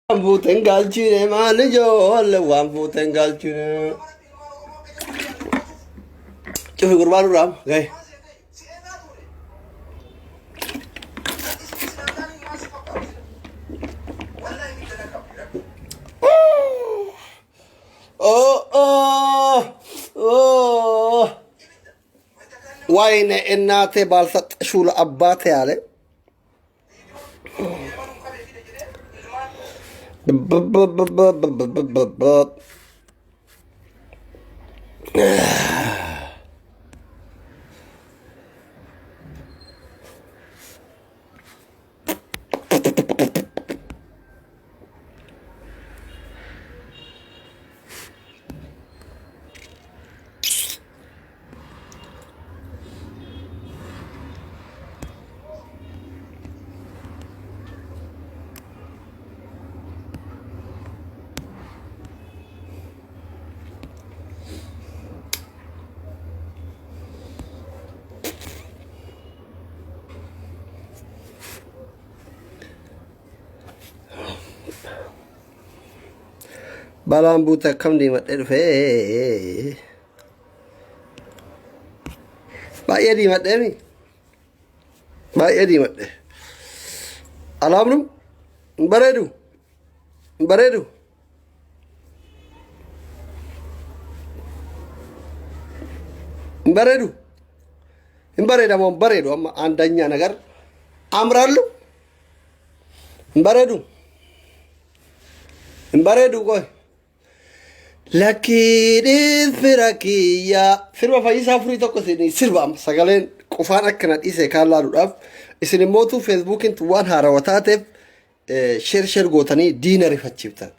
Waan fuuteen galchine maal ijoollee waan fuuteen galchine. Cufi gurbaa duraa gahe. Oh oh oh. ወይኔ እናቴ ባልሰጠሽው ለአባቴ አለ። Balaan buute akkam diimadhee dhufee. Baay'ee diimadheemi. Baay'ee diimadhe. Alaabnu hin bareedu. Hin bareedu. Hin bareedu. Hin bareeda moo hin bareedu amma አንደኛ ነገር አምራለሁ። Hin bareedu. Hin bareedu qoy. Lakkii fira kiyya sirba Fayyisaa Furii tokko isin sirba amma sagaleen qofaan akkana dhiise kaan laaluudhaaf isin immootu feesbuukiin waan haarawaa taateef share share gootanii diina rifachiiftan.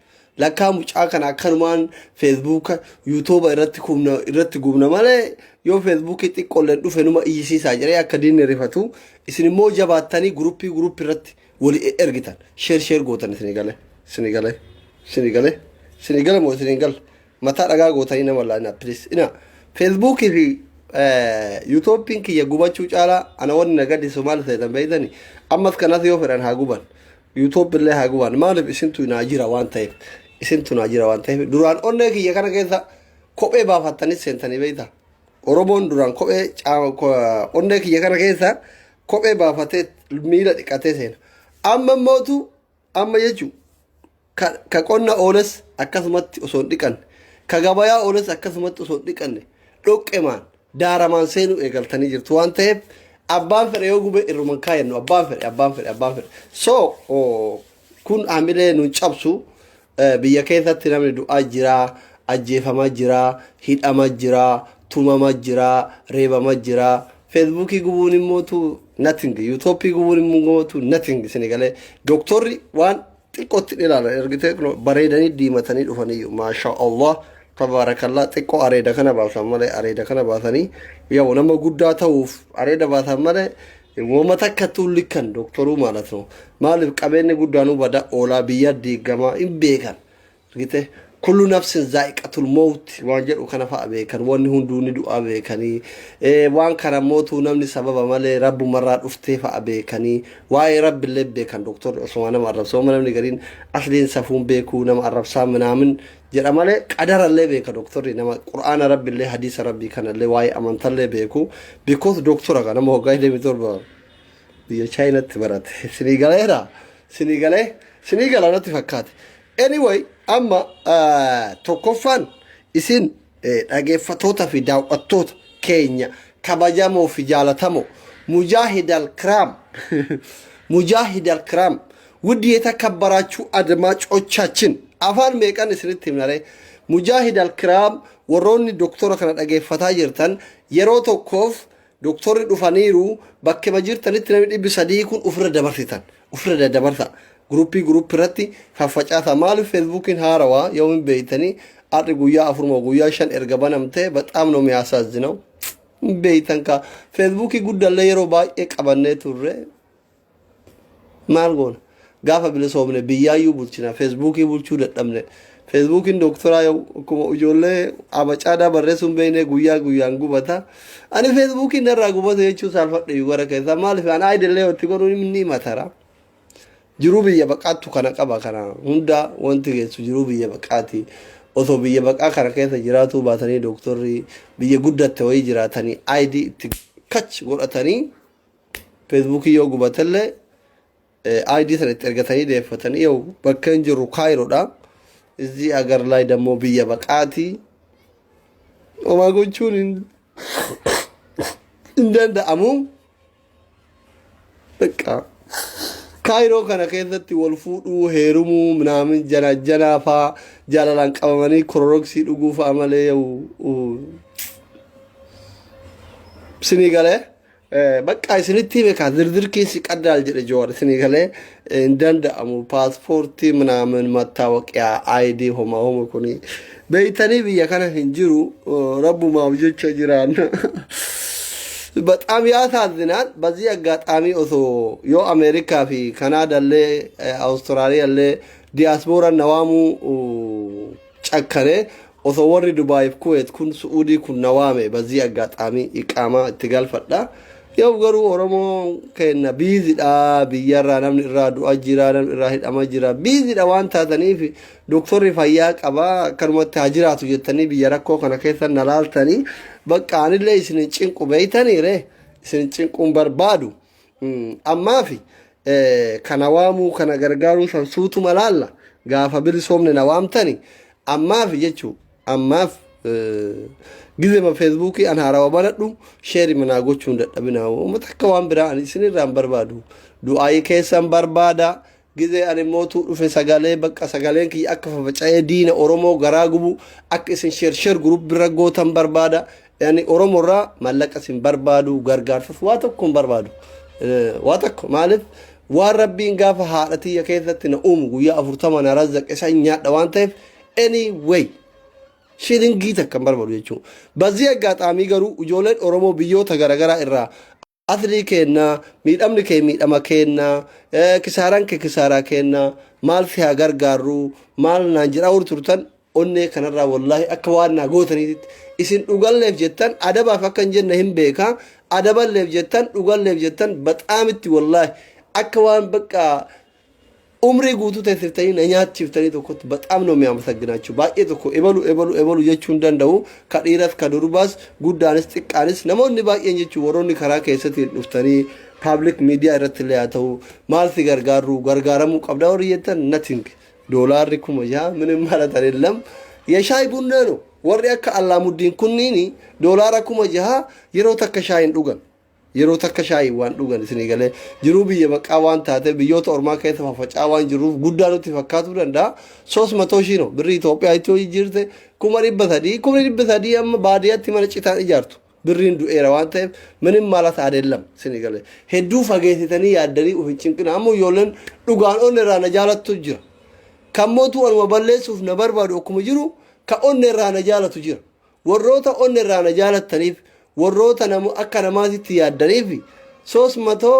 Lakkaa mucaa kana akkanumaan feesbuuka yuutuuba irratti kumna irratti gubna malee yoo feesbuukii xiqqoolleen dhufe numa iyyisiisaa jedhee akka diinni rifatu isin immoo jabaattanii guruppii guruppii irratti walii ergitan share share gootan. Isinii galee, isinii galee, isinii galee, isinii gale moo isinii gale? Mataa dhagaa gootanii nama laanaa please. Ina feesbuukii fi yuutuubiin kiyya gubachuu caalaa ana wanni na gaddisu maal seetan beeytani? Ammas kanas yoo fedhan haa guban, yuutuub illee haa guban. Maaliif? Isintu naa jira waan ta'eef, isintu naa jira waan ta'eef. Duraan onnee kiyya kana keessa kophee baafattanii seentanii beeyta. Oromoon duraan kophee onnee kiyya kana keessa kophee baafatee miila dhiqatee seena. Amma immootu amma jechuun ka qonna ooles akkasumatti osoo hin dhiqanne, ka gabayaa ooles akkasumatti osoo hin dhiqanne, dhoqqemaan daaramaan seenuu eegaltanii jirtu waan ta'eef abbaan fedhe yoo gube irruman kaayannu. Abbaan fedhe, abbaan fedhe, abbaan fedhe. So kun hamilee nun cabsu. Biyya keessatti namni du'aa jira, ajjeefamaa jira, hidhamaa jira, tumamaa jira, reebamaa jira. Feesbuukii gubuun immootu nothing, yuutuubii gubuun immootu nothing. Isin galee doktorri waan xiqqootti ilaalan ergitee kunoo bareedanii diimatanii dhufaniyyuu, maasha Allah, tabaarakallaa. Xiqqoo areeda kana baasan malee, areeda kana baasanii yoo nama guddaa ta'uuf areeda baasan malee wooma takka likkan doktoruu ማለት ነው. Maaliif? Qabeenyi guddaanuu bada oolaa, biyya diigamaa hin beekan. Argite, kullu nafsin zaa'iqatul mawt waan jedhu kana fa'a beekan. Wanni hunduu ni du'aa beekanii, waan kana mootuu namni sababa malee rabbumarraa dhuftee fa'a beekanii, waa'ee rabbillee beekan. Doktorri osuma nama arrabsa, namni gariin asliin safuun beekuu nama arrabsaa minaamin jedha malee qadarallee beeka doktorri. Nama qur'aana rabbillee, hadiisa rabbii kanallee, waa'ee amantallee beeku, because doktora kana nama waggaa 27 biyya Chaayinaatti barate. Sinii galeera, sinii galee, sinii gala natti fakkaate. Anyway, amma tokkoffaan isin dhageeffatoota fi daawwattoota keenya kabajamoo fi jaalatamoo, ሙጃሂድ አልክራም፣ ሙጃሂድ አልክራም፣ ውድ የተከበራችሁ አድማጮቻችን፣ afaan meeqan isinitti himnare? ሙጃሂድ አልክራም፣ warroonni doktora kana dhageeffataa jirtan, yeroo tokkoof doktorri dhufaniiru. Bakkema jirtanitti namni 300 kun ofirra dabarsitan, ofirra daddabarsa, guruppii guruppii irratti faffacaasa. Maaliif? Feesbuukiin haarawaa yoo hin beeytanii har'i guyyaa 4 moo guyyaa 5 erga banamtee በጣም ነው የሚያሳዝነው. Hin beeytan ka feesbuukii guddallee yeroo baay'ee qabannee turre. Maal goona? Gaafa bilisoomne biyyaayyuu bulchina, feesbuukii bulchuu dadhabne. Feesbuukiin doktoraa akkuma ijoollee abacaadaa barreessuu hin beekne guyyaa guyyaan gubata. Ani feesbuukiin narraa gubata jechuu saalfadhe gara keessa. Maaliif? An aayidillee itti godhuun ni matara. Jiruu biyya baqaattu kana qaba. Kana hunda wanti geessu jiruu biyya baqaati. Osoo biyya baqaa kana keessa jiraatuu baatanii, dooktorri biyya guddatte wayii jiraatanii, ID itti kach godhatanii, feesbuukii yoo gubatellee ID sana itti ergatanii deeffatanii, yoo bakka hin jirru Kaayiroodha. እዚህ አገር ላይ ደግሞ biyya baqaati. Homaa gochuun hin danda'amu. Bakka Kaayiroo kana keessatti wal fuudhuu, heerumuu, ምናምን jana janaa faa jaalalaan qabamanii kororoksii dhuguu faa malee isinii galee bakka isinitti hime kaa ዝርዝር keessi qaddaal jedhe Joowar. Isinii galee, hin danda'amu. Paaspoortii ምናምን መታወቂያ ID homa homa kuni beeytanii biyya kana hin jiru. Rabbumaaf jecha jiraanna. በጣም ያሳዝናል። በዚህ አጋጣሚ osoo yoo Ameerikaa fi Kanaadaallee Awustiraaliyaallee diyaaspooraan na waamuu cakkane, osoo warri Dubaayiif Kuweet kun, Su'uudii kun na waame, በዚህ አጋጣሚ iqaamaa itti galfadha. Yoo garuu Oromoo keenya busy dha, biyyarraa namni irraa du'a jira, namni irraa hidhama jira, busy dha waan taataniif doktorri fayyaa qaba, akkanumatti haa jiraatu jettanii biyya rakkoo kana keessa na laaltanii, bakka anillee isin cinqu beeytanii ree isin cinquun barbaadu. Ammaafi kana waamuu kana gargaaruu san suutuma laalla, gaafa bilisoomne na waamtani. Ammaaf jechuu ammaaf gizema feesbuukii an haarawa banadhu share manaa gochuun dadhabina. Uummata akka waan biraa ani isinirraa hin barbaadu, du'aayii keessan barbaada. Gizee ani mootuu dhufe sagalee bakka sagaleen kiyya akka fafaca'ee diina Oromoo garaa gubu, akka isin share share group bira gootan barbaada. Yani Oromoorraa mallaqa isin barbaadu, gargaarsas waa tokko hin barbaadu. Waa tokko maaliif, waan Rabbiin gaafa haadha tiyya keessatti na uumu guyyaa 40 na razzaqe san nyaadha waan ta'eef, anyway shilingii takka hin barbaadu jechuudha. በዚህ አጋጣሚ garuu ijoolleen Oromoo biyyoota garaagaraa irraa aslii kennaa, miidhamni kee miidhama kennaa, kisaaraan kee kisaaraa kennaa, maal si haa gargaarru, maal naan jedhaa warri turtan, onnee kanarraa wallaahi akka waan naa gootaniitti isin dhugalleef jettan, adabaaf akka hin jenne hin beekaa, adaballeef jettan, dhugalleef jettan, baxaamitti wallaahi akka waan bakka umrii guutuu teessiftanii na nyaachiftanii tokkotti በጣም ነው የሚያመሰግናችሁ። Baay'ee tokko ebalu ebalu ebalu jechuu hin danda'u. Ka dhiiras ka durbaas, guddaanis xiqqaanis, namoonni baay'een jechuun warroonni karaa keessatti dhuftanii public miidiyaa irratti illee haa ta'u, maal si gargaarru, gargaaramuu qabda warri jettan, nothing. Doolaarri 6,000 ምንም ማለት አይደለም። የሻይ ቡና ነው። Warri akka Allaamuddin kunniini doolaara 6,000 yeroo takka shaayin dhugan, yeroo takka shaayii waan dhugan. Isinii galee, jiruu biyya baqaa waan taate, biyyoota ormaa keessa faffacaa waan jiruuf guddaa nutti fakkaatuu danda'a. 300 ሺህ ነው birrii Itoophiyaa itti hojii 300,000. 300,000 amma baadiyyaatti mana citaan ijaartu. Birriin du'eera waan ta'eef ምንም ማለት አይደለም። Isinii galee, hedduu fageessitanii yaaddanii uf hin cinqina. Ammoo ijoolleen dhugaan onni irraa na jaalattu jira. Kan mootuu anuma balleessuuf na barbaadu akkuma jiru, ka onni irraa na jaalatu jira. Warroota onni irraa na jaalattaniif, warroota nama akka namaatitti yaaddaniif, 300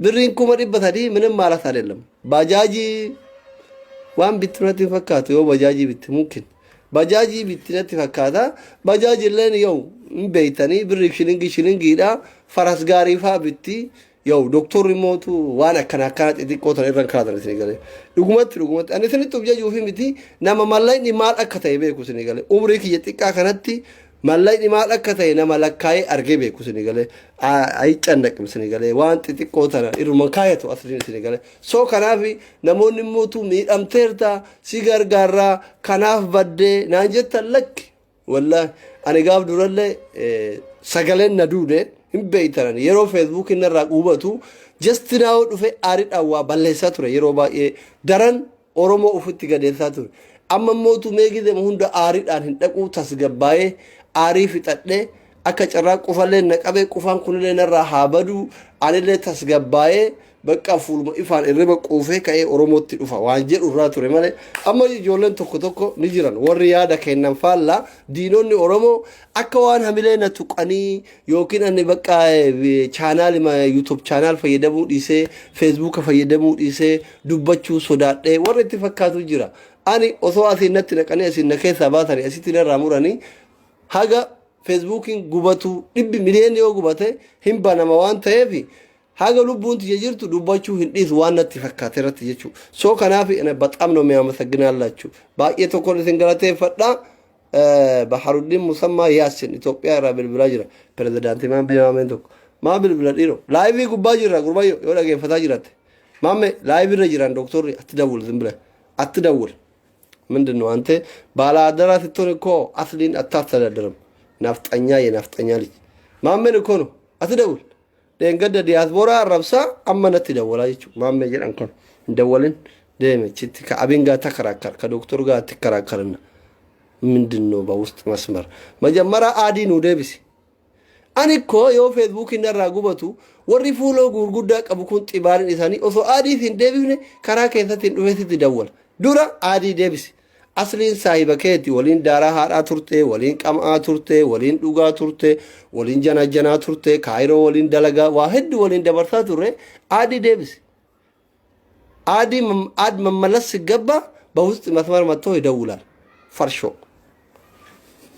birriin 300,000 ምንም ማለት አይደለም። Bajaajii waan bitti natti hin fakkaatu. Yoo bajaajii bitti mungkin bajaajii bitti natti fakkaata. Bajaajii illeen yoo hin beeytanii birriif shilingii shilingiidha, faras gaarii faa bitti. Yoo doktorri mootu waan akkana akkana xixiqqoo tan irra hin kaatan. Isinii galee, dhugumatti dhugumatti ani isinitti uf jajuufi miti, nama mallaqni maal akka ta'e beeku. Isinii galee, umrii kiyya xiqqaa kanatti mallaqni maal akka ta'e nama lakkaa'ee argee beeku. Isinii galee, ayiccannaqim. Isinii galee, waan xixiqqoo tana irruma kaayatu asliin. Isinii galee, so kanaaf namoonni mootu miidhamteerta, si gargaarraa, kanaaf baddee naan jettan, lakki, wallaahi ani gaaf durallee sagaleen na duude hin beeytanan. Yeroo feesbuukiin narraa quubatu just now dhufe aariidhaan waa balleessaa ture, yeroo baay'ee daran Oromoo ufitti gadeessaa ture. Amma mootu meegizema hunda aariidhaan hin dhaquu, tasgabbaa'ee aarii fixadhee, akka carraa qufallee na qabee, qufaan kunillee narraa haa baduu, anillee tasgabbaa'ee bakka fuuluma ifaan irriba quufee ka'ee Oromootti dhufa waan jedhu irraa ture malee. Amma ijoolleen tokko tokko ni jiran, warri yaada kennan faallaa, diinonni Oromoo akka waan hamilee na tuqanii yookiin ani bakka channel YouTube channel fayyadamuu dhiisee, feesbuuka fayyadamuu dhiisee, dubbachuu sodaadhee warri itti fakkaatu jira. Ani osoo asiin natti naqanii, asiin na keessaa baatanii, asitti narraa muranii, haga feesbuukiin gubatu 100 miliyoonni yoo gubate hin banama waan ta'eef. Haga lubbuun tiyya jirtu dubbachuu hin dhiisu waan natti fakkaate irratti jechuudha. So kanaaf በጣም ነው የሚያመሰግናላችሁ. Baay'ee tokkoon isin galateeffadha. Baharuddiin Musammaa Yaasin Itoophiyaa irraa bilbilaa jira. Pirezidaantii Maammee Maameen tokko. Maa bilbila dhiiroo? Live gubbaa jirra gurbayyo, yoo dhageeffataa jiratte. Maammee, live irra jiran doktorri. አትደውል, ዝም ብለህ አትደውል። ምንድን ነው አንተ ባለአደራ ስትሆን እኮ አስሊን አታስተዳድርም። ናፍጠኛ፣ የናፍጠኛ ልጅ ማሜን እኮ ነው። አትደውል። Dheengadda diyaasbooraa arrabsaa amma natti dawwalaa jechuudha. Maammee jedhan kun hin dawwalin, deeme chitti ከአቢን ጋር ተከራከር፣ ከዶክተሩ ጋር አትከራከርና ምንድን ነው በውስጥ መስመር መጀመሪያ add nu deebisi. Ani ikkoo yoo feesbuukiin narraa gubatu, warri fuula gurguddaa qabu kun xibaariin isaanii osoo add hin deebifne karaa keessatti hin dhufee sitti dawwala. Dura add deebisi. Asliin saahiba keeti, waliin daaraa haadhaa turte, waliin qam'aa turte, waliin dhugaa turte, waliin janajanaa turte, kaayiroo waliin dalagaa waa hedduu waliin dabarsaa turre. Add deebisi. Add add መመለስ ሲገባ በውስጥ መስመር መጥቶ ይደውላል። ፈርሾ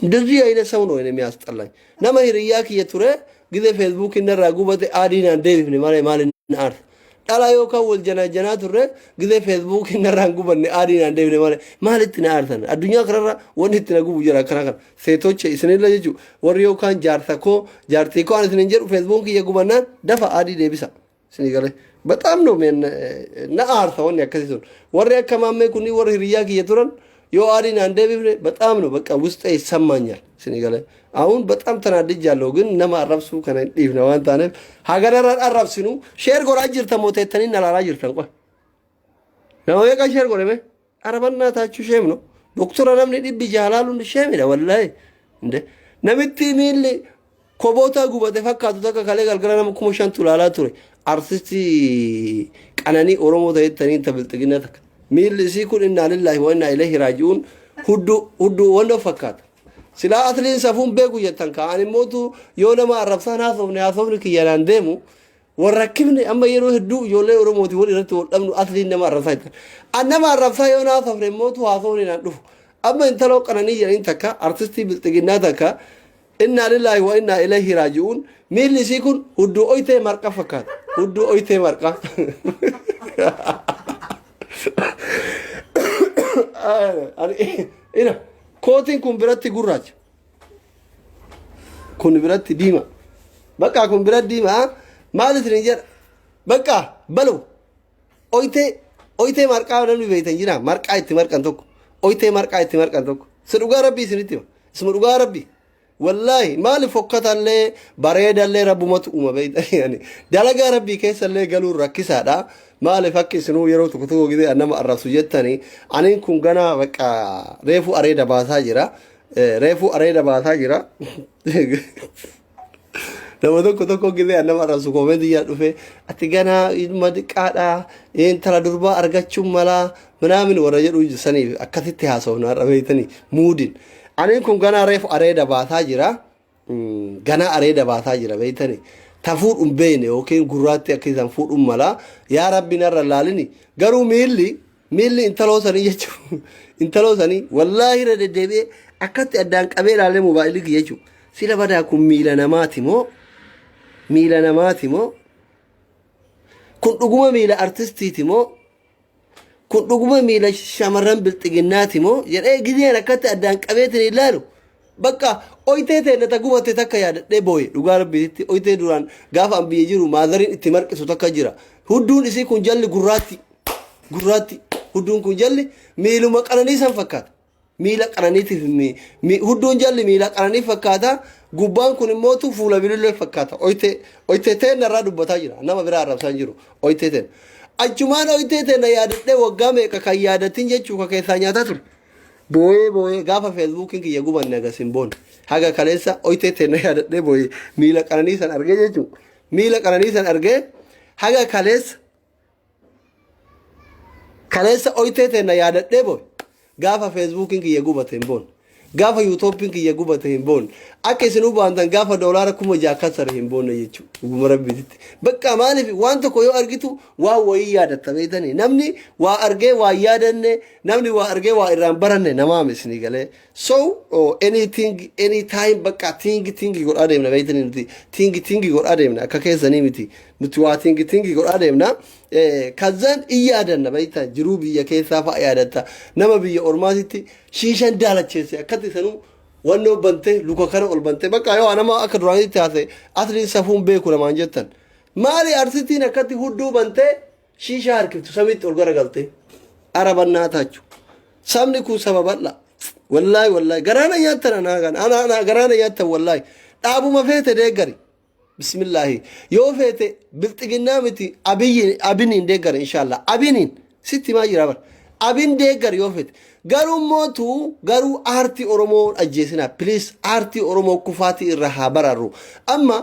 እንደዚህ አይነት ሰው ነው እኔ የሚያስጠላኝ። Nama hiriyaa kiyya ture ጊዜ feesbuuk narraa gubate add naan deebifne malee maal na aarsa? Dhala yookaan wal janajanaa turre, ጊዜ feesbuuk narraan gubanne add naan deebifne malee maalitti na aarsan? Addunyaa kanarra wanni itti na gubu jira akkana kana. ሴቶች isinillee jechuun warri yookaan jaarsa koo, jaartii koo, ani isinin jedhu, feesbuuk kiyya gubannaan dafa add deebisa. Isinii galee በጣም ነው na aarsa wanni akkasii sun. Warri akka maammee kunii, warri hiriyaa kiyya turan, yoo add naan deebifne በጣም ነው በቃ ውስጤ ይሰማኛል። Isinii galee አሁን በጣም ተናድጃለሁ፣ ግን nama arrabsuu kana hin dhiifne waan taaneef haganarra arrabsinu. Share godhaa jirtan moo teettanii na laalaa jirtan? ቆይ, nama meeqa share godhe mee? ኧረ በእናታችሁ shame ነው. Doktora namni 600 laaluun shame dha wallaahi. እንደ namitti miilli koboota gubate fakkaatu takka kalee galgala nama 5000tu laalaa ture. Artistii qananii Oromoo ta'ettanii ta bilxiginna takka. Miilli isii kun إنا لله وإنا إليه راجعون, hudduu hudduu wanta fakkaata. Silaa atliin safuun beeku jettan ka'an immootu yoo nama arrabsaan haasofne, haasofni kiyyanaan deemu warra rakkifne. Amma yeroo hedduu ijoollee Oromooti wal irratti wal dhabnu atliin nama arrabsaa jettan. An nama arrabsaa yoo haasofne immootu haasofni naan dhufu. Amma intaloo qananii jedhaniin takka, artistii bilxiginnaa takka, إنا لله وإنا إليه راجعون, miilli isii kun hudduu oytee marqa fakkaata. Hudduu oytee marqa. Ina kootiin kun biratti gurraacha. Kun biratti diima. Bakka kun biratti diima, maal isin jedha? Bakka balu oytee oytee marqaa namni beektan jira, marqaa itti marqan tokko, oytee marqaa itti marqan tokko. Si dhugaa rabbii isinitti hima, isuma dhugaa rabbii wallaahi. Maali, fokkatallee bareedallee rabbumatu uuma beektan. Dalagaa rabbii keessallee galuun rakkisaadha. Maaliif akka isinuu yeroo tokko tokko gidee nama arrabsu jettanii, aniin kun ganaa bakka reefuu areeda baasaa jira, reefuu areeda baasaa jira. Nama tokko tokko gidee nama arrabsu comment yaa dhufe, ati ganaa ilma xiqqaadha, intala durbaa argachuun malaa ምናምን warra jedhu saniif akkasitti haasofnu har'a beektanii muudin. Aniin kun ganaa reefu areeda baasaa jira, ganaa areeda baasaa jira beektanii. Ta fuudhuun beekne yookiin gurraatti akka isaan fuudhuun malaa, yaa rabbi narra laalini. Garuu miilli intaloo sanii jechuun, intaloo sanii wallaahi irra deddeebi'ee akkatti addaan qabee ilaalee mobaayilii kiyya jechuudha. Sila badaa kun miila namaati moo, miila namaati moo, kun dhuguma miila artistiiti moo, kun dhuguma miila shamarran bilxiginnaati moo jedhee gizeen akkatti addaan qabeetiin ilaalu, bakka oytee ta'e ta gubatte takka yaadadhee booye. Dhugaa rabbiitti, oytee duraan gaafa an biyya jiru maazariin itti marqisu takka jira. Hudduun isii kun jalli gurraatti, gurraatti. Hudduun kun jalli miiluma qananii san fakkaata. Miila qananiitiif hudduun jalli miila qananii fakkaata. Gubbaan kun immootu fuula bilillee fakkaata. Oytee oytee teen irraa dubbataa jira, nama biraa arrabsaa hin jiru. Oytee teen achumaan oytee teen yaadadhee waggaa meeqa kan yaadatin jechuu ka keessaa nyaataa ture. Booyee booyee gaafa feesbuukiin kiyya gubanne agas hin boonne. Haga kaleessa oytee teen yaadadhee booyee, miila qananii san argee jechuu, miila qananii san argee. Haga kaleessa oytee teen yaadadhee booye. Gaafa feesbuukiin kiyya gubate hin boonne, gaafa yuutuubiin kiyya gubate hin boonne. Akka isin hubaantan gaafa doolaara 6000 kasare hin boonne jechuudha. Dhuguma rabbiititti bakka maaliif waan tokko yoo argitu waan wayii yaadatta beektanii. Namni waa argee waa yaadanne, namni waa argee waa irraan baranne namaam isinii galee. So anything, anytime, bakka think think godhaa deemna beektanii. Nuti think think godhaa deemna, akka keessanii miti. Nuti waa tingi tingi godhaa deemna. Kazzaan in yaadanna beektaa, jiruu biyya keessaa fa'a yaadatta. Nama biyya ormaatitti shiishan daalacheesse akkatti sanuu wannoo bantee luka kana ol bantee bakka yoo nama akka duraanitti haase asliin safuun beeku namaan jettan. Maali artistiin akkatti hudduu bantee shiishaa harkiftu samitti ol garagaltee arabannaa taachu. Sabni kun saba bal'aa. Wallaahi wallaahi garaana nyaattan anaa kana ana ana garaana nyaattan wallaahi dhaabuma feete deeggari. Bismillaahi yoo feete bilxiginnaa miti, abiyyi abiniin deeggari, inshallah abiniin sitti himaa jira bar, abin deeggari yoo feete. Garuu mootu garuu aartii Oromoo ajjeesinaa, please. Aartii Oromoo kufaatii irra haa bararru. Amma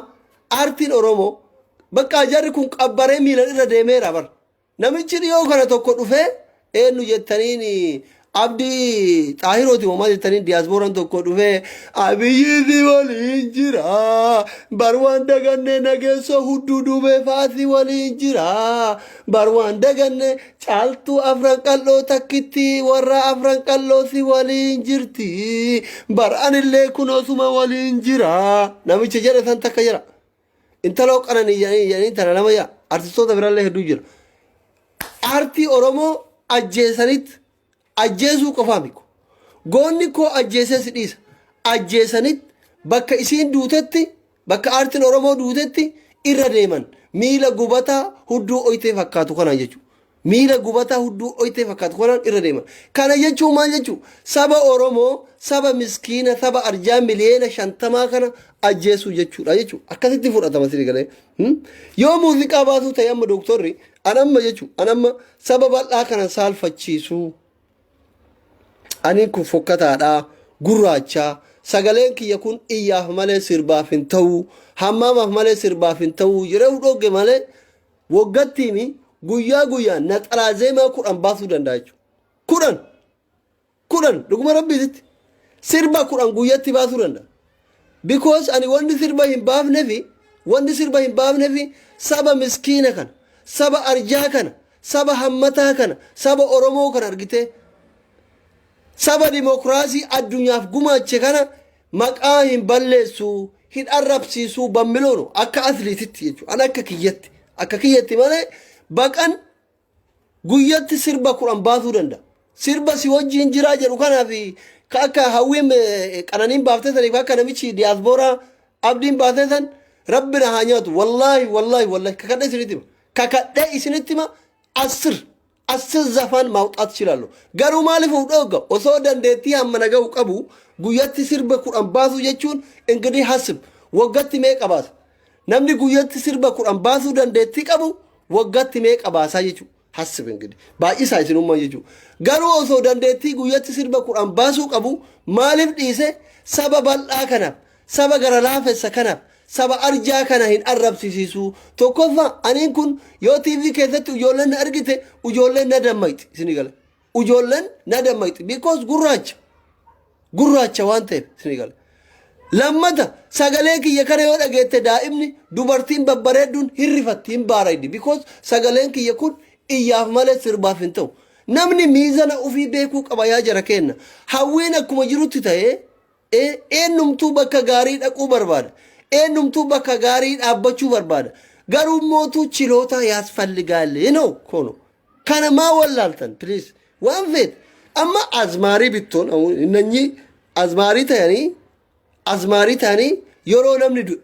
aartiin Oromoo bakka jarri kun qabbaree miilan irra deemeera bar. Namichi dhiyoo kana tokko dhufee, eenyu jettaniin, Abdii Xaahirooti moo maal jettaniin, diyaaspooraan tokko dhufee "Abiyyi si waliin jira bar, waan daganne nageessoo hudduu duubee faasi waliin jira bar, waan daganne caaltuu afran qal'oo takkitti warra afran qal'oo si waliin jirti bar, anillee kunoosuma waliin jira" namicha jedhe san takka jira. Intaloo qananii jedhanii jedhanii tana nama yaa artistoota birallee hedduu jira. Aartii Oromoo ajjeesanitti ajjeesuu qofaa miti. Goonni koo ajjeesee si dhiisa. Ajjeesanitti bakka isiin duutetti, bakka aartiin Oromoo duutetti irra deeman miila gubataa hudduu oytee fakkaatu kanaan jechuudha. Miila gubataa hudduu oytee fakkaatu kanaan irra deeman. Kana jechuun maal jechuun? Saba Oromoo, saba miskiina, saba arjaa 50 miliyoona kana ajjeesuu jechuudha jechuudha. Akkasitti fudhatama sirrii galee. Yoo muuziqaa baasuu ta'e amma dooktorri an amma jechuudha an amma saba bal'aa kana saalfachiisuu. Ani kun fokkataadha, gurraacha, sagaleen kiyya kun iyyaaf malee sirbaaf hin ta'u, hammaamaaf malee sirbaaf hin ta'u jedhee dhogge malee waggattiimi guyyaa guyyaan naxalaa zeemaa 10 baasuu danda'a jechuudha. 10 10 dhuguma rabbiititti sirba 10 guyyatti baasuu danda'a. Because ani wanni sirba hin baafnefi, wanni sirba hin baafnefi saba miskiina kana, saba arjaa kana, saba hammataa kana, saba Oromoo kana argitee, saba dimokiraasii addunyaaf gumaache kana maqaa hin balleessu, hin arrabsiisu bammiloono akka atleetitti jechuudha. Ani akka kiyyatti malee baqan guyyatti sirba 10 baasuu danda'a. Sirba si wajjin jiraa jedhu kanaaf ka akka hawwiin qananiin baaftee saniif, akka namichi diyaaspooraa abdiin baatee san rabbi na haa nyaatu. Wallaahi wallaahi wallaahi kakadhee isinitti hima, kakadhee isinitti hima, አስር አስር ዘፈን ማውጣት እችላለሁ። Garuu maaliif of dhoogga? Osoo dandeettii hamma na gahu qabu guyyatti sirba 10 baasuu jechuun እንግዲህ hasib waggatti meeqa baasa? Namni guyyatti sirba 10 baasuu dandeettii qabu waggatti meeqa baasaa jechuudha. Hasib እንግዲህ baay'isaa isinummaa jechuudha. Garuu osoo dandeettii guyyatti sirba 10 baasuu qabu maaliif dhiise? Saba bal'aa kanaaf, saba gara laafessa kanaaf, saba arjaa kana hin arrabsisiisu. Tokkoffaa aniin kun yoo TV keessatti ijoolleen na argite ijoolleen na dammaqxi isinii gala. Ijoolleen na dammaqxi because gurraacha. Gurraacha waan ta'eef isinii gala. Lammata sagalee kiyya kana yoo dhageette daa'imni dubartiin babbareedduun hirrifatti, hin baaraydi, because sagaleen kiyya kun iyyaaf malee sirbaaf hin ta'u. Namni miizana ofii beekuu qaba yaa jara kenna. Hawwiin akkuma jirutti ta'ee eenyumtuu bakka gaarii dhaquu barbaada. Eenyumtuu bakka gaarii dhaabbachuu barbaada. Garuu mootuu ችሎታ ያስፈልጋል ነው kono. Kana maa wallaaltan, please? Waan feet amma azmaarii bittoon እነኚህ azmaarii ta'anii azmaarii ta'anii yeroo namni du'e,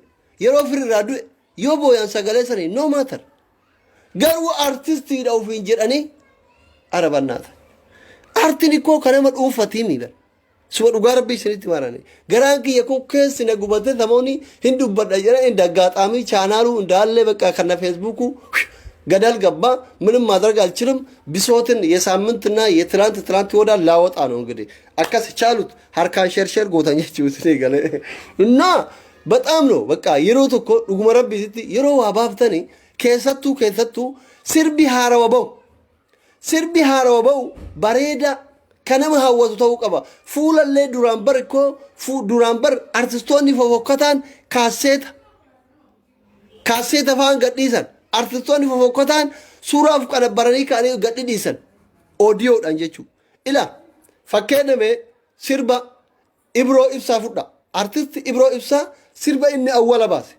yeroo firirraa du'e yoo booyan sagalee sanii no matter. Garuu artistiidha ofiin jedhanii arabannaata. Aartiin ikkoo kan nama dhuunfatii miidha. Suma dhugaa rabbii isinitti marani. Garaan kiyya kun keessi na gubate samoonni hin dubbadha jedha እንደ አጋጣሚ ቻናሉ እንዳለ በቃ ከነ ፌስቡኩ ገደል ገባ። ምንም ማድረግ አልችልም። ብሶትን የሳምንትና የትላንት ትላንት ወዳ ላወጣ ነው እንግዲህ akkas ቻሉት harkaan share share gootan jechuuti galee እና በጣም ነው በቃ yeroo tokko dhuguma rabbiisitti yeroo waa baaftani keessattuu keessattuu sirbi haarawa bahu, sirbi haarawa bahu bareeda kan nama hawwatu ta'uu qaba. Fuulallee duraan bar ikkoo duraan bar artistoonni fofokkataan kaasseeta kaasseeta fa'aan gadhiisan, artistoonni fofokkataan suuraaf qanabbaranii ka'anii gadhi dhiisan oodiyoodhaan jechuudha. Ila fakkeenyame sirba Ibroo Ibsaa fudha. Artisti Ibroo Ibsaa sirba inni awwala baase.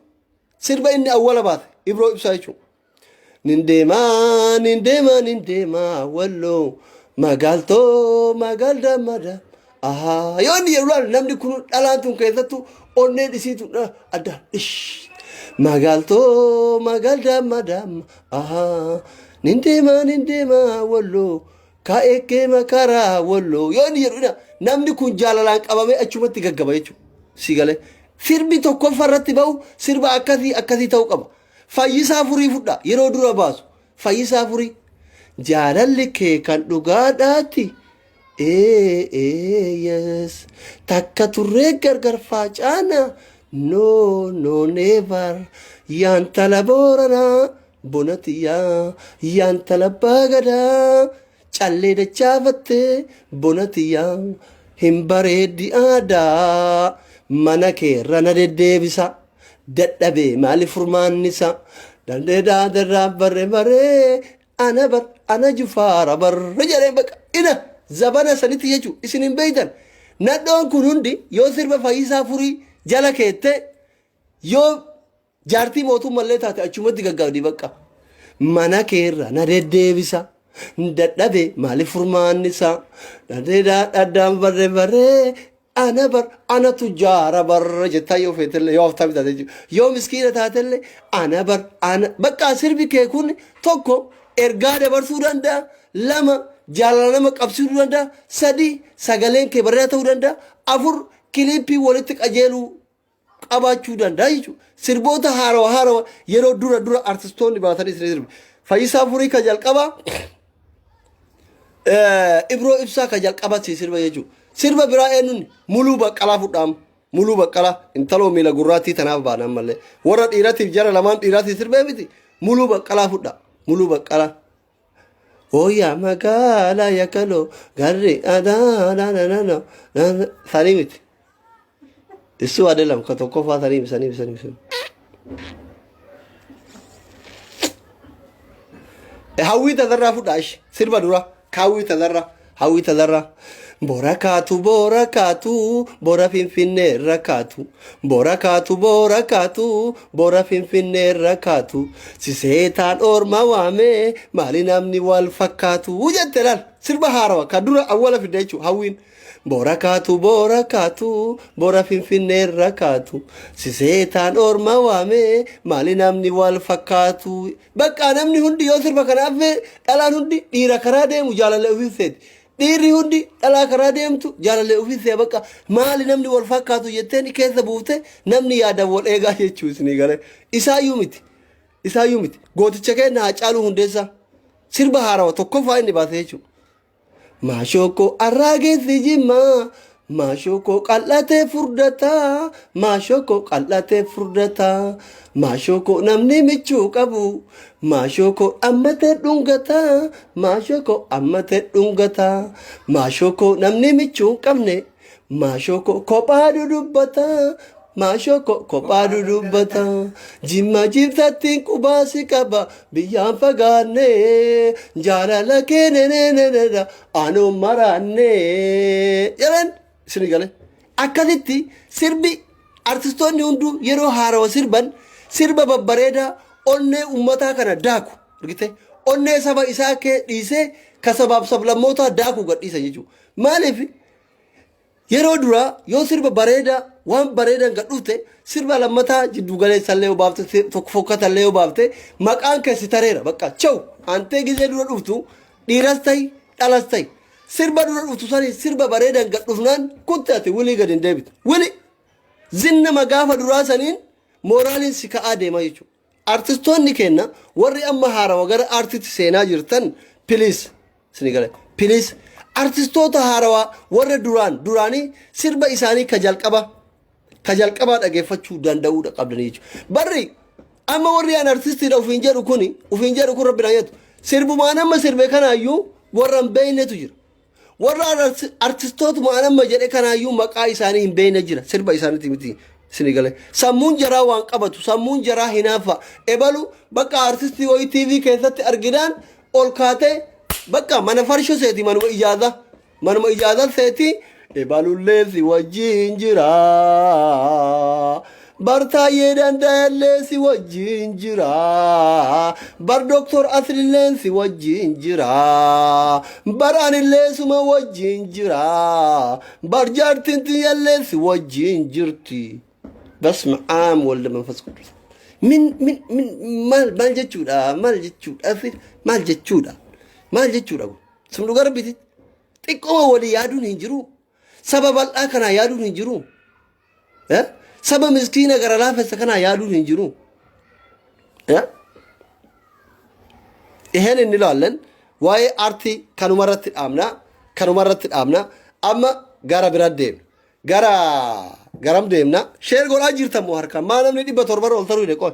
Sirba inni awwala baase Ibroo Ibsaa jechuudha. Nin deemaa nin deemaa nin deemaa walloo magaaltoo magaal dammada. Ahaa yoo inni jedhu laal namni kun dhalaan tun keessattuu onneen isiitu adda ish. Magaaltoo magaal damma damma ahaa nin deemaa nin deemaa walloo kaa'eekee makaraa walloo yoo inni jedhu namni kun jaalalaan qabamee achumatti gaggaba jechuudha. Si galee sirbi tokkoffaa irratti ba'u sirba akkasii akkasii ta'uu qaba. Fayyisaa Furii fudha yeroo dura baasu. Fayyisaa Furii. Jaalalli kee kan dhugaadhaati. Ee ee yes. Takka turree gargar faacaana. No no never. Yaantala booranaa bona tiyyaa. Yaantala baagadaa. Callee dachaafattee bona tiyyaa. Hin bareeddi aadaa. Mana keerra na deddeebisa. Dadhabee maali furmaanni isaa? Dandeedaa darraa barre baree ana bar ana jufaara barre jedhee baqa ina zabana sanitti jechuun isin hin beeytan. Nadhoon kun hundi yoo sirba Fayyisaa Furii jala keettee yoo jaartii mootummallee taate achumatti gaggaabdi bakka. Mana keerra na deddeebisa. Dadhabe maali furmaanni isaa? Dandeedaa dhaddaan barre baree ana bar ana tujjaara bar jettaa yoo feetellee yoo haftaami taate jechuudha. Yoo miskiina taatellee ana bar ana bakka sirbi kee kun tokko ergaa dabarsuu danda'a lama jaalala nama qabsiisuu danda'a sadi sagaleen kee bareedaa ta'uu danda'a afur kiliippii walitti qajeeluu qabaachuu danda'a jechuudha. Sirboota haarawa haarawa yeroo dura dura artistoonni baatanii isin sirbu. Fayyisaa Furii ka jalqabaa Ibroo Ibsaa ka jalqabaa si sirba jechuudha. Sirba biraa eenyuun Muluu Baqqalaa fudhaam. Muluu Baqqalaa intaloo miila gurraattii tanaaf baana ammallee. Warra dhiiratiif jara lamaan dhiiraatii sirbee miti. Muluu Baqqalaa fudha. Muluu Baqqalaa. Ooyaa magaalaa yakaloo garri adaa na na na na sanii miti. Issu adelam ka tokkoffaa sanii sanii sanii sanii. Hawwii Tazarraa fudhaa ishi sirba dura kaawwii Tazarraa Hawwii Tazarraa. Bora kaatu bora kaatu bora finfinnee irra kaatu bora kaatu bora kaatu bora finfinnee irra kaatu siseetaan orma waamee maali namni wal fakkaatu jette laal sirba haarawa ka dura awwala fidde jechuudha hawwiin. Bora kaatu bora kaatu bora finfinnee irra kaatu siseetaan orma waamee maali namni wal fakkaatu. Bakka namni hundi yoo sirba kana affee dhalaan hundi dhiira karaa deemu jaalallee ofii feeti. Dhiirri hundi dhalaa karaa deemtu jaalallee ofii fe'a bakka maali namni wal fakkaatu jetteen keessa buufte namni yaadan wal eegaa jechuu isinii galee. Isaayyuu miti. Isaayyuu miti. Gooticha keenya Haacaaluu Hundeessaa sirba haarawa tokkoffaa inni baase jechuudha. Maashookoo arraageessi jimmaa maashookoo qal'atee furdataa maashookoo qal'atee furdataa maashookoo namni michuu qabu maashookoo ammatee dhungataa maashookoo ammatee dhungataa maashookoo namni michuu hin qabne maashookoo kophaa dudubbataa maashookoo kophaa dudubbataa jimma jimsattiin qubaa si qaba biyyaan fagaanne jaalala kee nenenenedha anoo maraanne jedhan isin gale akkasitti sirbi artistoonni hunduu yeroo haarawa sirban sirba babbareedaa onnee ummataa kana daaku argite onnee saba isaa kee dhiisee ka sabaaf sablammootaa daaku gadhiisa jechuudha maaliif Yeroo duraa yoo sirba bareedaa waan bareedan gad dhufte sirba lammataa jiddu galeessallee yoo baafte tokko fokkatallee yoo baafte maqaan kee si tareera bakka chaw antee gizee dura dhuftu dhiiras ta'i dhalas ta'i sirba dura dhuftu sani sirba bareedan gad dhufnaan kutte ati wilii gad hin deebitu wili zinnama gaafa duraa saniin mooraaliin si ka'aa deema jechuudha. Artistoonni keenya warri amma haarawa gara aartiitti seenaa jirtan please isin gale please artistoota haarawaa warra duraan duraanii sirba isaanii ka jalqaba ka jalqabaa dhageeffachuu danda'uudha qabdanii jechuudha. Barri amma warri an artistiidha ofiin jedhu kuni ofiin jedhu kun rabbi naa jedhu sirbumaan amma sirbe kanaayyuu warra hin beeknetu jira. Warra artistootuma an amma jedhe kanaayyuu maqaa isaanii hin beekne jira. Sirba isaaniiti miti isinii galee. Sammuun jaraa waan qabatu, sammuun jaraa hinaafa. Ebalu bakka artistii wayii TV keessatti arginaan ol kaatee bakka mana farsho seeti manuma ijaaza. Manuma ijaaza seeti ebalullee si wajjin jira. Bar Taayyee Danda'allee si wajjin jira. Bar Doktor Aslilleen si wajjin jira. Bar anillee suma wajjin jira. Bar jaartiin tiyyallee si wajjin jirti. Basma aam walda manfas qudus. Min min min maal maal jechuudha maal jechuudha maal jechuudha maal jechuudha kun sun dhugaa rabbiiti xiqqoo walii yaaduun hin jiru saba bal'aa kanaa yaaduun hin jiru Eh? Saba miskiina gara laafessa kanaa yaaduun hin jiru. Eh? Iheen inni ilaallan waa'ee aartii kanumarratti dhaabna kanumarratti dhaabna amma gara bira deemna gara garam deemna share godhaa jirtan moo harkaan maa namni 700 ol taruu hidhe qoy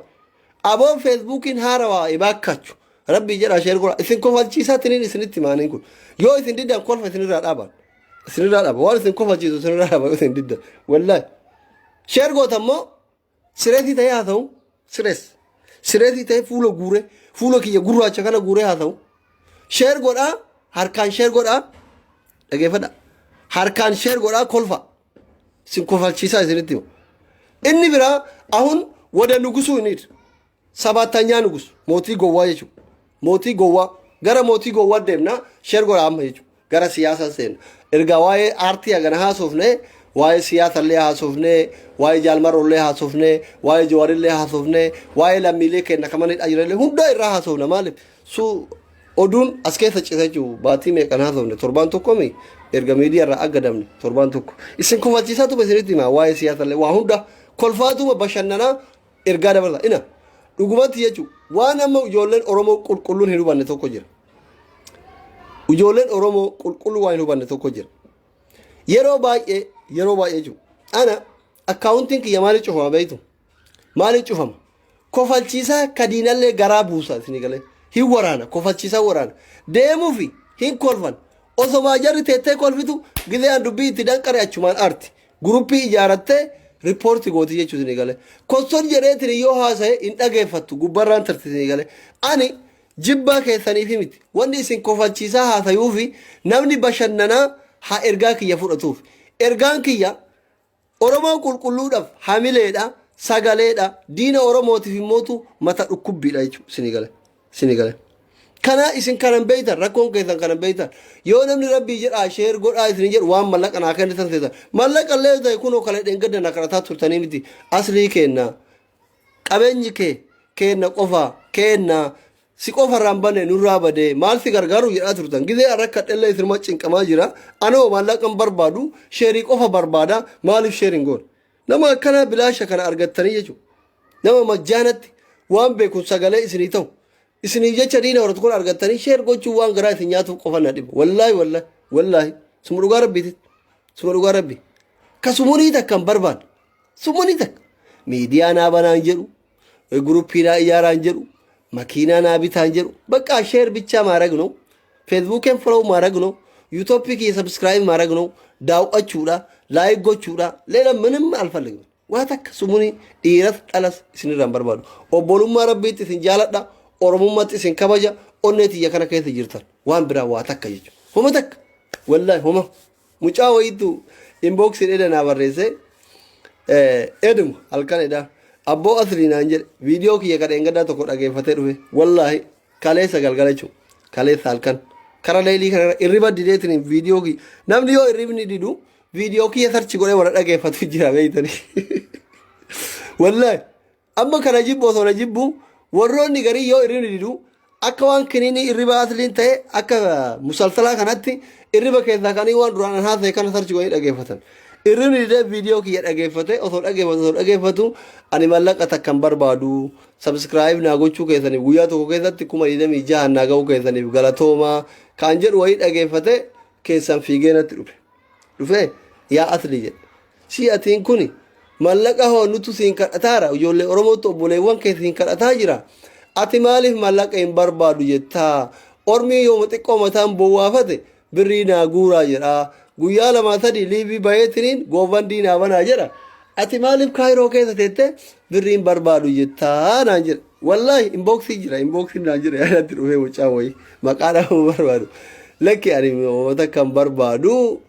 aboo feesbuukiin haarawaa ibaakkachu rabbii jedhaa share godhaa isin kofalchiisaa tiniin isinitti maaniin kun yoo isin diddan kolfa isinirraa dhaaban isinirraa dhaba waan isin kofalchiisu isinirraa dhaba yoo isin diddan wallaahi share gootan moo sireetii ta'ee haa ta'u sirees sireetii ta'ee fuula guure fuula kiyya gurraacha kana guuree haa ta'u share godhaa harkaan share godhaa dhageeffadha harkaan share godhaa kolfa isin kofalchiisaa isinitti hima inni biraa ahun wada nugusuu inni ሰባተኛ ንጉስ mootii gowwaa jechuudha. Mootii gowwaa gara mootii gowwaa deemna share godha amma jechuudha. Gara siyaasaa seenna. Erga waa'ee aartii hagana haasofne waa'ee siyaasallee haasofne waa'ee jaalmarollee haasofne waa'ee jawaarillee haasofne waa'ee lammiilee keenya kaman hidhaa jiranillee hunda irraa haasofna maaliif su oduun as keessa cisa jechuudha. Baatii meeqan haasofne torbaan tokkomi erga miidiyaa irraa aggadamne torbaan tokko. Isin kofalchiisaatuma isinitti hima waa'ee siyaasallee waa hunda kolfaatuma bashannanaa ergaa dabarsa ina dhugumatti jechuun waan amma ijoolleen Oromoo qulqulluun hin hubanne tokko jira. Ijoolleen Oromoo qulqulluu waan hin hubanne tokko jira. Yeroo baay'ee yeroo baay'ee jechuun ana akkaawuntiin kiyya maaliif cufama beektu? Maaliif cufama? Kofalchiisaa kadiinallee garaa buusa isinii galee hin waraana kofalchiisaa waraana deemuufi hin kolfan osomaa jarri teettee kolfitu gizee an dubbii itti danqare achumaan aarti Guruppii ijaarattee report gooti jechuu isinii gale. Kosson jedheetiin yoo haasa'e hin dhageeffattu gubbarraan tarti isinii gale. Ani jibbaa keessaniifi miti. Wanni isin kofalchiisaa haasayuufi namni bashannanaa haa ergaa kiyya fudhatuuf. Ergaan kiyya Oromoon qulqulluudhaaf hamileedha, sagaleedha, diina Oromootiif immootu mata dhukkubbiidha jechuudha isinii gale. Isinii gale. Kana isin kanan beeytan rakkoon keessan kanan beeytan yoo namni rabbii jedhaa share godhaa isin jedhu waan mallaqa naa kennitan seetan mallaqa illee ta'e kunoo kale dheengadda na kadhataa turtanii miti aslii keenna qabeenyi kee keenna qofa keenna si qofa irraan bane nurraa badee maal si gargaaru jedhaa turtan gizee rakkadhellee isinuma cinqamaa jira anoo maallaqa hin barbaadu sheerii qofa barbaada maaliif share hin goone nama akkanaa bilaasha kana argattanii jechuudha nama majjaanatti waan beekun sagalee isinii ta'u Isiniif jecha diina horatu kun argattanii share gochuun waan garaa isin nyaatuuf qofa na dhiba. Wallaahi wallaahi wallaahi suma dhugaa rabbiiti. Suma dhugaa rabbi. Ka sumunii takka hin barbaanne. Sumunii takka. Miidiyaa naa banaan jedhu. Guruppii naa ijaaraan jedhu. Makiinaa naa bitaan jedhu. Bakka share ብቻ ማድረግ ነው. Feesbuukiin follow ማድረግ ነው. Yuutuubii kiyya subscribe ማድረግ ነው. Daawwachuudha. Like gochuudha. ሌላ ምንም አልፈልግም. Waa takka sumunii dhiiras dhalas isinirraa hin barbaadu. Obbolummaa rabbiitti isin jaaladha. Oromummaatti isin kabaja. Onnee tiyya kana keessa jirtan. Waan biraa waa takka jechuudha. Homa takka. Wallaahi homa. Mucaa wayiitu inbox dheeda naa barreesse. Eduma halkan edha. Abboo asrii naan jedhe viidiyoo kiyya kan dheengaddaa tokko dhageeffatee dhufe. Wallaahi kaleessa galgala jechuudha. Kaleessa halkan. Kara leelii kana irriba dideetiin viidiyoo kiyya. Namni yoo irribni didu viidiyoo kiyya search godhee warra dhageeffatu jira beeytanii. Wallaahi amma kana jibbu osoo na jibbu warroonni garii yoo irribni didu akka waan kiniinii irriba asliin ta'e akka musalsalaa kanatti irriba keessaa kanii waan duraan haasa'e kana search godhanii dhageeffatan. Irribni didee viidiyoo kiyya dhageeffate osoo dhageeffatu osoo dhageeffatu ani mallaqa takka hin barbaadu subscribe naa gochuu keessaniif guyyaa tokko keessatti 26,000 naa ga'uu keessaniif galatoomaa kan jedhu wayii dhageeffate keessan fiigee natti dhufe. Dhufee yaa asli jedhe. Si atiin kuni mallaqa hoo nutu siin kadhataara ijoollee Oromootti obboleewwan kee siin kadhataa jira. Ati maaliif mallaqa hin barbaadu jettaa? Ormii yooma xiqqoo mataan bowwaafate birrii naa guuraa jedha. Guyyaa lamaa sadii liivii baheetiniin GoFundMe naa banaa jedha. Ati maaliif Kaayiroo keessa teette birrii hin barbaadu jettaa naan jedhe. Wallaahi inbox jira inbox naan jedhe yaadatti dhufee mucaa wayii maqaa dhabuu barbaadu. Lakki ani uummata kan barbaadu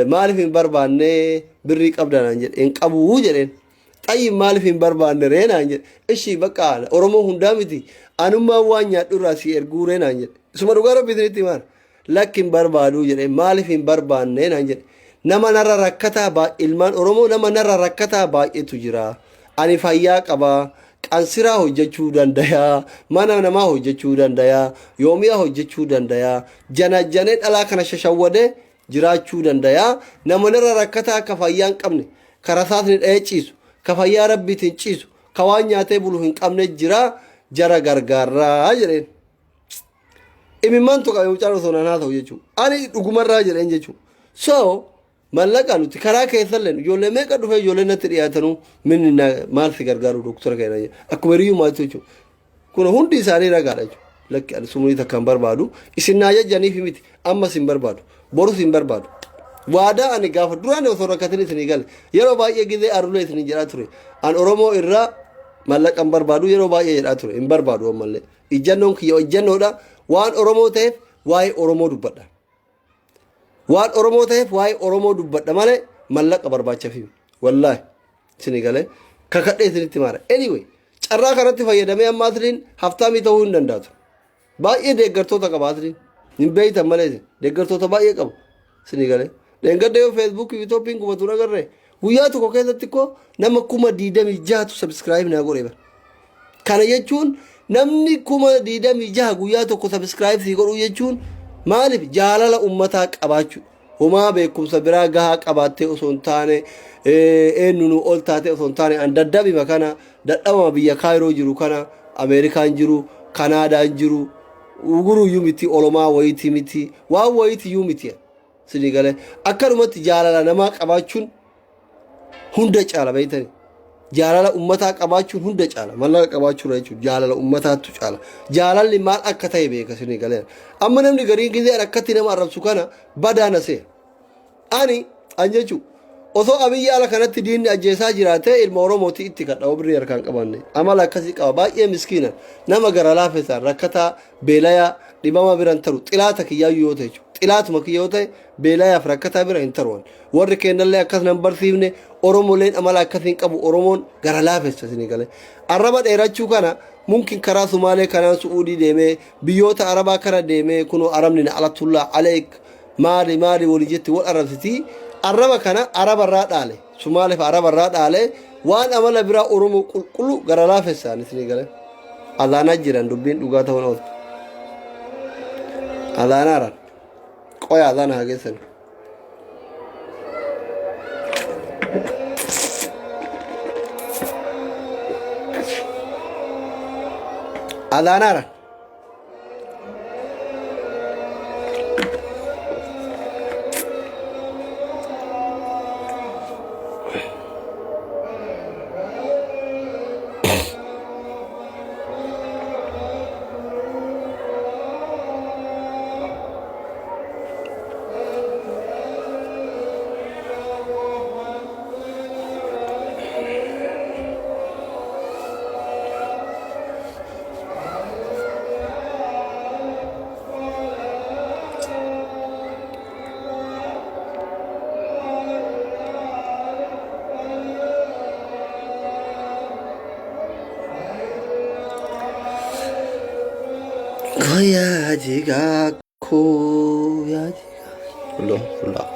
maaliif hin barbaanne birrii qabda naan jedhe hin qabuu jedheen. Xayyi maaliif hin barbaanne ree naan jedhe. Ishii bakka Oromoo hundaa miti anummaa waan nyaadhu irraa si erguu ree naan jedhe. Isuma dhugaa rabbi isinitti himaan. Lakki hin barbaaduu jedhe maaliif hin barbaanne naan jedhe. Nama narra rakkataa ilmaan Oromoo nama narra rakkataa baay'eetu jira. Ani fayyaa qaba. Qansiraa hojjechuu dandayaa. Mana namaa hojjechuu dandayaa. Yoomiyaa hojjechuu dandayaa. Janajjanee dhalaa kana shashawwadee jiraachuu dandayaa. Nama narra rakkataa akka fayyaa hin qabne, ka rasaasni dha'ee ciisu, ka fayyaa rabbiitiin ciisu, ka waan nyaatee bulu hin qabne jira. Jara gargaarraa jedheen. Imimmaantu qabe mucaan osoo naan haasa'u jechuudha. Ani dhugumarraa jedheen jechuudha. So mallaqa nuti karaa keessalleen ijoollee meeqa dhufee ijoollee natti dhiyaatanuu minni maal si gargaaru doktora keenya jedhe. Akkuma hiriyyummaatti jechuudha. Kun hundi isaanii ragaadha jechuudha. Lakki ani sumurii takka hin barbaadu. Isin naa jajjaniif miti. Ammas hin barbaadu. Borus hin barbaadu. Waadaa ani gaafa duraan osoo rakkatin isinii gale. Yeroo baay'ee gizee arulee isinii jedhaa ture. An Oromoo irraa mallaqa hin barbaadu yeroo baay'ee jedhaa ture. Hin barbaadu ammallee. Ijjannoon kiyya ijjannoodha. Waan Oromoo ta'eef waa'ee Oromoo dubbadha. Waan Oromoo ta'eef waa'ee Oromoo dubbadha malee mallaqa barbaachafi. Wallaahi isinii galee kakadhee isinitti maara. Anyway carraa kanatti fayyadamee amma asliin haftaamii ta'uu hin danda'atu. Baay'ee deeggartoota qaba asliin. Hin beeytan malee isin deeggartoota baay'ee qaba. Isinii galee. Dheengadda yoo feesbuukii fi Itoophiin gubatu hin agarree guyyaa tokko keessatti koo nama 26,000tu sabiskiraayib naa godhe bara. Kana jechuun namni 26,000 guyyaa tokko sabiskiraayib sii godhuu jechuun maaliif jaalala ummataa qabaachuu. Homaa beekumsa biraa gahaa qabaattee osoo hin taane eenyu nu ol taatee osoo hin taane an daddabima kana dadhabama biyya Kaayiroo jiru kana Ameerikaan jiru Kanaadaan jiru uguruyyuu miti olomaa wayitii miti waan wayiitiyyuu miti. Sinii galee akkanumatti jaalala namaa qabaachuun hunda caala beektani. Jaalala ummataa qabaachuun hunda caala. Mallaqa qabaachuudha jechuudha. Jaalala ummataattu caala. Jaalalli maal akka ta'e beeka sinii galee. Amma namni gariin gizee akkatti nama arrabsu kana badaa na se'a. Ani an jechuun osoo abiyyi ala kanatti diinni ajjeesaa jiraatee ilma Oromooti itti kadha obirrii harkaan qabanne. Amala akkasii qaba. Baay'ee miskiina. Nama gara laafesaan rakkataa beelayaa dhibama bira hin taru. Xilaata kiyyaayyuu yoo ta'e jechuudha. Xilaatuma kiyya yoo ta'e beelayaaf rakkataa bira hin taru. Warri keennallee akkas nan barsiifne Oromoleen amala akkasii hin qabu Oromoon gara laafessa isinii galee. Arraba dheerachuu kana mumkin karaa Sumaalee kanaan Su'uudii deemee biyyoota Arabaa kana deemee kunoo Arabni na alatullaa aleek maali maali walii jetti wal arrabsitii arraba kana Arabarraa dhaale Sumaaleef Arabarraa dhaale waan amala biraa Oromoo qulqullu gara laafessaan isinii galee. Azaanaa jiran dubbiin dhugaa ta'uun ooltu. Azaanaaraan qoya azaana haa geessan. Azaanaaraan. Koyaa jigaa koyaa jigaa. Allah Allah.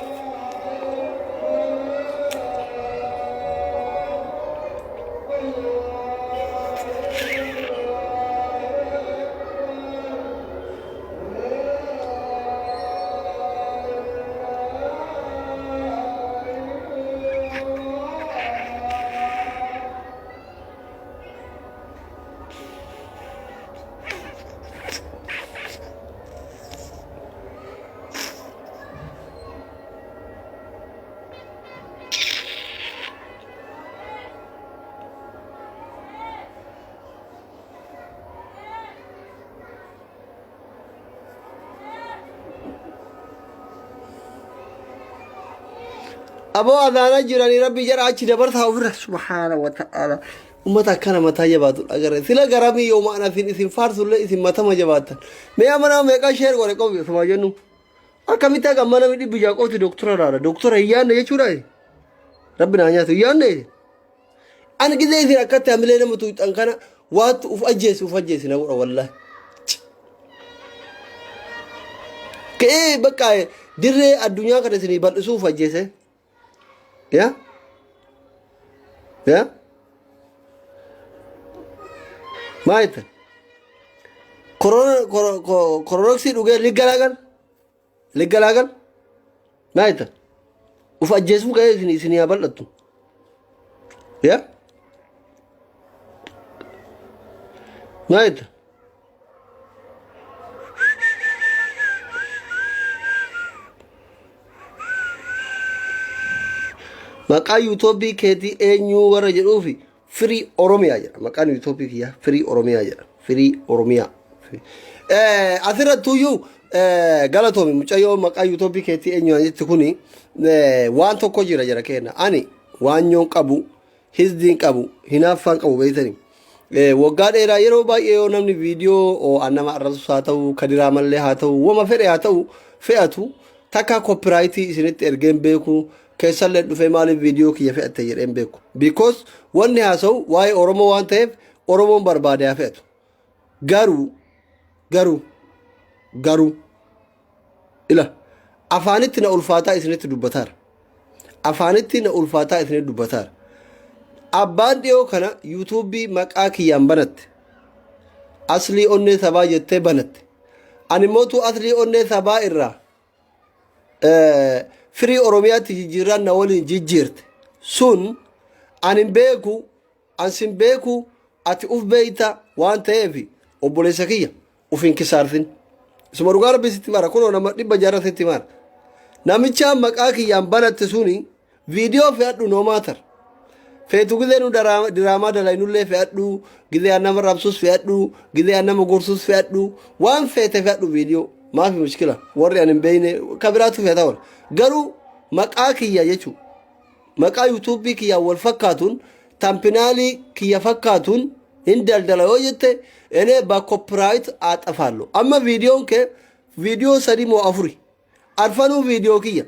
Aboo azaana jiranii rabbi jedha achi dabarsaa ofirra subhaana wa ta'ala. Ummata akkana mataa jabaatu agarre. Sila garamii yooma ana isin isin faarsullee isin matama jabaattan. Mee amma nama meeqaa sheer godhe qofi osuma jennu. Akkamitti akka amma namni 600 qofti doktora laala. Doktora hin yaadne jechuudha. Rabbi naa nyaatu hin yaadne. Ani gizee isin akkatti hamilee nama tuuxan kana waattu uf ajjeesi uf ajjeesi na godha wallahi. Ka'ee bakka dirree addunyaa kana isinii bal'isuu uf ajjeese. Yaa? Yaa? Maa jettan? Kororoksii dhugee liggalaagal? Liggalaagal? Maa jettan? Uf ajjeesuu ka'ee isinii haa bal'attu. Yaa? Maa jettan? Maqaa yuutuubii keetii eenyuu warra jedhuufi Firii Oromiyaa jedha. Maqaan yuutuubii kiyyaa Firii Oromiyaa jedha. Firii Oromiyaa. Asirrattuyyuu galatoomi mucayyoo maqaa yuutuubii keetii eenyu jetti kuni waan tokko jira jira kenna. Ani waanyoon qabu Hizdiin qabu, hinaaffaan qabu beektani. Waggaa dheeraa yeroo baay'ee yoo namni viidiyoo oo'aan nama arrabsus haa ta'u, ka diraamallee haa ta'u, wama fedhe haa ta'u fe'atu takka koppiraayitii isinitti ergeen beeku keessallee dhufee maaliif viidiyoo kiyya fe'atte jedheen beeku. Because wanni haasa'u waa'ee Oromoo waan ta'eef Oromoon barbaade haa fe'atu. Garuu garuu garuu ila afaanitti na ulfaataa isinitti dubbataara. Afaanitti na ulfaataa isinitti dubbataara. Abbaan dhiyoo kana yuutuubii maqaa kiyyaan banatte. Aslii onnee sabaa jettee banatte. Ani mootuu aslii onnee sabaa irraa firii Oromiyaatti jijjiirraan na waliin jijjiirte. Sun ani hin beeku An sin beeku ati uf beeyta waan ta'eef obboleessa kiyya uf hin kisaarsin. Isuma dhugaa rabbi sitti mara kunoo nama dhibba jaarra sitti mara. Namichaa maqaa kiyyaan banatte suni viidiyoo fe'adhu no matter. Feetu gizee nu diraamaa dalaynullee fe'adhu, gizee an nama rabsus fe'adhu, gizee an nama gorsus fe'adhu, waan feete fe'adhu viidiyoo. Maafi mushkila warri an hin beeyne ka biraatu fe'ata oola. Garuu maqaa kiyya jechuudha. Maqaa yuutuubii kiyyaan wal fakkaatuun tampinaalii kiyya fakkaatuun hin daldala yoo jette enee ba copyright aaxafaallo. Amma viidiyoon kee viidiyoo sadii moo afuri arfanuu viidiyoo kiyya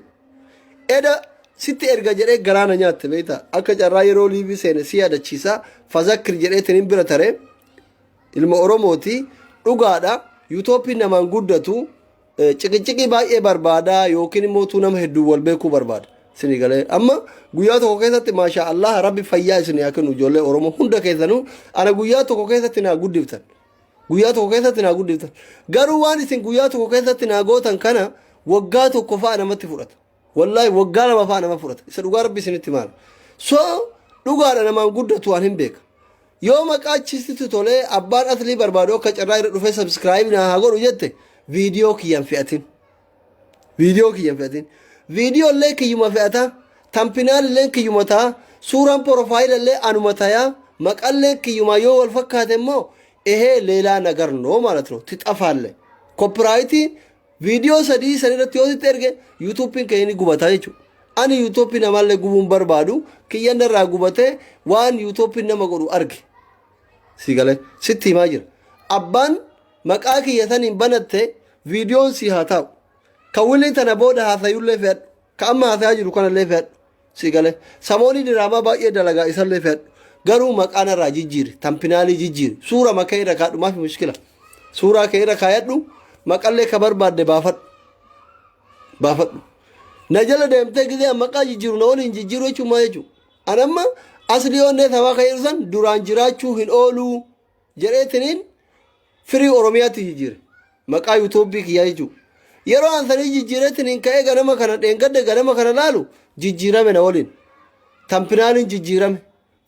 eda sitti erga jedhee garaa na nyaatte beektaa akka carraa yeroo liivii seene si yaadachiisa fazakkir jedheetiin hin bira taree ilma Oromooti dhugaadha yuutooppiin namaan guddatu Ciqiciqii baay'ee barbaada yookiin immoo tuu nama hedduu wal beekuu barbaada. Isinii galee amma guyyaa tokko keessatti maashaa Allah rabbi fayyaa isinii haa kennu ijoollee Oromoo hunda keessanuu ana guyyaa tokko keessatti naa guddiftan. Guyyaa tokko keessatti naa guddiftan. Garuu waan isin guyyaa tokko keessatti naa gootan kana waggaa tokko fa'a namatti fudhata. Wallaahi waggaa lama fa'a nama fudhata. Isa dhugaa rabbi isinitti maala. So dhugaadha namaan guddatu waan hin beeka. Yoo maqaa achitti tolee abbaan aslii barbaadu akka carraa irra dhufee subscribe naa haa godhu jette viidiyoo kiyyan fe'atin. Viidiyoo kiyyan fe'atin. Viidiyoo illee kiyyuma fe'ata. Tampinaal illee kiyyuma ta'a. Suuraan porofaayila illee anuma ta'a. Maqallee kiyyuma yoo wal fakkaate immoo ehee leelaa nagar noo ማለት ነው ትጠፋለህ። Koppiraayitii Viidiyoo sadii san irratti yoo sitti erge yuutuubiin kee ni gubata jechuudha. Ani yuutuubii namallee gubuun barbaadu kiyyan irraa gubatee waan yuutuubiin nama godhu arge. Si galee sitti himaa jira. Abbaan maqaa kiyya saniin banatte viidiyoon si haa taa'u. Kan wilii tana booda haasayullee fe'adhu. Ka amma haasayaa jiru kanallee fe'adhu. Si galee samoonii diraamaa baay'ee dalagaa isallee fe'adhu. Garuu maqaa narraa jijjiiri. Tampinaalii jijjiiri. Suura makee irra kaadhu maafi mushkila. Suuraa kee irra kaayadhu maqallee ka barbaadde baafadhu. Baafadhu. Na jala deemtee gizee an maqaa jijjiiru na waliin jijjiiru jechuun maal jechuudha? An amma aslii onnee sabaa kan jedhu san duraan jiraachuu hin ooluu jedheetiniin firii Oromiyaatti jijjiire. Maqaa yuutuubii kiyyaa jechuudha. Yeroo an sanii jijjiireetiniin ka'ee ganama kana dheengadde ganama kana laalu jijjiirame na waliin. Tampinaaliin jijjiirame.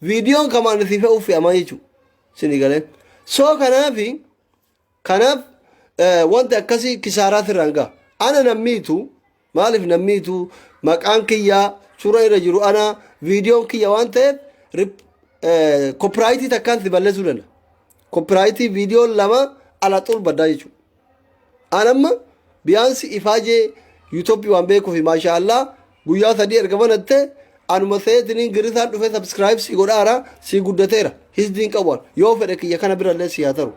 Viidiyoon kamaan si fe'uuf fe'amaa jechuudha. Sini galee. So kanaafi kanaaf wanti akkasii kisaaraa sirraan ga'a. Ana nammiitu maaliif nammiitu maqaan kiyyaa suura irra jiru ana viidiyoon kiyya waan ta'eef koppiraayitii takkaan si balleessuu danda'a. Koppiraayitii viidiyoon lama ala xur baddaa jechuudha. An amma biyaansi ifaajee yuutoopii waan beekuufi maashaa Allah guyyaa sadii erga banatte anuma seetiniin girisaan dhufee subscribe si godhaara si guddateera hisdiin qabu an yoo fedhe kiyya kana birallee si haa taru.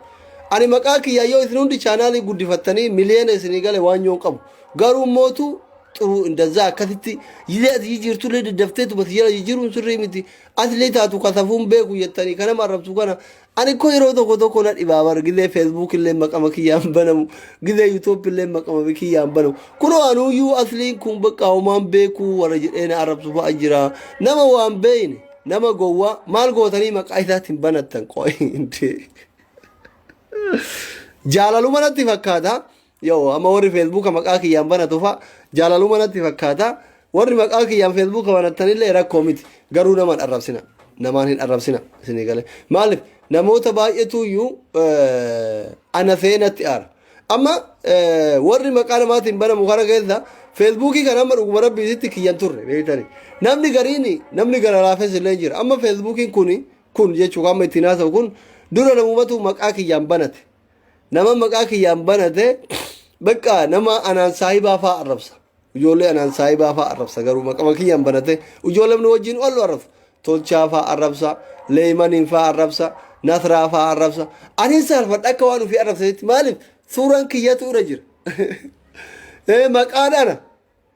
Ani maqaa kiyya yoo isin hundi chaanaalii guddifattanii miliyoona isinii gale waan yoon qabu garuu mootu Xuruu indazaa akkasitti yizee ati jijjiirtullee daddafteetuma si jala jijjiiruun sirrii miti. Asillee taatu ka safuun beeku jettanii ka nama arrabsu kana ani ko yeroo tokko tokko na dhibaa bar gizee Facebook illee maqama kiyyaan banamu gizee YouTube illee maqama kiyyaan banamu kunoo anuuyyuu asliin kun bakka homaan beekuu warra jedhee na arrabsu fa'a jira nama waan beeyne nama gowwaa maal gootanii maqaa isaatiin banattan qo'ee jaalaluma natti fakkaata. Yoo amma warri feesbuuka maqaa kiyyaan banatu fa'a jaalaluma natti fakkaata. Warri maqaa kiyyaan feesbuuka banattanillee rakkoo miti. Garuu nama hin arrabsina. Namaan hin arrabsina isinii galee. Maaliif namoota baay'eetu iyyuu ana seenatti aara. Amma warri maqaa namaatiin banamu kana keessa feesbuukii kana amma dhuguma rabbiisitti kiyyan turre beektani. Namni gariin namni gara laafes illee jira. Amma feesbuukiin kun jechuun amma ittiin haasa'u kun dura namumatu maqaa kiyyaan banate. Nama maqaa kiyyaan banate bakka nama anaan saahibaa faa arrabsa. Ijoollee anaan saahibaa faa arrabsa garuu maqama kiyyaan banate ijoollee nu wajjin oolu arrabsa. Tolchaa faa arrabsa, Leeymaniin faa arrabsa, Nasraa faa arrabsa. Anin saalfadha akka waan ofii arrabsanitti maaliif suuraan kiyyatu irra jira. Maqaan ana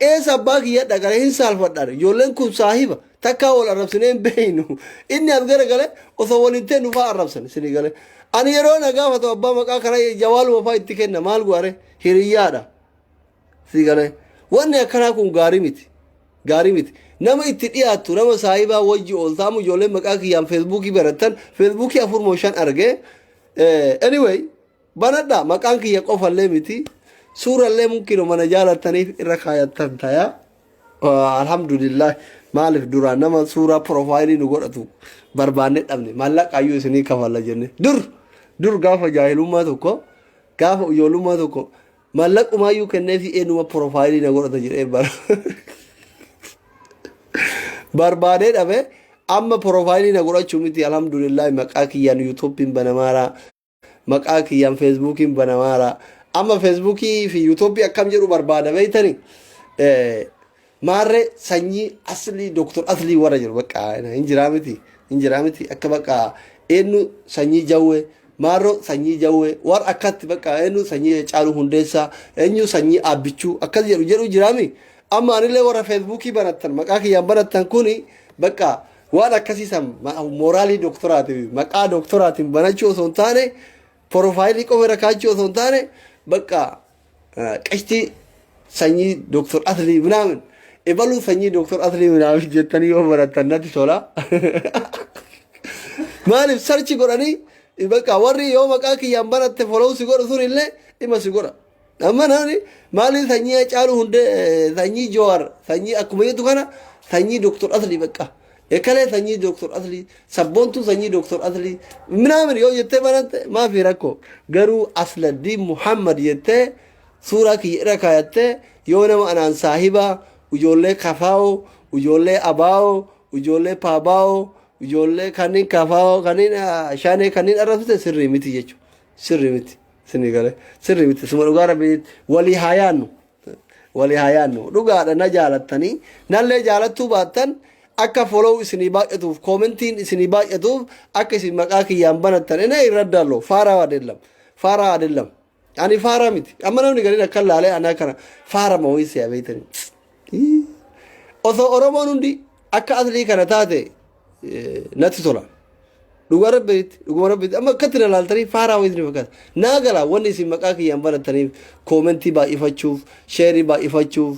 Eessa abbaa kiyya dhaqare hin saalfadhaan ijoolleen kun saahiba takkaa wal arrabsinee hin beeynu inni as garagale osoo waliin ta'e nufaa arrabsan isinii gale ani yeroo na gaafatu abbaa maqaa kana jawaaluma faa itti kenna maal go'are hiriyyaadha sii gale wanni akkanaa kun gaarii miti gaarii miti nama itti dhiyaattu nama saahibaa wajji ooltaamu ijoolleen maqaa kiyyaan feesbuukii barattan feesbuukii afur moo shan argee anyway Banadhaa maqaan kiyya qofallee miti suurallee mumkino mana jaalattaniif irra kaayattan taya. Alhamdulillah maaliif duraan nama suuraa piroofaayilii nu godhatu barbaanne dhabne maallaqaayyuu isinii kafalla jenne dur dur gaafa jaahilummaa tokko gaafa ijoollummaa tokko maallaqumaayyuu kenneefi eenyuma piroofaayilii na godhata jedhee bara barbaadee dhabe amma piroofaayilii na godhachuu miti alhamdulillah maqaa kiyyaan yuutuubiin banamaaraa maqaa kiyyaan feesbuukiin banamaara. Amma feesbuukii fi yuutuubii akkam jedhu barbaada beektani. Maarree sanyii aslii doktor aslii warra jiru bakka hin jiraa miti hin jiraa miti akka bakka eenyu sanyii jawwee maarroo sanyii jawwee warra akkatti bakka eenyu sanyii caaluu hundeessaa eenyu sanyii aabbichuu akkas jedhu jedhu jiraami. Amma anillee warra feesbuukii banattan maqaa kiyyaan banattan kuni bakka Waan akkasii san mooraalii doktoraatiin maqaa doktoraatiin banachuu osoo hin taane porofaayilii qofa irra kaachuu osoo hin taane bakka qashtii sanyii doktor Aslii minaamin ebaluu sanyii doktor Aslii minaamin jettanii yoo barattan natti tola. Maaliif sarchi godhanii bakka warri yoo maqaa kiyyaan banatte follow si godhu sun illee dhimma si godha. Amma namni maaliif sanyii Hacaaluu hundee sanyii Jawaar sanyii akkuma jettu kana sanyii Dooktor Aslii bakka ekalee sanyii Dooktor Aslii sabboontuu sanyii Dooktor Aslii minaamin yoo jettee banatte maafi rakkoo garuu Asladdiin Muhammad jettee suuraa kiyya irra kaayattee yoo nama anaan saahibaa ijoollee kafaa'oo ijoollee abaa'oo ijoollee paabaa'oo ijoollee kanneen kafaa'oo kanneen shanee kanneen arrabsite sirrii miti jechuudha sirrii miti. Sini gale sirri miti suma dhugaa rabbi walii haa yaannu walii haa yaannu dhugaadha na jaalattanii nallee jaalattuu baattan akka follow isinii baay'atuuf koomentiin isinii baay'atuuf akka isin maqaa kiyyaan banattan ina irra dallo faaraa adeellam faaraa adeellam ani faaraa miti amma namni gariin akka laalee anaa kana faara ma wayii si'a beeytanii osoo oromoon hundi akka aslii kana taate natti tola. Dhugaa rabbiitti dhuguma rabbiitti amma akkatti na laaltanii faaraa wayii isin fakkaata. Naa gala wanni isin maqaa kiyyaan banattaniif koomentii baay'ifachuuf sheerii baay'ifachuuf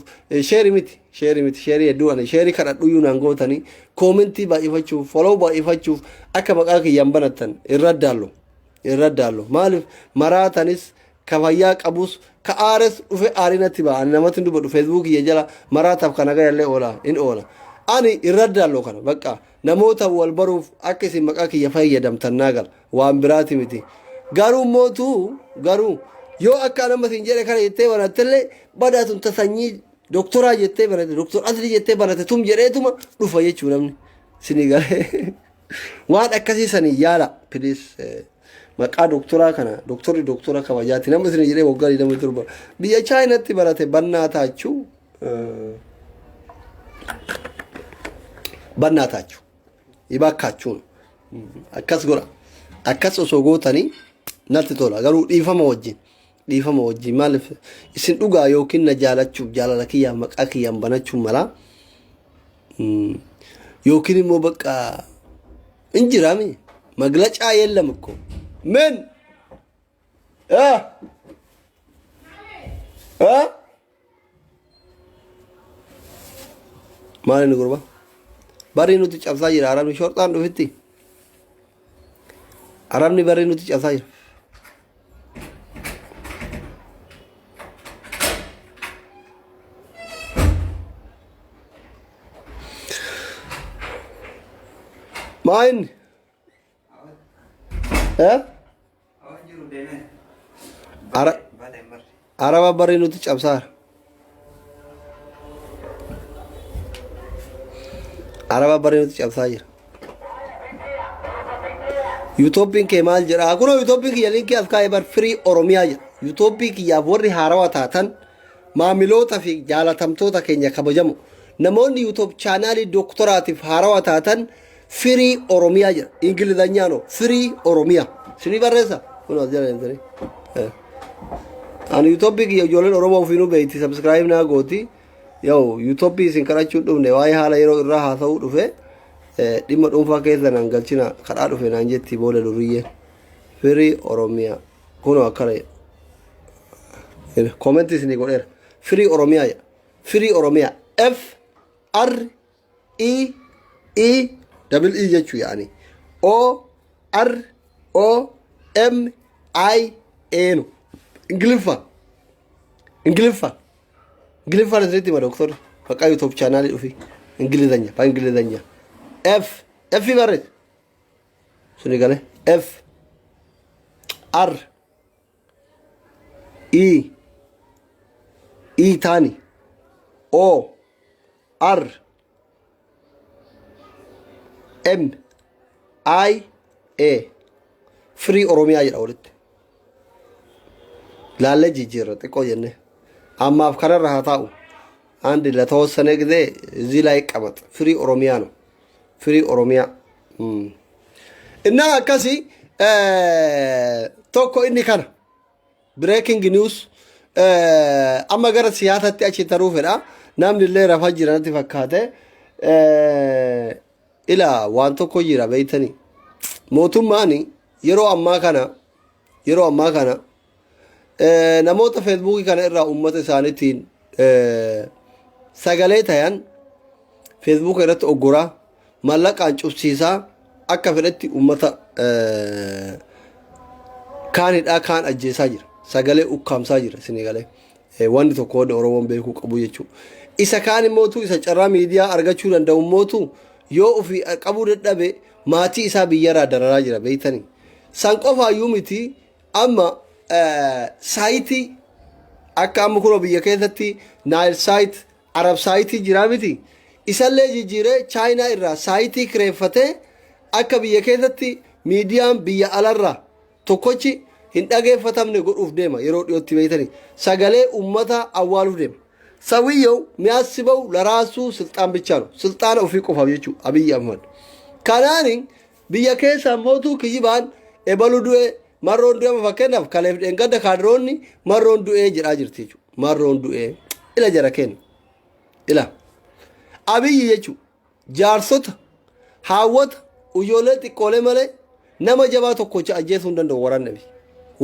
sheerii miti sheerii miti sheerii hedduu ani sheerii kadhadhuyyuu naan gootanii koomentii baay'ifachuuf follow baay'ifachuuf akka maqaa kiyyaan banattan irra daallu irra daallu maaliif maraatanis ka fayyaa qabus ka aares dhufe aarii natti ba'a ani namatti hin dubbadhu feesbuuk kiyya jala maraataaf ka nagayallee oola hin oola ani irra daallu kana bakka Namoota wal baruuf akka isin maqaa kiyya fayyadamtan naa gala. Waan biraati miti. Garuu mootu garuu yoo akka an amma isin jedhe kana jettee banattellee badaa tun ta sanyii doktoraa jettee banate doktor Aslii jettee banate tum jedheetuma dhufa jechuu namni. Isinii galee. Waan akkasii sanii yaala please. Maqaa doktoraa kana doktorri doktora kabajaati nama isin jedhee waggaa 27 biyya chaayinaatti barate bannaa taachuu bannaa taachuu ibakkaachuu akkas godha akkas osoo gootanii natti tola garuu dhiifama wajjin Dhiifama wajjin maaliif isin dhugaa yookiin na jaalachuuf jaalala kiyyaaf maqaa kiyyaan banachuun mala. Yookiin immoo bakka hin jiraami. Maglacaa yeellam ikko. Men! Ah! Ah! Maal inni gurba? Barri nuti cabsaa jira arabni shorxaan dhufitti. Arabni barri nuti cabsaa jira. Maa inni? Eh? Araba barri nuti cabsaa jira. Araba barri nuti cabsaa jira. Yuutooppiin kee maal jedha? Kunoo yuutooppiin kiyya linkii as kaa'ee bar firii Oromiyaa jedha. Yuutooppii kiyyaaf warri haarawaa taatan maamiloota fi jaalatamtoota keenya kabajamu. Namoonni yuutoop chaanaalii doktoraatiif haarawaa taatan firii Oromiyaa jedha. Ingilizanyaanoo firii Oromiyaa. Isinii barreessa? Kunoo as jala deemtanii. Ani yuutoopii kiyya ijoolleen Oromoo ofiinuu beekti sabskiraayib naa gooti. Yoo yuutoopii isin kadhachuu dhufne waa'ee haala yeroo irraa haasa'uu dhufe dhimma dhuunfaa keessa naan galchina kadhaa dhufe naan jetti booda duriyyeen. Firii Oromiyaa. Kunoo akkana jedha. Koomentii isinii godheera. Firii Oromiyaa jedha. Firii Oromiyaa. F R E E double E jechuu yaani. O R O M I A nu. Ingiliffaan. Ingiliffaan. Ingiliffaan isinitti hima doktorri. Maqaa YouTube chaanaalii dhufi. Ingilizanya. Faa Ingilizanya. F F barreessi. Suni galee. F R E E taani O R M I A Firii Oromiyaa jedha walitti. Laallee jijjiirra xiqqoo jenne. Ammaaf kanarra haa taa'u. አንድ ለተወሰነ ጊዜ እዚህ ላይ ይቀመጥ። ፍሪ ኦሮሚያ ነው። ፍሪ ኦሮሚያ እና akkasi tokko inni kana breaking news amma gara siyaasatti achi taruu fedha. Namni illee rafaa jira natti fakkaate. Ila waan tokko jira beeytanii. Mootummaan yeroo ammaa kana yeroo ammaa kana namoota feesbuukii kana irraa uummata isaaniitiin sagalee tayan feesbuuka irratti oggoraa mallaqaan cubsiisaa akka fedhetti uummata kaan hidhaa kaan ajjeesaa jira. Sagalee ukkaamsaa jira isinii galee. Wanni tokko wanni Oromoon beekuu qabu jechuudha. Isa kaan immootu isa carraa miidiyaa argachuu danda'u immootu yoo ofii qabuu dadhabe maatii isaa biyyarraa dararaa jira beektanii. San qofaayyuu miti amma saayitii akka amma kunoo biyya keessatti Naayil saayit Arab saayitii jiraa miti. Isallee jijjiiree Chaayinaa irraa saayitii kireeffatee akka biyya keessatti miidiyaan biyya alarraa tokkochi hin dhageeffatamne godhuuf deema yeroo dhiyootti beektanii. Sagalee uummataa awwaaluuf deema. ሰውየው የሚያስበው ለራሱ ስልጣን ብቻ ነው። ስልጣን ofii qofaaf jechuudha Abiyyi Ahmad. Kanaani biyya keessa mootuu kijibaan ebalu du'e marroon du'e fakkeenyaaf kaleef dheengadda kaadiroonni marroon du'ee jedhaa jirti jechuudha. Marroon du'ee ila jara kenna. Ila Abiyyi jechuudha jaarsota haawwata ijoollee xiqqoolee malee nama jabaa tokkocha ajjeesuu hin danda'u waraanni Abiyyi.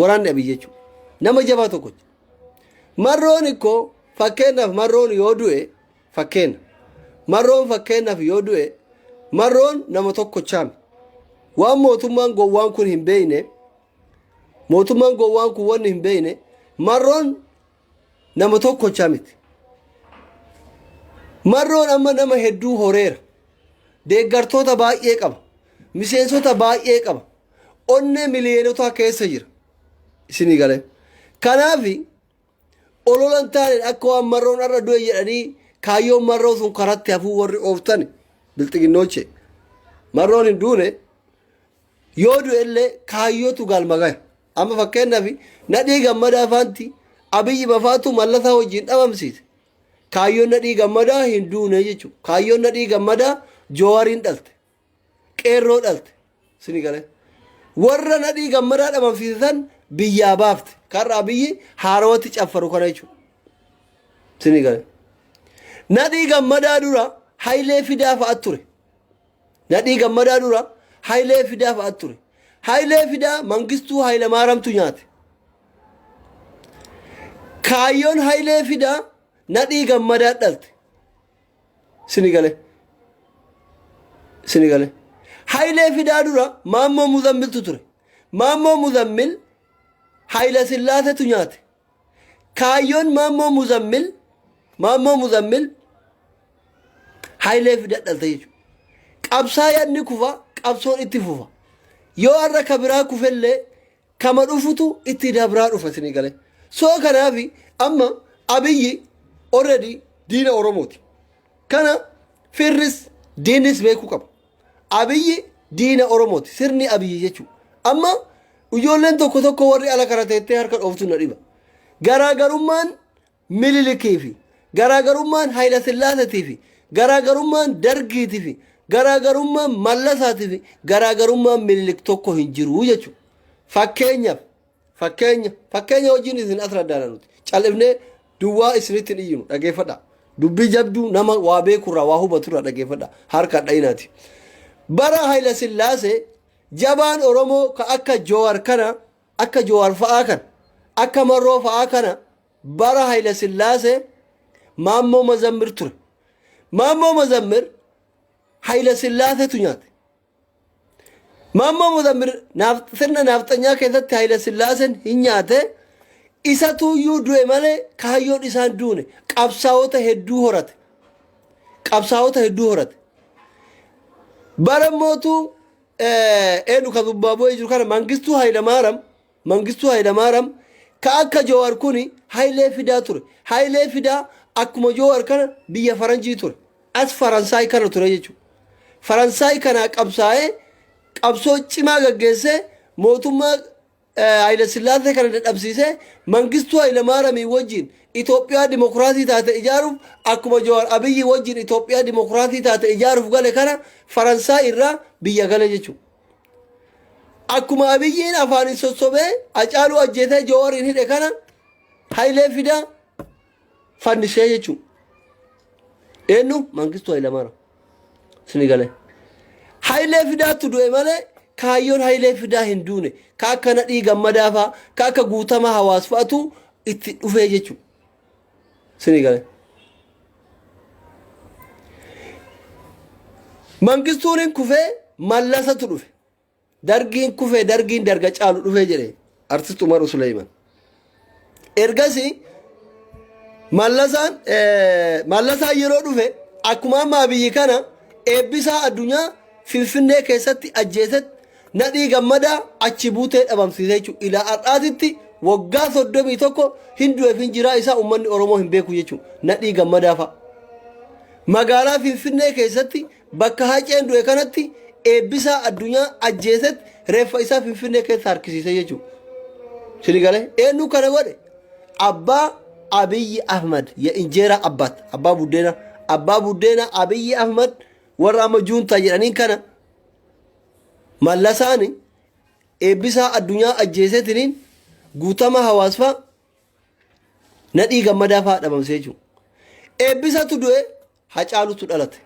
Waraanni Abiyyi jechuudha. Nama jabaa tokkocha. Marroon ikkoo fakkeenyaaf marroon yoo du'e fakkeenya marroon fakkeenyaaf yoo du'e marroon nama tokkochaami. Waan mootummaan gowwaan kun hin beekne mootummaan gowwaan kun wanni hin beekne marroon nama tokkochaa miti. Marroon amma nama hedduu horeera. Deeggartoota baay'ee qaba. Miseensota baay'ee qaba. Onnee miliyoenotaa keessa jira. Isinii galee. Kanaaf ololan taane akka waan marroon har'a du'e jedhanii kaayyoon marroo sun karatti hafuu warri ooftan bilxiginnooche. Marroon hin duune yoo du'e illee kaayyootu galma gaya. Amma fakkeenyaaf Nadhii Gammadaa faanti Abiyyi Bafaatu mallasaa wajjin dhabamsiise. Kaayyoon Nadhii Gammadaa hin duune jechuudha. Kaayyoon Nadhii Gammadaa Joowariin dhalte. Qeerroo dhalte. Sini galee. Warra Nadhii Gammadaa dhabamsiise san biyyaa baafte. Karra Abiyyi haarawatti caffaru kana jechuudha. Isinii gale. Nadhii Gammadaa dura Hayilee Fidaa fa'aa ture. Nadhii Gammadaa dura Hayilee Fidaa fa'aa ture. Hayilee Fidaa Mangistuu Hayilamaaramtu nyaate. Kaayyoon Hayilee Fidaa Nadhii Gammadaa dhalte. Isinii gale. Isinii gale. Hayilee Fidaa dura Maammoo Muzammiltu ture. Maammoo Muzammil Hayila Sillaasetu nyaate. Kaayyoon Maammoo Muzammil Maammoo Muzammil Hayilee Fidaa dhalte jechuudha. Qabsaayaan ni kufa, qabsoon itti fufa. Yoo har'a ka biraa kufellee kama dhufutu itti dabraa dhufa isinii galee. So kanaafi amma Abiyyi already diina Oromooti. Kana firris diinnis beekuu qaba. Abiyyi diina Oromooti. Sirni Abiyyi jechuudha. Amma ijoolleen tokko tokko warri ala kana teettee harka dhooftu na dhiba. Garaagarummaan Mililikii fi garaagarummaan Hayila Sillaasetii fi garaagarummaan Dargiitii fi garaagarummaan Mallasaatii fi garaagarummaan Mililik tokko hin jiru jechuudha. Fakkeenyaaf fakkeenya fakkeenya wajjin isin as raddaana nuti cal'ifnee duwwaa isinitti hin iyyinu dhageeffadha. Dubbii jabduu nama waa beekurraa waa hubaturraa dhageeffadha harka dhayinaati. Bara Hayila Sillaasee jabaan Oromoo ka akka Joowar kana akka Jowaar fa'aa kana, akka Marroo fa'aa kana bara Hayila Sillaasee Maammoo Mazammir ture. Maammoo Mazammir Hayila Sillaaseetu nyaate. Maammoo Mazammir sirna naafxanyaa keessatti Hayila Sillaaseen hin nyaate isatuyyuu du'e malee kaayyoon isaan duune qabsaa'ota hedduu horate. Qabsaa'ota hedduu horate. Bara mootuu eenyu ka Zimbaabuwee jiru kana Mangistuu Hayilamaariyaam Mangistuu Hayilamaariyaam ka akka Jawaar kuni Hayilee Fidaa ture. Hayilee Fidaa akkuma Jawaar kana biyya Faranjii ture. As Faransaay kana ture jechuudha. Faransaay kanaa qabsaa'ee qabsoo cimaa gaggeessee mootummaa Hayila Sillaasee kana dadhabsiisee Mangistuu Hayilamaariyaamii wajjin Itoophiyaa dimokiraasii taate ijaaruuf akkuma Jawaar Abiyyi wajjin Itoophiyaa dimokiraasii taate ijaaruuf gale kana Faransaay irraa biyya gale jechuudha. Akkuma Abiyyiin afaaniin sossobee Hacaaluu ajjeesee Jawaariin hidhe kana Hayilee Fidaa fannisee jechuudha. Eenyu Mangistuu Hayilamaariyaam. Sini galee. Hayilee Fidaatu du'e malee kaayyoon Hayilee Fidaa hin duune. Ka akka Nadhii Gammadaa fa'a, ka akka Guutamaa Hawaas fa'atu itti dhufee jechuudha. Sini galee. Mangistuun hin kufee Mallasatu dhufe. Dargiin kufee dargiin darga caalu dhufee jedhe Artist Umar Suleeman. Ergasii Mallasaan Mallasaan yeroo dhufe akkuma amma Abiyyi kana eebbisaa addunyaa Finfinnee keessatti ajjeesetti Nadhii Gammadaa achi buutee dhabamsiisee jechuudha. Ilaa har'aatitti waggaa 31 hin du'eef hin jiraa isaa uummanni Oromoo hin beeku jechuudha. Nadhii Gammadaa fa'a. Magaalaa Finfinnee keessatti Bakka Haceen du'e kanatti Eebbisaa Addunyaa ajjeeset reeffa isaa Finfinnee keessa harkisiise jechuudha. Sini galee eenyu kana godhe? Abbaa Abiyyi Ahmad ya injeeraa abbaat abbaa buddeena abbaa buddeena Abiyyi Ahmad warra amma juuntaa jedhaniin kana Mallasaani Eebbisaa Addunyaa ajjeesetiniin Guutamaa Hawaas fa'a Nadhii Gammadaa fa'a dhabamsee jechuudha. Eebbisatu du'e Hacaalutu dhalate.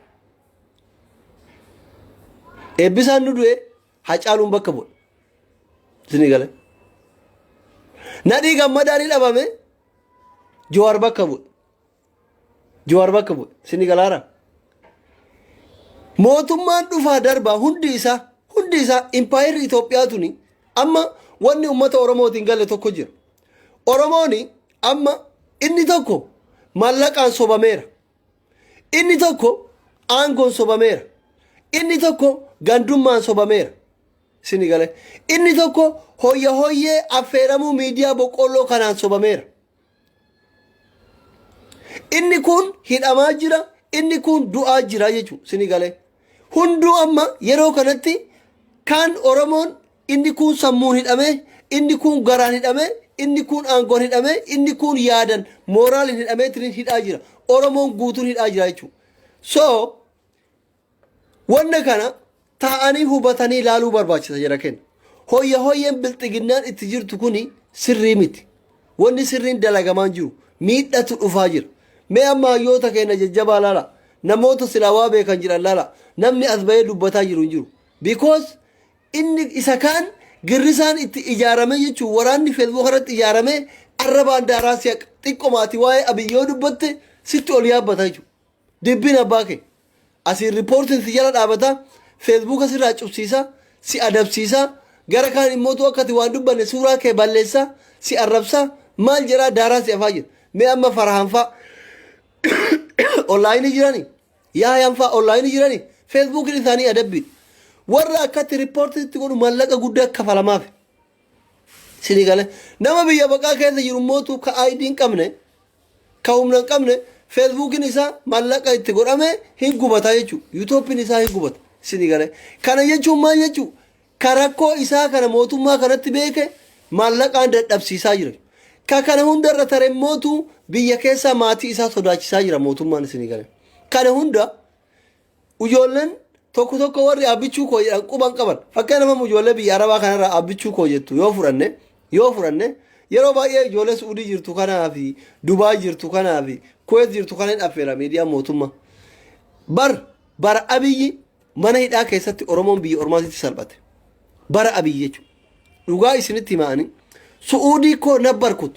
Eebbisaan nu du'e Hacaaluun bakka bu'e. Isinii gale. Nadhii Gammadaa ni dhabame Jawaar bakka bu'e. Jawaar bakka bu'e. Isinii galaara. Mootummaan dhufaa darbaa hundi isaa hundi isaa impaayerri Itoophiyaa tuni amma wanni uummata Oromootiin gale tokko jira. Oromooni amma inni tokko mallaqaan sobameera. Inni tokko aangoon sobameera. Inni tokko gandummaan sobameera. Isin gale. Inni tokko hoyya hoyyee affeeramuu miidiyaa boqqoolloo kanaan sobameera. Inni kun hidhamaa jira, inni kun du'aa jira jechuudha. Isin gale. Hunduu amma yeroo kanatti kan Oromoon Inni kuun sammuun hidhamee, inni kuun garaan hidhamee, inni kuun aangoon hidhamee, inni kuun yaadan mooraaliin hidhameetiin hidhaa jira. Oromoon guutuun hidhaa jira jechuudha. So, wanna kana taa'anii hubatanii ilaaluu barbaachisa jira kenna. Hoyya hoyyeen bilxiginnaan itti jirtu kuni Sirrii miti. Wanni sirriin dalagamaa hin jiru. Miidhatu dhufaa jira. Mee amma hayyoota keenya jajjabaa laala. Namoota silaa waa beekan jiran laala. Namni as bahee dubbataa jiru hin jiru. Because inni isa kaan girrisaan itti ijaarame jechuun waraanni Facebook irratti ijaarame arrabaan daaraa si'a xiqqomaati waa'ee Abiy yoo dubbatte sitti ol yaabbata jechuudha. Dibbiin abbaa kee. Asiin riippoortiin si jala dhaabata, feesbuuka sirraa cufsiisa, si adabsiisa, gara kaan immootu akka ati waan dubbanne suuraa kee balleessa, si arrabsa, maal jedhaa daaraa si afaa jira. Mee amma Farahaan faa onlaayinii jirani, Yaayaan faa onlaayinii jirani, feesbuukiin isaanii adabbiidha. Warra akkatti riippoortii godhu mallaqa guddaa kafalamaaf. Sinii galee nama biyya baqaa keessa jiru mootu ka ID hin qabne, ka humna hin qabne, feesbuukiin isaa mallaqa itti godhame hin gubata jechuudha. Yuutooppiin isaa hin gubata. Sinii galee. Kana jechuun maal jechuudha? Ka rakkoo isaa kana mootummaa kanatti beeke maallaqaan dadhabsiisaa jira. Ka kana hundarra tare mootu biyya keessaa maatii isaa sodaachisaa jira mootummaan, isinii galee. Kana hunda ijoolleen tokko tokko warri abbichuu koo jedhan quban qaban. Fakkeenyaaf ijoollee biyya Arabaa kanarraa abbichuu koo jettu yoo fudhanne, yeroo baay'ee ijoollee Suudii jirtu kanaa fi Dubaay jirtu kanaa fi Kuweet jirtu kana hin affeera miidiyaa mootummaa. Bar bara Abiyyi mana hidhaa keessatti Oromoon biyya Ormaatitti salphate. Bara Abiyyi jechuudha. Dhugaa isinitti hima'anii Su'uudii koo nabbarkut.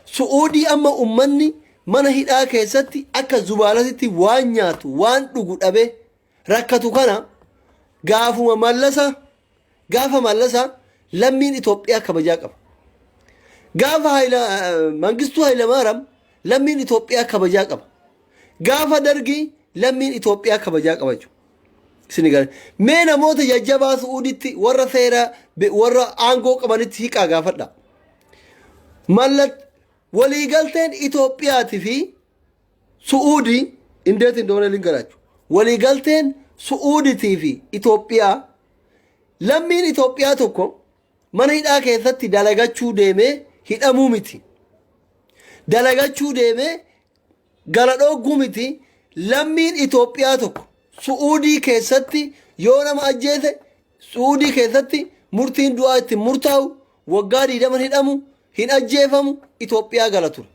Su'uudii amma ummanni mana hidhaa keessatti akka zubaalatitti waan nyaatu waan dhugu dhabee rakkatu kana, gaafuma Mallasa, gaafa Mallasa lammiin Itoophiyaa kabajaa qaba. Gaafa Mangistuu Hayilamaariyaam lammiin Itoophiyaa kabajaa qaba. Gaafa Dargii lammiin Itoophiyaa kabajaa qaba jechuudha. Isin gale. Mee namoota jajjabaa Su'uuditti warra seera warra aangoo qabanitti hiqaa gaafadha. Mallat waliigalteen Itoophiyaatii fi Su'uudii indeet እንደሆነ ልንገራችሁ። Waliigalteen Su'uuditii fi Itoophiyaa, lammiin Itoophiyaa tokko mana hidhaa keessatti dalagachuu deemee hidhamuu miti. Dalagachuu deemee gala dhogguu miti. Lammiin Itoophiyaa tokko Su'uudii keessatti yoo nama ajjeese, Su'uudii keessatti murtiin du'aa ittiin murtaa'u, waggaa 20 hidhamu, hin ajjeefamu, Itoophiyaa gala ture.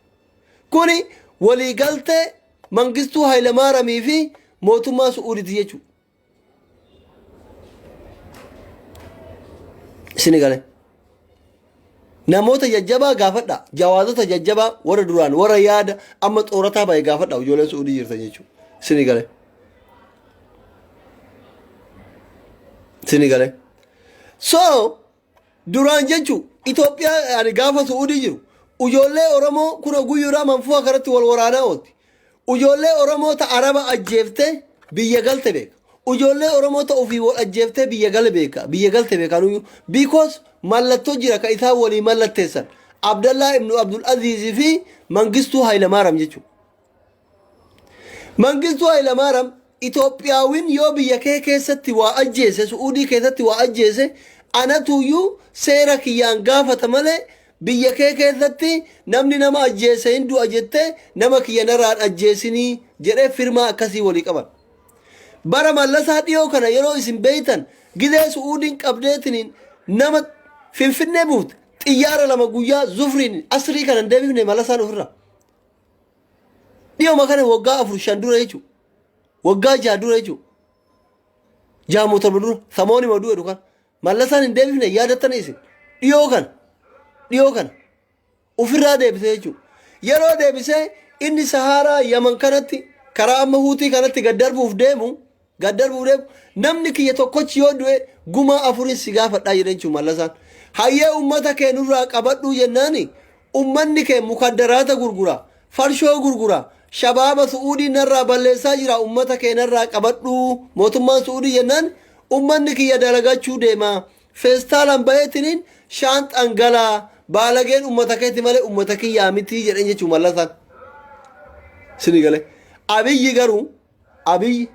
Kuni waliigaltee Mangistuu Hayilamaariyaamii fi mootummaa Su'uudiiti jechuudha. Isin gale. Namoota jajjabaa gaafadha. Jawaazota jajjabaa warra duraan warra yaada amma xoorataa bahe gaafadha, ijoolleen Su'uudii jirtan jechuudha. Isin gale. Isin gale. So duraan jechuun Itoophiyaa ani gaafa Su'uudii jiru ijoollee Oromoo kuna guyyuudhaa manfu'a kanatti wal waraanaa oolti. Ijoollee Oromoo ta Araba ajjeeftee biyya galte beeka. Ijoollee Oromoo ta ofii wal ajjeeftee biyya gale beeka. Biyya galte beeka nuyyuu. Because mallattoo jira ka isaan walii mallatteessan. Abdallaa ibnu Abdul Aziz fi Mangistuu Hayilamaariyaam jechuudha. Mangistuu Hayilamaariyaam Itoophiyaawin yoo biyya kee keessatti waa ajjeese, Su'uudii keessatti waa ajjeese, anatuyyuu seera kiyyaan gaafata malee biyya kee keessatti namni nama ajjeese hin du'a jettee nama kiyya narraan ajjeesinii jedhee firmaa akkasii walii qaban. Bara Mallasaa dhiyoo kana yeroo isin beeytan gizee Su'uudiin qabdeetiniin nama Finfinnee buufte xiyyaara lama guyyaa zufriin asrii kana hin deebifne Mallasaan ofirraa. Dhiyooma kana waggaa 4 5 dura jechuudha. Waggaa 6 dura jechuudha. 6 moo 7 dura samooni ma du'e dukan. Mallasaan hin deebifne, yaadattanii isin. Dhiyoo kana. Dhiyoo kana. Ofirraa deebisee jechuudha. Yeroo deebisee inni Sahaaraa Yaman kanatti karaa amma Huutii kanatti gad darbuuf deemu, namni kiyya tokkochi yoo du'e gumaa afurin si gaafadhaa jedheen jechuudha Mallasaan. Hayyee, ummata kee nurraa qabadhuu jennaani, ummanni kee mukaddaraata gurgura, farshoo gurgura, shabaaba Su'uudii narraa balleessaa jira, ummata kee narraa qabadhuu mootummaan Su'uudii jennaan, ummanni kiyya dalagachuu deema. Feestaalaan baheetiniin shaanxaan galaa, baalageen ummata keeti malee ummata kiyyaa miti jedheen jechuudha Mallasaan. Sini galee. Abiyyi garuu, Abiyyi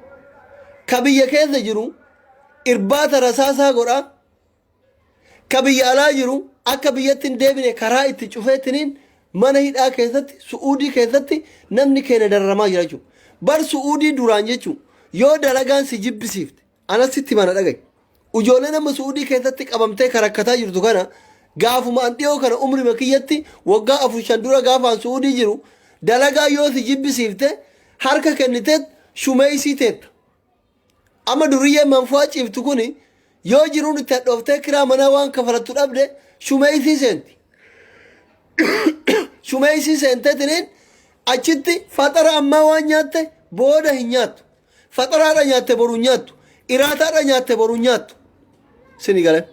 ka biyya keessa jiru irbaata rasaasaa godha, ka biyya alaa jiru akka biyyatti hin deebine karaa itti cufeetiniin mana hidhaa keessatti Su'uudii keessatti namni keenya dararamaa jira jechuudha. Bar Su'uudii duraan jechuun yoo dalagaan si jibbisiifte, anasitti mana dhagaye. Ijoolleen amma Su'uudii keessatti qabamtee karakkataa jirtu kana Gaafuma an dhiyoo kana umrima kiyyatti waggaa afur shan dura gaafa an Su'uudii jiru dalagaa yoo si jibbisiifte harka kenniteet shumeeysii teetta. Amma duriyyeen manfu'aa ciiftu kuni yoo jiruun itti hadhooftee kiraa manaa waan kafalattu dhabde shumeeysii seenti. Shumeeysii seenteetiniin achitti faxara ammaa waan nyaatte booda hin nyaattu. Faxaraadha nyaatte boru hin nyaattu. Iraataadha nyaatte boru hin nyaattu. Sini galee.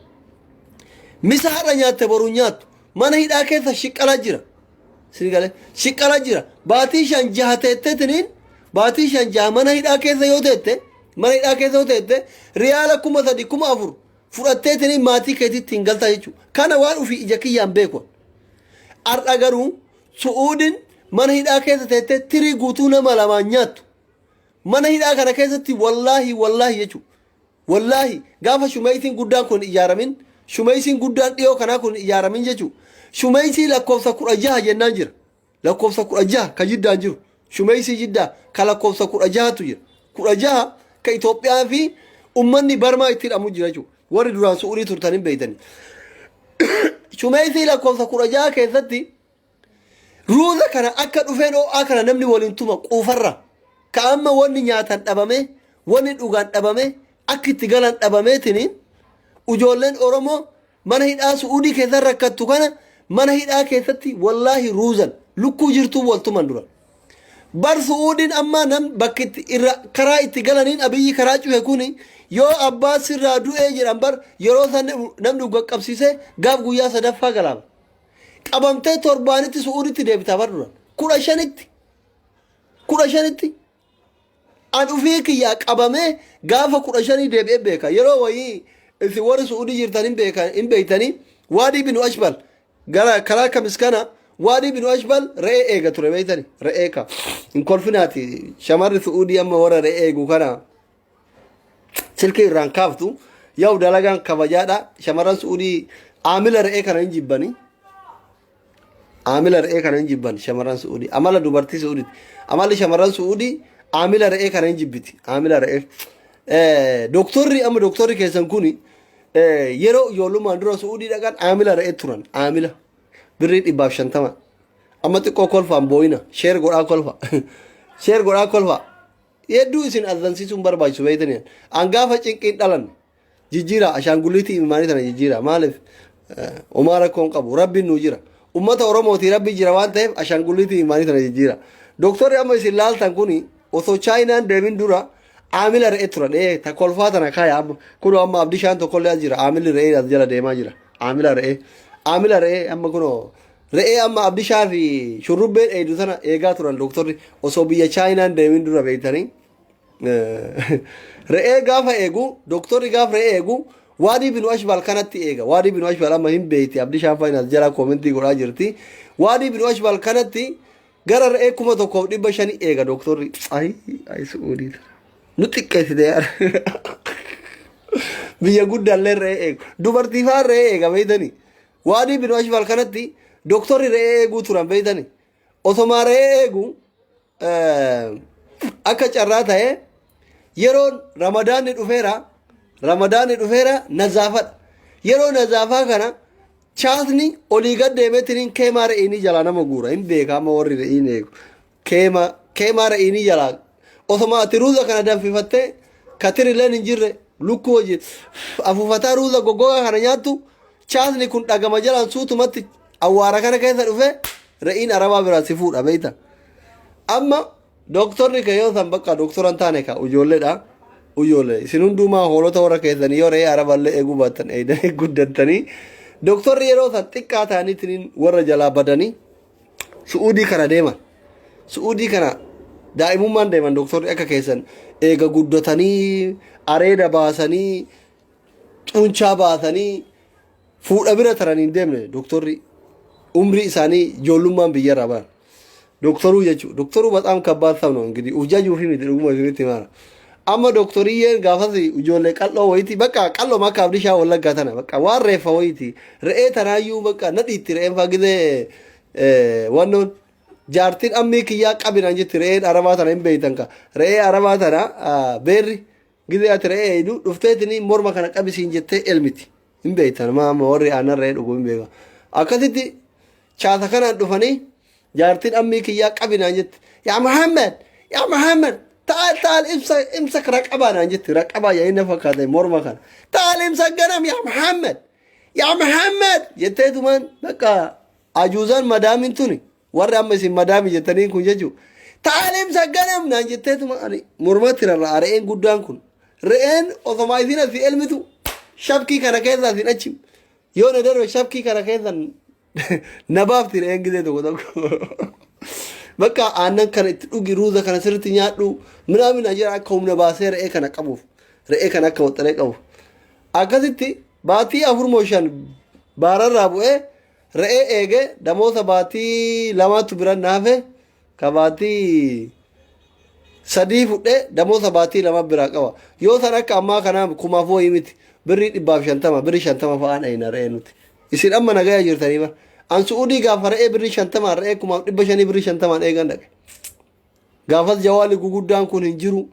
Misa har'a nyaatte boru hin nyaattu. Mana hidhaa keessa shiqqala jira. Sini galee. Shiqqala jira. Baatii shan jaha teetteetiniin baatii shan jaha mana hidhaa keessa yoo teette mana hidhaa keessa yoo teette riyaala 3000 4000 fudhatteetiniin maatii keetitti hin galtaa jechuudha. Kana waan ofii ija kiyyaan beeku. Har'a garuu Su'uudin mana hidhaa keessa teettee tirii guutuu nama lamaan nyaattu. Mana hidhaa kana keessatti wallaahi wallaahi jechuudha. Wallaahi gaafa shumeeysiin guddaan kun hin ijaaramin shumeeysiin guddaan dhiyoo kanaa kun hin ijaaramin jechuudha. Shumeeysii lakkoofsa 16 jennaan jira. Lakkoofsa 16 ka jiddaan jiru. Shumeeysii jiddaa ka lakkoofsa 16tu jira. 16 ka Itoophiyaa fi ummanni Barmaa itti hidhamu jira jechuudha. Warri duraan Su'uudii turtan hin beektani. Shumeeysii lakkoofsa 16 keessatti Ruuza kana akka dhufeen ho'aa kana namni waliin tuma quufarra. Ka amma wanni nyaatan dhabame, wanni dhugaan dhabame, akka itti galan dhabameetiniin ijoolleen Oromoo mana hidhaa Su'uudii keessa rakkattu kana mana hidhaa keessatti wallaahi ruuzan lukkuu jirtuu wal tuman dura. Bar Su'uudiin amma nam bakki itti irra karaa itti galaniin Abiyyi karaa cufe kuni yoo abbaa sirraa du'ee jedhan bar yeroo san namni qaqqabsiisee gaaf guyyaa sadaffaa galaama. Qabamtee torbaanitti Su'uuditti deebitaa bar dura. 15tti. 15tti. An ufii kiyyaa qabamee gaafa 15 deebi'ee beeka. Yeroo wayii isin warri Su'uudii jirtan hin beekan hin beektanii Waadii binu Ashbal gara karaa kamis kana Waadii binu Ashbal re'ee eega ture beektani re'ee ka hin kolfinaati shamarri Su'uudii amma warra re'ee eegu kana silkii irraan kaaftu yaa'u dalagaan kabajaadha shamarran Su'uudii aamila re'ee kana hin jibbani. Aamila re'ee kana hin jibban shamarran Su'uudii. Amala dubartii Su'uudiiti. Amalli shamarran Su'uudii aamila re'ee kana hin jibbiti. Aamila re'ee. Doktorri amma doktorri keessan kuni yeroo ijoollummaan dura Su'uudii dhaqan aamila re'ee turan. Aamila. Birrii 150. Amma xiqqoo kolfaan boo'ina. Sheer godhaa kolfa. Sheer godhaa kolfa. Hedduu isin azansiisuun barbaachisu beektanii. An gaafa cinqiin dhalanne. Jijjiiraa ashaangulliitii imimaanii tana jijjiiraa maaliif homaa rakkoo hin qabu rabbiin nuu jira ummata oromootii rabbi jira waan ta'eef ashaangulliitii imimaanii tana jijjiiraa doktorri amma isin laaltan kuni osoo chaayinaan deemin dura aamila re'ee tura dhee ta kolfaa tana kaaya amma kunoo amma abdishaan tokkollee as jira aamilli re'ee as jala deemaa jira aamila re'ee aamila re'ee amma kunoo re'ee amma abdishaa fi shurrubbeen eeydu tana eegaa turan doktorri osoo biyya chaayinaan deemin dura beektanii. Re'ee gaafa eegu doktorri gaafa re'ee eegu waadii binu ashbal kanatti eega. Waadii binu ashbal amma hin beekti abdii shaanfaa as jala koomentii godhaa jirti. Waadii binu ashbal kanatti gara re'ee 1500 eega doktorri. Ayi ayi su'uudii nu xiqqeessite yaada. Biyya guddaallee re'ee eegu. Dubartii fa'aa re'ee eega beektani. Waadii binu ashbal kanatti doktorri re'ee eeguu turan beektani. Osomaa re'ee eegu akka carraa ta'e yeroon ramadaanni dhufeera ramadaanni dhufeera nazaafadha yeroo nazaafaa kana chaasni olii gad deemeetiin keemaa re'iinii jalaa nama guura hin beeka amma warri re'iin eegu keema keemaa re'iinii jalaa osoma ati ruuza kana danfifattee katirileen hin jirre lukkuu hojii afuufataa ruuza goggogaa kana nyaattu chaasni kun dhagama jalaan suutumatti awwaara kana keessa dhufe re'iin arabaa biraa si fuudha beeyta. Amma dooktorri kee yoo san bakka dooktora hin taane ka ijoolleedha. Ijoollee isin hundumaa hoolota warra keessanii yoo re'ee araballee eeguu baattan eegdanii guddattanii dooktorri yeroo san xiqqaa ta'aniitiin warra jalaa badanii Su'uudii kana deeman. Su'uudii kana daa'imummaan deeman dooktorri akka keessan eega guddatanii areeda baasanii xuunchaa baasanii fuudha bira taranii hin deemne doktorri umrii isaanii ijoollummaan biyyarraa baran. Doktoruu jechuudha. Doktoruu baxaam kabbaad sabno ingidihi uf jajuufi miti dhuguma isinitti himaara. Amma doktoriyyeen gaafas ijoollee qal'oo wayiiti bakka qal'oo akka abdishaa wallaggaa tana bakka waan reeffa wayiiti re'ee tanaayyuu bakka nadhiitti re'een faa gizee wannoon jaartiin ammii kiyyaa qabinaan jetti re'een arabaa tana hin beeytan ka re'ee arabaa tana beerri gizee ati re'ee eeydu dhufteetini morma kana qabisiin jettee elmiti. Hin beektan maama warri aannan re'ee dhugu hin beeka. Akkasitti chaasa kanaan dhufanii jaartiin ammii kiyyaa qabi naan jetti. Yaa Muhammad! Yaa Muhammad! Taal taal imsa imsak raqabaa naan jetti. Raqabaa yaa'ii na fakkaate morma kana. Taal imsak ganam yaa Muhammad! Yaa Muhammad! Jetteetumaan bakka ajuuzaan madaamiin tuni warri amma isin madaami jettaniin kun jechuudha. Taal imsak ganam naan jetteetuma ani mormatti rarra'a re'een guddaan kun. Re'een osomaa isin asii elmitu shabkii kana keessa asiin achi yoo na darbe shabkii kana keessa na baafti re'een gizee tokko tokko. Bakka aannan kana itti dhugi, ruuza kana sirriitti nyaadhu minaamin jira akka humna baasee re'ee kana qabuuf, re'ee kana akka waxxanee qabuuf. Akkasitti baatii 4 moo 5 baararraa bu'ee re'ee eegee damoota baatii 2tu bira naafe, ka baatii 3 fudhee damoota baatii 2 biraa qaba. Yoo san akka ammaa kanaa kumaaf wayii miti, birrii 150, birrii 50 fa'aan ayina re'ee nuti. Isin amma nagaya jirtanii bara. An Su'uudii gaafa re'ee birrii 50n, re'ee 1500 birrii 50n eegan dhaqe. Gaafas jawaalli guguddaan kun hin jiru.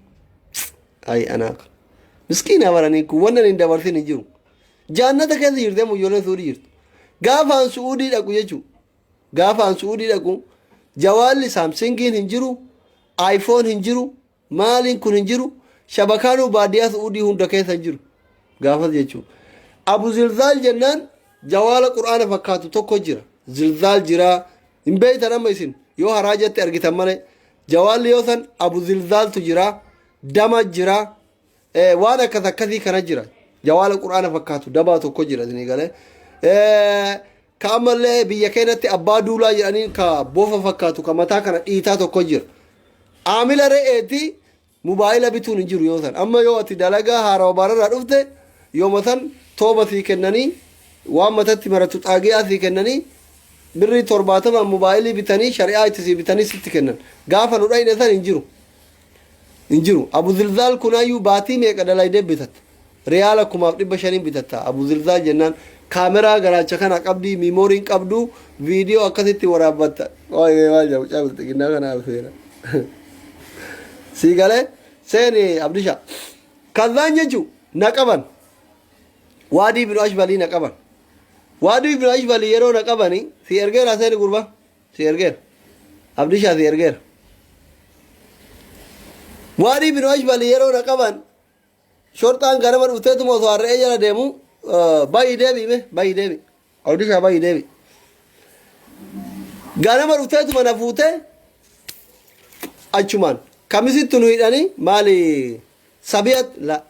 Ayi anaa kan. Miskiina baranii kun wannan hin dabarsin hin jiru. Jaannata keessa jirtee ijoolleen Su'uudii jirtu. Gaafa an Su'uudii dhaqu jechuudha. Gaafa an Su'uudii dhaqu jawaalli Samsungiin hin jiru, iPhone hin jiru, maaliin kun hin jiru, shabakaanuu baadiyyaa Su'uudii hunda keessa hin jiru. Gaafas jechuudha. Abu Zilzaal jennaan jawaala qur'aana fakkaatu tokko jira. Zilzaal jira. Hin beektan amma isin yoo haraa jette argitan malee. Jawaalli yoo san Abu Zilzaaltu jira. Dama jira. Waan akkas akkasii kana jira. Jawaala qur'aana fakkaatu dabaa tokko jira isinii galee. Ka ammallee biyya keenyatti abbaa duulaa jedhanii ka bofa fakkaatu ka mataa kana dhiitaa tokko jira. Aamila re'eeti mobaayila bituun hin jiru yoo san. Amma yoo ati dalagaa haarawa baararraa dhufte yooma san tooba sii kennanii, waan matatti maratu xaagiyaa sii kennanii, birrii 70 mobaayilii bitanii shari'aa itti sii bitanii sitti kennan. Gaafa nu dhayne san hin jiru. Hin jiru. Abu Zilzaal kunaayyuu baatii meeqa dalaydee bitatta. Riyaala 1500n bitatta. Abu Zilzaal jennaan kaameraa garaacha kana qabdii, miimooriin qabdu, viidiyoo akkasitti waraabbatta. Waayee maal jedhamu mucaa bilxiginnaa kana affeera. Sii galee seeni Abdisha. Kazzaan jechuun na qaban. Waadii binu Ashbalii na qaban. Waadii binu Ashbalii yeroo na qabani si ergeera, seeni gurba si ergeera. Abdishaa si ergeera. Waadii binu Ashbalii yeroo na qaban shorxaan ganama dhufteetuma osoo harre'ee jala deemu bayi deebi me bayi deebi. Abdishaa bayi deebi. Ganama dhufteetuma na fuutee achumaan kamisitti nu hidhanii maali sabiyat la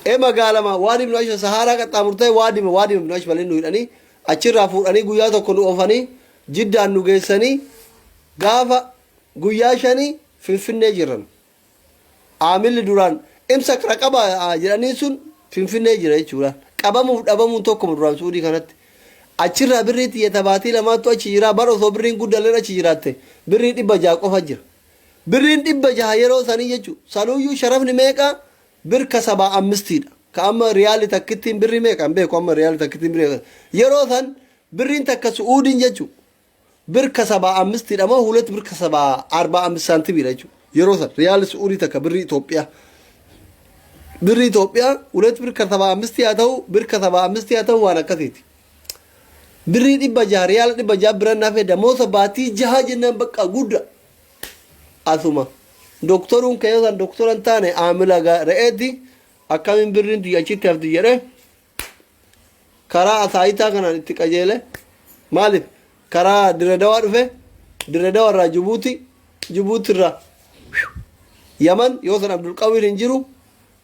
e magaalama Waadi ibnu Ashbal Sahaaraa qaxxaamurtee Waadi ibnu Ashbalin nu hidhanii achirraa fuudhanii guyyaa tokko nu oofanii Jiddaan nu geessanii gaafa guyyaa 5 Finfinnee jiran. Aamilli duraan imsak raqaba jedhanii sun Finfinnee jira jechuudha. Qabamuuf dhabamuun tokkuma duraan Suudii kanatti. Achirraa birrii xiyya baatii 2tu achi jira, bar osoo birriin guddalleen achi jiraatte birrii 600 qofa jira. Birriin 600 yeroo sanii jechuudha. Sanuyyuu sharafni meeqa, birka 75dha. Ka amma riyaali takkittiin birrii meeqa hin beeku, amma riyaali takkittiin birrii meeqa. Yeroo san birriin takka Su'uudiin jechuudha. Birka 75dha moo hulet birka sabaa arbaa ammist saantimiidha jechuudha. Yeroo san riyaali Su'uudii takka birrii Itoophiyaa. Birrii Itoophiyaa hulet birka 75 haa ta'u, birka 75 haa ta'u, waan akkasiiti. Birrii 600, riyaala 600 biran naaf damoosa baatii 6 jennaan bakka guddaa. Asuma doktoruun kee yoo san doktora hin taane aamila re'eeti akkamiin birriin tiyya achitti hafti jedhee karaa asaayitaa kanaan itti qajeele. Maaliif karaa Diredawaa dhufe, Diredawaa irraa Jibuuti, Jibuuti irraa Yaman, yoo san Abdulqawiir hin jiru,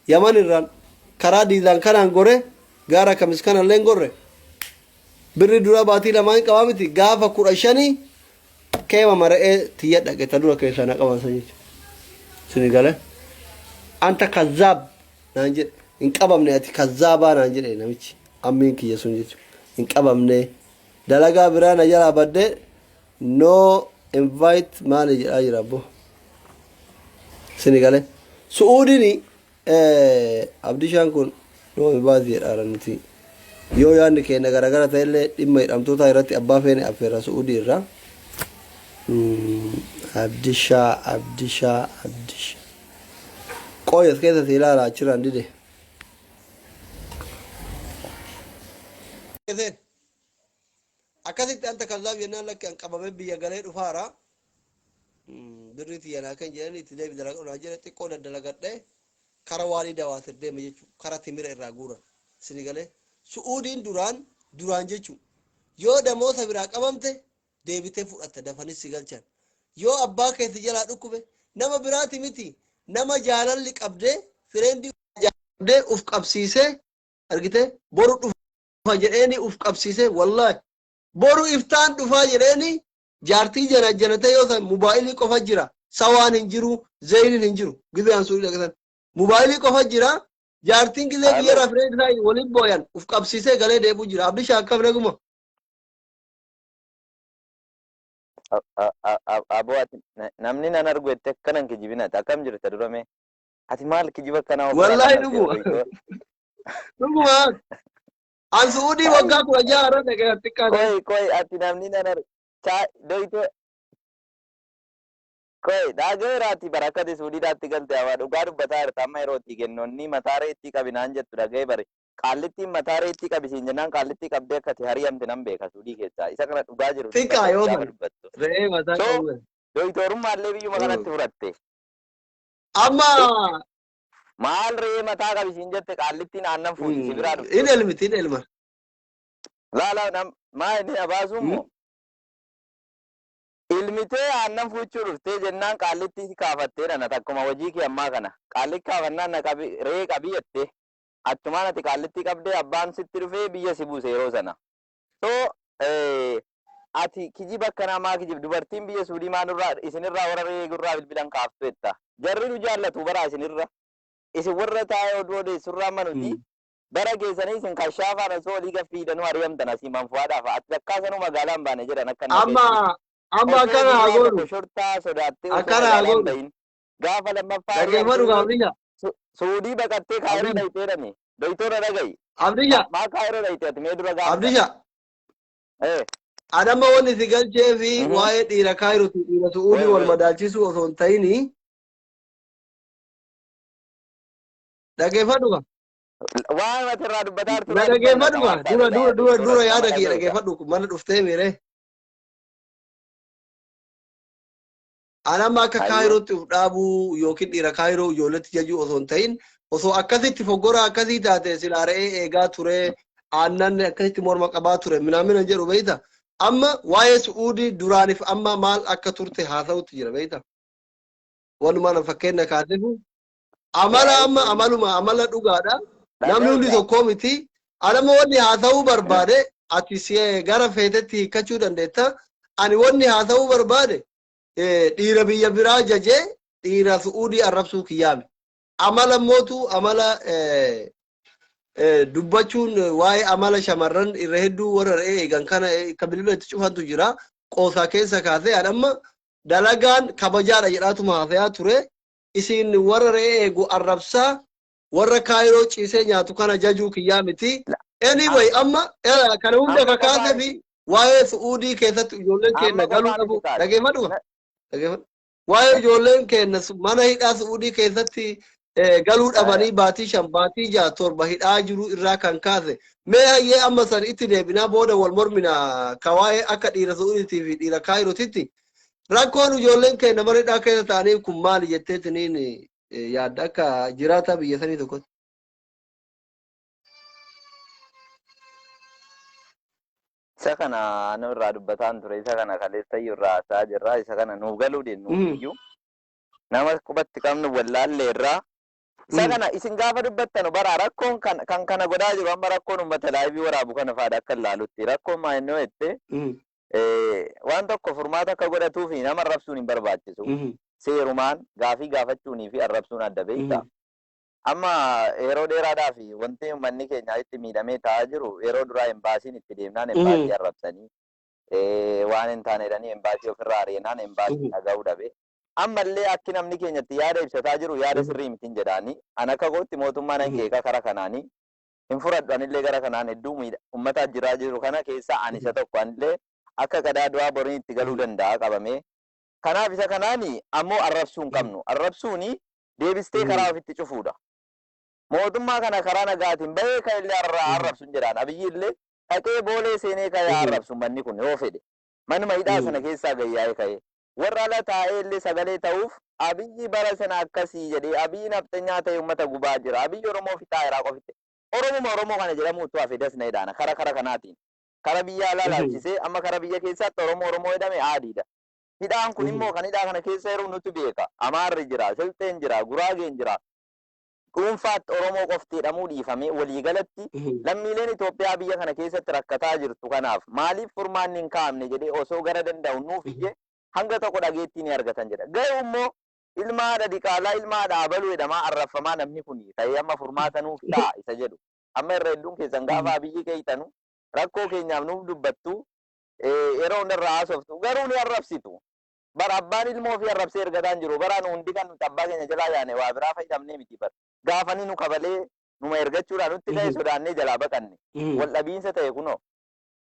Yaman irraan karaa diizaan kanaan gore gaara kamis kanallee hin gorre. Birri dura baatii 2 hin qabaa miti, gaafa 15 keema mara'ee tiyya dhaqe ta dura keessaa na qaban san jechuudha. Sini galee anta kazzaab naan jedhe, hin qabamne ati kazzaabaa naan jedhe namichi ammiin kiyya sun jechuudha. Hin qabamne, dalagaa biraa na jalaa baddee no invite maali jedhaa jira abbo. Sini galee Su'uudini Abdishaan kun no invite jedhaara. Nuti yoo yaadni keenya garagara ta'ellee dhimma hidhamtootaa irratti abbaa feene affeerra Su'uudii irraa. Abdishaa, Abdishaa, Abdishaa. Qooyas keessa si ilaala achirraan dide. Akkasitti anta kallaaf jennaan lakki an qabamee biyya galee dhufaara. Birrii tiyya naa kan jedhanii itti deebi dalagadhu naa jedhe, xiqqoo daddalagadhee kara waalii dawaatir deeme jechuudha. Kara timira irraa guuran. Sini galee Su'uudiin duraan duraan jechuudha. Yoo damoota biraa qabamte deebitee fudhatta, dafanii si galchan. Yoo abbaa keessa jalaa dhukkube, nama biraati miti, nama jaalalli qabdee, friend qabdee uf qabsiisee, argite, boru dhufa jedheeni uf qabsiisee, wallaahi boru iftaan dhufaa jedheeni jaartii jana janatee, yoo san mobaayilii qofa jira, sawaan hin jiru, zeyiniin hin jiru, gizee an suudii dhaqatan mobaayilii qofa jira. Jaartiin gizee Alo. biyyarraa friend isaa waliin booyan uf qabsiisee galee deebi'u jira. Abdisha, akkam, naguma? Aboo, ati namni nan argu jettee akkanan kijibinati. Akkam jirta durame? Ati maal kijiba akkanaa ofirraa Wallaahi kana dhuguma. doytoo? Dhuguma. An Su'uudii waggaa 16 irra dhaqee xiqqaa ta'e. Koy koy, ati namni nan argu doytoo, koy dhagayeeraati bara akka ati Suudiidhaatti galte. Awaa, dhugaa dubbataa jirta. Amma yeroo itti kennoonni mataa reettii qabinaan jettu dhaga'ee bare. Qaallittiin mataa reettii qabisiin jennaan qaallittii qabdee akka ati hariyamte nan beeka Suudii keessaa. Isa kana dhugaa jiru Xiqqaa dubbata yoo gaafa san dubbattu. Re'ee mataa So qabu. doytoorummaallee biyyuma kanatti fudhatte. Amma Maal re'ee mataa qabisiin jette, qaallittiin aannan fuuti si biraa hin dhufte. elmiti, hin elma. Laala, nam maa inni abaasuu immoo ilmitee aannan fuuchuu dhuftee jennaan qaallittii si kaafattee dhana takkuma hojii kee ammaa kana. Qaallitti kaafannaan na qabi, re'ee qabii jettee. Achumaan ati qaallittii qabdee abbaan sitti dhufee biyya si buuse yeroo sana. So ati kijiba akkanaa maa kijib? Dubartiin biyya Suudii maa nurraa, isinirraa, warra re'ee gurraa bilbilan kaaftu jetta. Jarri nu jaallatu baraa isinirra. Isin warra taa'ee oduu odeessurraa manuti. Bara keessanii isin kashaafaan osoo olii gaffiidanuu ari'amtan asii manfu'aadhaaf. Ati takkaa sanuu magaalaa hin baane jedhan akka inni Amma dhageetti. amma Osoo akkana haa guyyaa goonu. tokko shortaa sodaattee osoo Akkana haa magaalaa hin goonu. bahin. Gaafa lammaffaa Dhaggeeffadhu ari'amtee Abdisha. Suudii baqattee Kaayiroo Abdisha. dhayxee dhame. Doytoora, dhaga'i. Abdisha. Maa Kaayiroo dhayxee ati mee dura gaafa sana? Abdisha. Adama wanni si galchee fi waa'ee dhiira Kaayiroo fi dhiira Su'uudii Wai wal wai. madaalchisuu osoo hin ta'ini, dhaggeeffadhu ka. Waan ati irraa dubbataa jirtu Na irraa dubbanna dhaggeeffadhu ka. maal Dura taate dura dura doytoora dura nama yaada kiyya dhaga'u ka. dhaggeeffadhu, mana dhuftee miire. Anamma akka Hayyee. Kaayirootti uf dhaabuu yookiin dhiira Kaayiroo ijoolletti jajuu osoo hin ta'in, osoo akkasitti foggora akkasii taate silaa re'ee eegaa ture, aannan akkasitti morma qabaa ture minaamina jedhu, beeyta. Amma waa'ee Su'uudii duraaniif amma maal akka turte haasa'utti jira, beeyta. Walumaa na fakkeenya kaasefu amala Waa'ee amma Suudii. amaluma amala dhugaadha. Namni hundi Dhaga'i ka. tokkoo miti. Anamma wanni haasa'uu barbaade, ati si gara feetetti hiikkachuu dandeetta. Ani wanni haasa'uu barbaade dhiira biyya biraa jajee dhiira Su'uudii arrabsuu kiyyaame. Amala mootu amala dubbachuun waa'ee amala shamarran irra hedduu warra re'ee eegan kana kan bilbila itti cufantu jira. Qoosaa keessa kaasee ani amma dalagaan kabajaadha jedhaatuma haasayaa ture. Isin warra re'ee eegu arrabsaa warra Kaayiroo ciisee nyaatu kana jajuu kiyyaa miti. Anyway, amma kana hunda Amma kakaasee qofaa fi waa'ee Su'uudii keessatti ijoolleen keenya Amma galuu qofaa dhabu miti taate. dhageeffadhu. Dhageeffadhu. Waa'ee ijoolleen keenya mana hidhaa Su'uudii keessatti galuu dhabanii baatii 5, baatii 6, 7 hidhaa jiru irraa kan kaase. Mee hayyee, amma san itti deebinaa, booda wal mormina ka waa'ee akka dhiira Su'uudiitii fi dhiira Kaayirootitti. Rakkoon ijoolleen keenya mana hidhaa keessa ta'anii kun maali jetteetiniin yaadda akka jiraataa biyya sanii tokkotti? Isa kana nu irraa dubbataan ture. Isa kana kaleessayyuu irraa haasa'aa jirra. Isa kana nuuf galuu deemnu iyyuu. Nama qubatti qabnu wallaallee irraa. Isa kana isin gaafa dubbattanu bara rakkoon kan kan kana godhaa jiru, amma rakkoon uummata live waraabu kana faadha akka ilaalutti. Rakkoon maa inni jette, waan tokko furmaata akka godhatuu fi nama arrabsuun hin barbaachisu. Seerumaan gaafii gaafachuunii fi arrabsuun adda, beektaa. Amma yeroo dheeraadhaaf wanti uummanni keenya itti miidhamee taa'aa jiru, yeroo duraa embaasiin itti deemnaan embaasii arrabsanii, waan hin taane jedhanii embaasii ofirraa ari'inaan embaasii dhaga'uu dhabe. Ammallee akki namni keenya itti yaada ibsataa jiru yaada sirrii mitiin jedhaanii. An akka kootti mootummaa nan qeeqa kara kanaanii. Hin fudhadhu anillee gara kanaan hedduu miidha. Uummata jiraa jiru kana keessaa ani isa tokko, anillee akka qadaa du'aa boriin itti galuu danda'a qabamee. Kanaaf isa kanaani ammoo arrabsuu hin qabnu. Arrabsuuni deebistee karaa ofitti cufuudha. Mootummaa kana karaa nagaatiin bahee kan illee arrabsu hin jedhaan. Abiyyi illee Dhaqee Boolee seenee ka'ee haa arrabsu manni kun yoo fedhe. Manuma hidhaa sana keessaa gayyaa'ee ka'ee. Warra ala taa'ee illee sagalee ta'uuf Abiyyi bara sana akkasii jedhee, Abiyyi nafxenyaa ta'e uummata gubaa jira. Abiyyi Oromoo fixaa jiraa qofitti. Oromuma Oromoo kana jedhamu utuu hafe dasna jedhaana kara kara kanaatiin. Kara biyya alaa laalchisee amma kara biyya keessaatti Oromoo Oromoo jedhame aadiidha. Hidhaan kun immoo kan hidhaa kana keessa jiru nutu beeka. Amaarri jira, Silxeen jira, Guraageen jira. Dhuunfaatti Oromoo qofti jedhamuu dhiifamee waliigalatti lammiileen Itoophiyaa biyya kana keessatti rakkataa jirtu kanaaf maaliif furmaanni hin kaa'amne jedhee osoo gara danda'u nuuf iyye hanga tokko dhageettii ni argatan jedha. Garuu immoo ilma haadha diqaalaa, ilma haadha abaluu jedhamaa arrabfamaa namni kun ta'ee amma furmaata nuuf ta'a isa jedhu. Amma irra hedduun keessan gaafa Abiyyi qeeyxanu rakkoo keenyaaf nuuf dubbattu, yeroo hunda irraa haasoftu, garuu ni arrabsitu. Bar abbaan ilmoo ofii arrabsee ergataa hin jiru. Bara nu hundi kan nuti abbaa keenya jalaa yaane waa biraa fayyadamnee miti bar. Gaafanii nu kabalee numa ergachuudhaan nutti ka'e sodaannee jalaa baqanne. Wal dhabiinsa ta'e kunoo.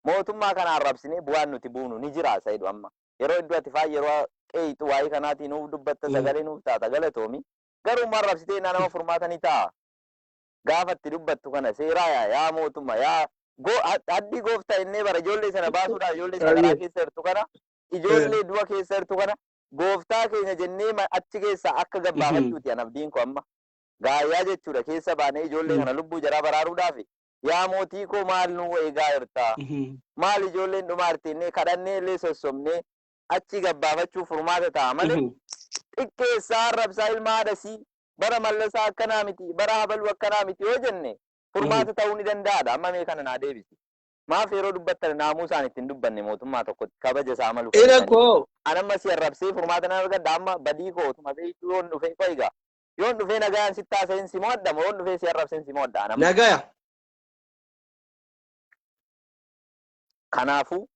Mootummaa kana arrabsinee bu'aan nuti buunu ni jira isa jedhu amma. Yeroo hedduu ati faa yeroo qeeyxu waa'ee kanaatii nuuf dubbatta, sagalee nuuf taata, galatoomi. Garuu immoo arrabsitee innaa nama furmaata ni ta'a. Gaafa itti dubbattu kana seeraa yaa yaa mootummaa yaa haddii gooftaa innee bara ijoollee sana baasuudhaaf ijoollee sagaraa keessa jirtu kana, ijoollee du'a keessa jirtu kana gooftaa keenya jennee achi keessaa akka gabbaafachuuti an abdiin koo amma. Gaayyaa jechuudha keessa baanee ijoollee kana lubbuu jaraa baraaruudhaaf yaa mootii koo maal nu eegaa jirta? Maal ijoolleen dhumaa jirti innee kadhannee illee sossobnee achi gabbaafachuuf furmaata ta'a malee xiqqeessaa arrabsaa ilma haadhasii bara Mallasaa akkanaa miti, bara habaluu akkanaa miti yoo jenne furmaata ta'uu ni danda'aadha. Amma mee kana naa deebisi. Maaf yeroo dubbattan naamuusaan ittiin dubbanne mootummaa tokkotti kabaja isaa malu Ina kennitanii? koo. An amma si arrabsee furmaata nan argadha? Amma badii koo otuma beektuu yoon dhufee qoiga. Yoon dhufee nagayaan sitti haasa'in si mo'adha moo yoon dhufee si arrabseen si mo'adha an amma? Nagaya. Kanaafuu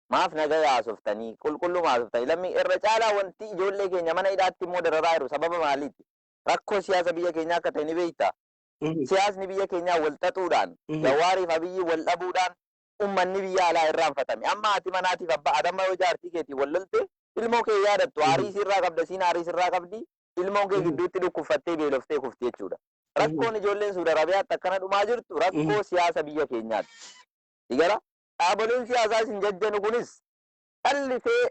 maaf nagaya haasoftanii, qulqulluma haasoftanii? Lammii irra caalaa wanti ijoollee keenya mana hidhaatti immoo dararaa jiru sababa maaliiti? Rakkoo siyaasa biyya keenyaa akka ta'e ni beekta. Siyaasni biyya keenyaa wal xaxuudhaan, Jawaariif Abiyyi wal dhabuudhaan ummanni biyya alaa irraanfatame. Amma haati manaatiif abbaa ati amma yoo jaartii keetiin wal lolte ilmoo kee yaadattu, aarii sirraa qabda, isiin aarii sirraa qabdi, ilmoon kee gidduutti dhukkubfattee beeloftee kufti jechuudha. Rakkoon ijoolleen Suudi Arabiyaatti akkana dhumaa jirtu rakkoo siyaasa biyya keenyaati. Sigala dhaaboleen siyaasaa isin jajjanu kunis dhallisee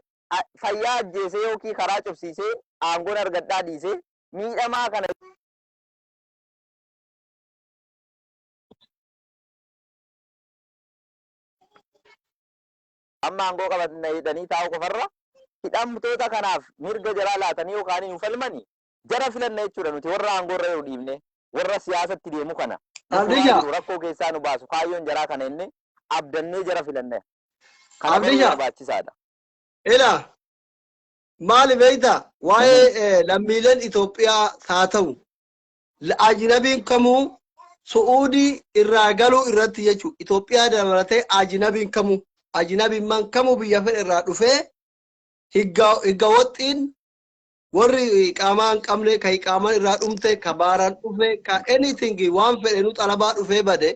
fayyaa ajjeesee yookiin karaa cufsiisee aangoon argadhaa dhiisee miidhamaa kana amma aangoo qabatna jedhanii taa'uu qofarra hidhamtoota kanaaf mirga jaraa laatanii yookaan hin falmani jara filanna jechuudha. Nuti warra aangoo irra jiru dhiibne warra siyaasatti deemu kana nu furaa Abdisha. jiru, rakkoo keessaa nu baasu, kaayyoon jaraa kana inni abdannee jara filanna kana baruu Abdisha. barbaachisaadha. Ila maali beekta, waa'ee lammiileen Itoophiyaa haa ta'u ajnabiin kamuu Su'uudii irraa galuu irratti jechuudha. Itoophiyaa dabalatee ajnabiin kamuu, ajnabiin man kamuu biyya fedhe irraa dhufee higga woxxiin warri qaamaa hin qabne, ka qaamaan irraa dhumte, ka baaraan dhufe, ka anything waan fedhe nu xalabaa dhufee bade,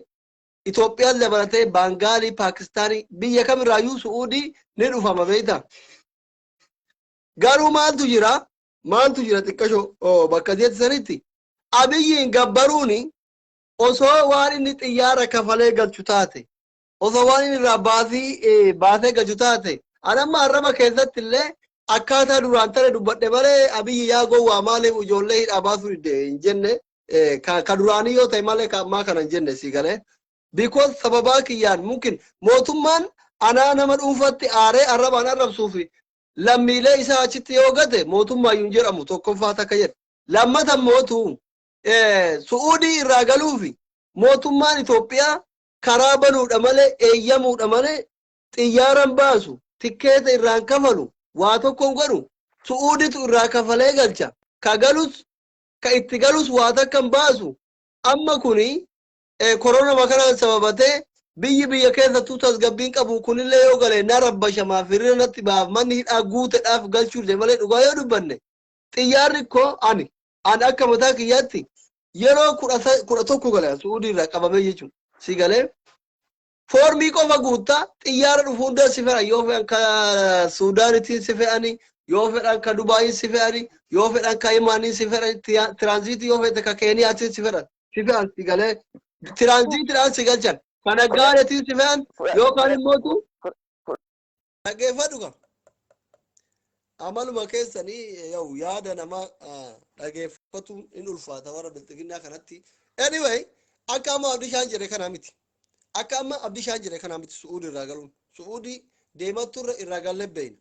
Itoophiyaan dabalatee Baangaalii, Paakistaanii, biyya kamirraayyuu Su'uudii ni dhufama beekta. Garuu maaltu jira? Maaltu jira xiqqasho bakka jetti sanitti Abiyyiin gabbaruuni osoo waan inni xiyyaara kafalee galchu taate, osoo waan inni irraa baasii baasee galchu taate, an amma arraba keessatti illee akkaataa duraan tare dubbadhe malee Abiyyi yaa gowwaa maaliif ijoollee hidhaa baasuu didde hin jenne, ka duraanii yoo ta'e malee ka ammaa kana hin jenne si galee. Because sababaa kiyyaan mungkin mootummaan anaa nama dhuunfatti aaree arrabaan arrabsuu fi lammiilee isaa achitti yoo gate mootummaayyuu hin jedhamu tokkoffaa takka jedhe. Lammata mootu Su'uudii irraa galuufi mootummaan Itoophiyaa karaa banuudha malee, eeyyamuudha malee, xiyyaaran baasu, tikkeeta irraan kafalu, waa tokko hin godhu. Su'uuditu irraa kafalee galcha. Ka galus ka itti galus waa takka hin baasu. Amma kuni koronama kanaan sababatee biyyi biyya keessattuu tasgabbiin qabu kunillee yoo gale na rabbashamaaf hiriira natti bahaaf manni hidhaa guutedhaaf galchuu dide malee, dhugaa yoo dubbanne xiyyaarri koo ani akka mataa kiyyaatti yeroo 11 gale Su'uudii irraa qabamee jechuudha. Si galee foormii qofa guuttaa xiyyaara dhufu hunda si fe'an, yoo fe'an ka Suudaanitiin si fe'ani, yoo fedhan ka Dubaayin si fe'ani, yoo fedhan ka Imaaniin si fe'an, tiraanziitii yoo fedhe ka Keeniyaatiin si fedhan si fe'an, si galee tiraanziitiidhaan si galchan. Kana gaaretiin si fe'an yookaan immootu dhaggeeffadhu ka. Amaluma keessanii yaa'u yaada nama dhageeffatuun in ulfaata warra bilxiginnaa kanatti. Anyway, akka amma Abdishaan jedhe kanaa miti. Akka amma Abdishaan jedhe kanaa miti Su'uudi irraa galuun. Su'uudii deematturra irraa galle beeyna.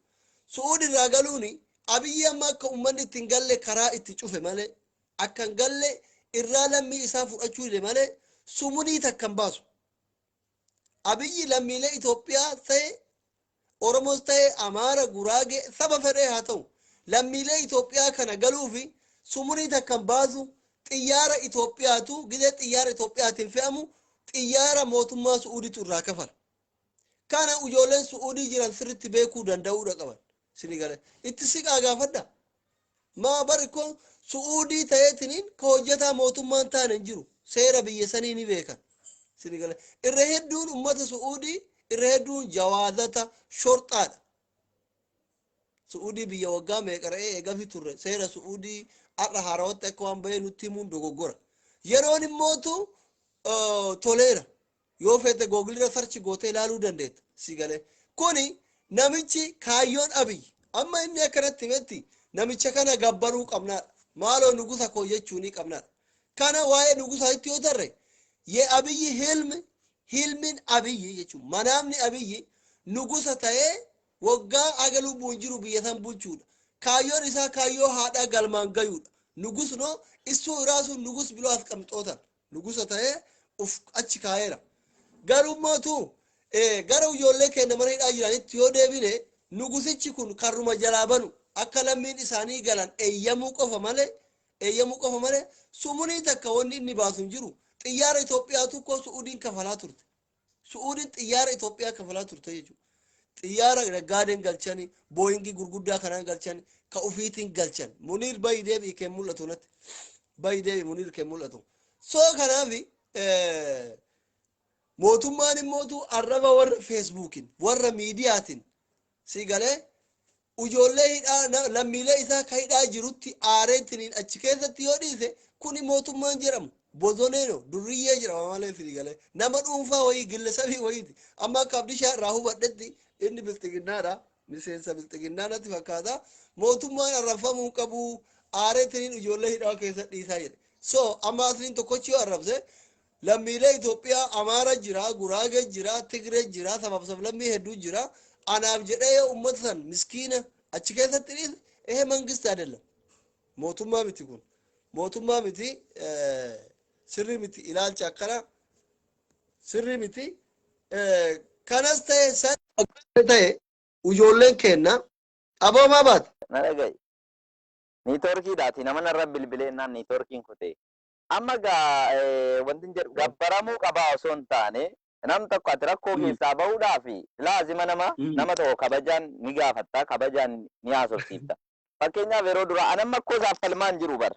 Su'uudi irraa galuuni Abiyyi amma akka uummanni ittiin galle karaa itti cufe malee, akka hin galle irraa lammii isaa fudhachuu dide malee, sumunii takka hin baasu. Abiyyi lammiilee Itoophiyaa ta'e, Oromoos ta'e, Amaara, Guraagee, saba fedhee haa ta'u, lammiilee Itoophiyaa kana galuufi sumunii takka hin baasu. Xiyyaara Itoophiyaatu gizee xiyyaara Itoophiyaatiin fe'amu xiyyaara mootummaa Su'uuditu irraa kafala. Kana ijoolleen Su'uudii jiran sirritti beekuu danda'uudha qaban. Sini gale. Itti siqaa gaafadha. Maa bari ko Su'uudii ta'eetiniin ka hojjetaa mootummaan taane hin jiru. Seera biyya sanii ni beekan. Sini gale. Irra hedduun ummata Su'uudii irra hedduun jawaazata shorxaadha. Su'uudii biyya waggaa meeqa re'ee eegafi turre, seera Su'uudii har'a haarawatti akka waan bahee nutti himuun dogoggora. Yeroon immootu toleera. Yoo feete Google irra search gootee ilaaluu dandeetta. Si galee. Kuni namichi kaayyoon Abiy amma inni akkanatti himetti namicha kana gabbaruu qabnaadha. Maaloo nugusa koo jechuunii qabnaadha. Kana waa'ee nugusaatti yoo tarre, ye Abiyyi hilmi, hilmin Abiyyi jechuun manaamni Abiyyi nugusa ta'ee waggaa haga lubbuun jiru biyya san bulchuudha. Kaayyoon isaa kaayyoo haadhaa galmaan gayuudha. Nugus no issuu iraasuu nugus biloo asqamxootan nugusa ta'ee uf achi kaa'eera. Garuu mootu gara ijoollee keenya mana hidhaa jiranitti yoo deebine, nugusichi kun karruma jalaa banu akka lammiin isaanii galan eeyyamuu qofa malee sumunii takka wanni inni baasu hin jiru. Xiyyaara Itoophiyaa tokko Su'uudiin kafalaa turte. Su'uudiin xiyyaara Itoophiyaa kafalaa turte jechuudha. Xiyyaara naggaadeen galchani, Boeingii gurguddaa kanaan galchani, ka ufiitiin galchan. Muniir, bayi deebi'i, kee mul'atu natti. Bayi deebi'i Muniir, kee mul'atu. So kanaafi mootummaan immootu arraba warra Facebookin, warra miidiyaatiin si galee ijoollee hidhaa, lammiilee isaa ka hidhaa jirutti aareetiniin achi keessatti yoo dhiise, kuni mootummaan jedhamu bozoneeno durriyyee jedhama malee, si galee nama dhuunfaa wayii gillesabii wayiiti. Amma akka Abdishaa irraa hubadhetti inni bilxiginnaadha, miseensa bilxiginnaa natti fakkaata. Mootummaan arrabfamuu qabu, aareetiniin ijoollee hidhaa keessa dhiisaa jedhe. So amma asliin tokkochi yoo arrabse, lammiilee Itoophiyaa Amaara jira, Guraagee jira, Tigree jira, sabaaf sablammii hedduu jira. Anaaf jedhee yoo uummata san miskiina achi keessatti dhiise, ehe mangist አይደለም, mootummaa miti kun, mootummaa miti, sirrii miti, ilaalcha akkana sirrii miti. Kanas ta'e san ta'e ijoolleen kenna aboomaa baate. Na dhaga'i. Networkiidhaati nama narra bilbilee naan networkiin kutee. Amma gaa wanti jedhu gabbaramuu qabaa osoo hin taane, nam tokko ati rakkoo keessaa bahuudhaaf laazima nama nama tokko kabajaan ni gaafatta, kabajaan ni haasofsiifta. Fakkeenyaaf yeroo dura anamma akkoo isaaf falmaan jiru bar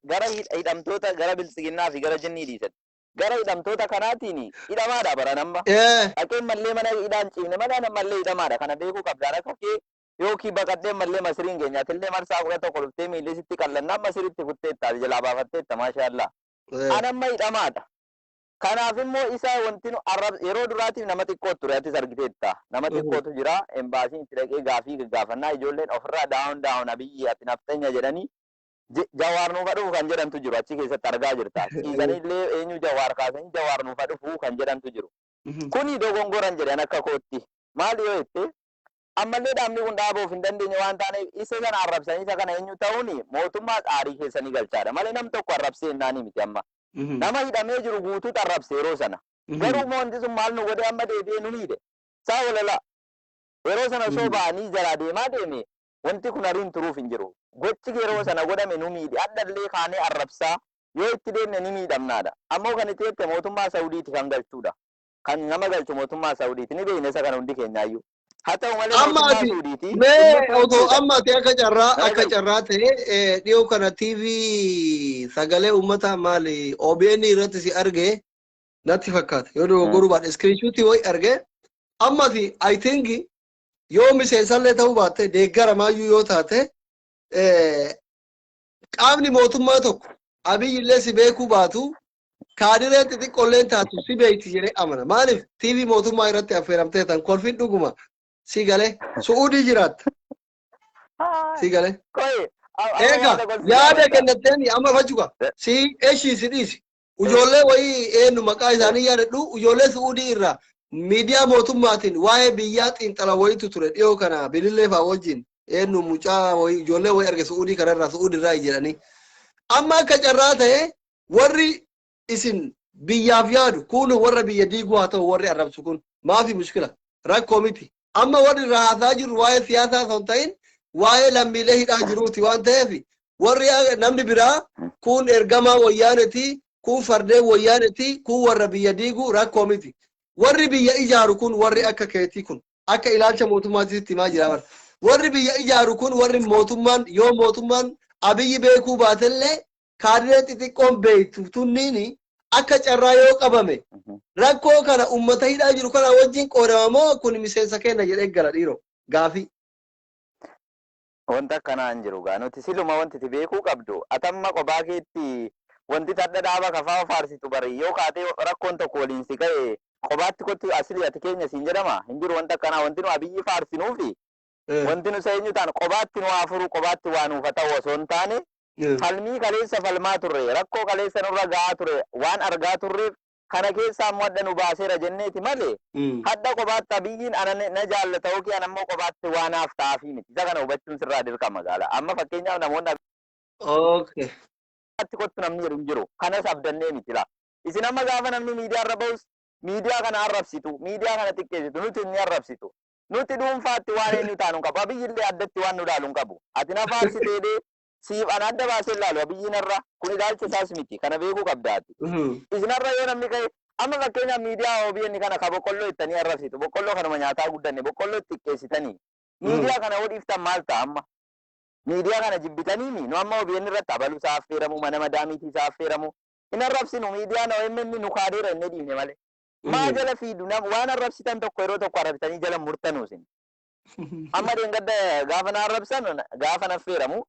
gara hidhamtoota gara biltsiginnaa fi gara jinnii dhiisan gara hidhamtoota kanaatiin hidhamaadha baran amma. Dhaqeen mallee mana hidhaan ciifne malee mallee hidhamaadha, kana beekuu qabda. Akka kee yookiin baqadheen mallee Masiriin keenya atillee marsaa 11 dhuftee miilli sitti qallannaan Masiritti futteetta, jalaa baafatteetta, maashaallaa. Anamma hidhamaadha. Kanaaf immoo isa wanti nu arrab yeroo duraatiif nama xiqqoo ture, atis argiteetta. Nama xiqqootu jira, embaasiin itti dhaqee gaafii gaggaafannaa ijoolleen ofirraa "Down down Abiyyi, ati nafxenya" jedhanii, "Jawaar nuuf dhufu" kan jedhantu jiru, achi keessatti argaa jirta. Ciisanii illee eenyu Jawaar kaasanii "Jawaar nuuf dhufu" kan jedhantu jiru. Kuni dogongoran jedhan akka kootti. Maal yoo jette, ammallee dhaabni kun dhaabuuf hin dandeenye waan taaneef isa sana arrabsanii isa kana eenyu ta'uun mootummaa xaarii keessanii galchaadha malee nam tokko arrabsee hinnaanii miti amma. Nama hidhamee jiru guutuutu arrabse yeroo sana. Garuu immoo wanti sun maal nu godhe? Amma deebi'ee nu miidhe. Saa walala yeroo sana osoo ba'anii jalaa deemaa deeme wanti kun hariin turuuf hin jiru. Gochi yeroo sana godhame nu miidhe. Addallee kaanee arrabsaa yoo itti deemne ni miidhamnaadha. Ammoo kan itti jette mootummaa Saudiiti kan galchuudha. Kan nama galchu mootummaa Saudiiti, ni beekna isa kana hundi keenyaayyuu. Haa ta'u malee Amma mootummaa ati Saudiiti mee inni otoo pointiidha. amma ati akka carraa Nama akka galu. carraa ta'e dhiyoo kana TV sagalee uummataa maali OBN irratti si arge natti fakkaata, yoo dogoggoruu baadhe screenshotii wayi arge. Amma ati I think yoo miseensallee ta'uu baatte, deeggaramaayyuu yoo taate, qaamni mootummaa tokko Abiy illee si beekuu baatu. Kaadireen xixiqqoolleen taatu si beeyti jedhee amana. Maaliif TV mootummaa irratti affeeramtee tan kolfin dhuguma si galee Su'uudii jiraatta si galee. Koyi amma Eega yaada kolfi yaada gaafadha. kennatteen amma fachuka si eshii si dhiisi. Ijoollee wayii eenyu maqaa isaanii yaadadhu, ijoollee Su'uudii irraa miidiyaa mootummaatiin waa'ee biyyaa xiinxala wayiitu ture dhiyoo kana bilillee fa'aa wajjin, eenyu mucaa wayii ijoollee wayii arge Su'uudii kanarraa, Su'uudii irraa jedhanii. Amma akka carraa ta'e warri isin biyyaaf yaadu kun warra biyya diiguu haa ta'u, warri arrabsu kun maafi mushkila, rakkoo miti. Amma warri irraa haasaa jirru waa'ee siyaasaa osoo hin ta'in waa'ee lammiilee hidhaa jiruuti waan ta'eef, warri namni biraa kun ergamaa wayyaaneti, kun fardeen wayyaaneti, kun warra biyya diiguu, rakkoo miti. Warri biyya ijaaru kun warri akka keetii kun akka ilaalcha mootummaatitti himaa jira bara. Warri biyya ijaaru kun warri mootummaan, yoo mootummaan Abiyyi beekuu baatellee, kaadireen xixiqqoon beektu tunniini akka carraa yoo qabame rakkoo kana ummata hidhaa jiru kana wajjin qoodama moo kun miseensa keenya jedhee gala dhiiroo gaafii. Wanta akkanaa hin jiru gaa. Nuti siluma wanti ati beekuu qabdu, atamma kophaa keetti wanti tadha dhaaba kafaa faarsitu bari yoo kaatee rakkoon tokko waliin si ka'e kophaatti kottu asli ati keenya siin jedhama hin jiru wanta akkanaa. Wanti nu Abiyyi faarsinuufi wanti nu seenyu ta'an kophaatti nu haa furu, kophaatti waa nuuf haa ta'u osoo hin taane, falmii kaleessa falmaa turre, rakkoo kaleessa nurra ga'aa ture waan argaa turreef, kana keessaa immoo hadha nu baaseera jenneeti malee, hadha kophaatti Abiyyiin ana na jaallata yookiin ana immoo kophaatti waa naaf ta'aafii miti. Isa kana hubachuun sirraa dirqama gaala. Amma fakkeenyaaf namoonni atti kottu namni jedhu hin jiru. Kanas abdannee miti laa. Isin amma gaafa namni miidiyaa irra bahus miidiyaa kana arrabsitu, miidiyaa kana xiqqeessitu, nuti inni arrabsitu. Nuti dhuunfaatti waan eenyu taanu hin qabu. Abiyyi illee addatti waan nu ilaalu hin qabu. Ati na faarsitee dee siif ana adda baasee ilaalu Abiyyiin irra kun ilaalcha isaas miti. Kana beekuu qabda ati. Isinarra yoo namni ka'e, amma fakkeenyaaf miidiyaa OBN kana ka boqqolloo ittanii arrabsitu. Boqqolloo kanuma nyaataa guddanne boqqolloo xiqqeessitanii. Miidiyaa kana yoo dhiiftan maal ta'a amma? Miidiyaa kana jibbitaniimi nu amma OBN irratti abalu isaa affeeramu, mana madaamiitii isaa affeeramu. Hin arrabsinu, miidiyaan OMN nu kaadeera inni dhiifne malee. Maa jala fiidu waan arrabsitan tokko yeroo tokko arrabsitanii jala murtanuu isin. Amma dheengadda gaafa na arrabsan, gaafa na affeeramu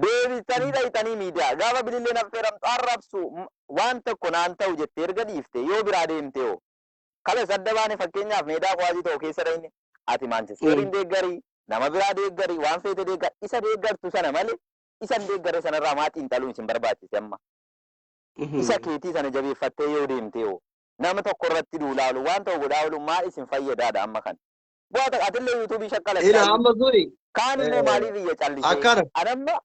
deebistanii dhayxanii miidiyaa, gaafa bilillee na affeeramtu arrabsu. Waan tokko naan ta'u jettee erga dhiifte yoo biraa deemte hoo kalas adda baane. Fakkeenyaaf meedaa kuwaasii tokko keessa dhayne, ati Maanchesteriin deeggarii, nama biraa deeggarii, waan feete deeggar, isa deeggartu sana malee isa hin deeggarre sanarraa maa xiinxaluun isin barbaachise? Amma isa keetii sana jabeeffattee yoo deemte hoo nama tokko irratti duulaa oolu, waan tokko godhaa oolu maal isin fayyadaadha amma kana? Bu'aa takka atillee yuutuubii Ila shakkalachaa amma suni kaan immoo maaliif iyya callisee akkana anamma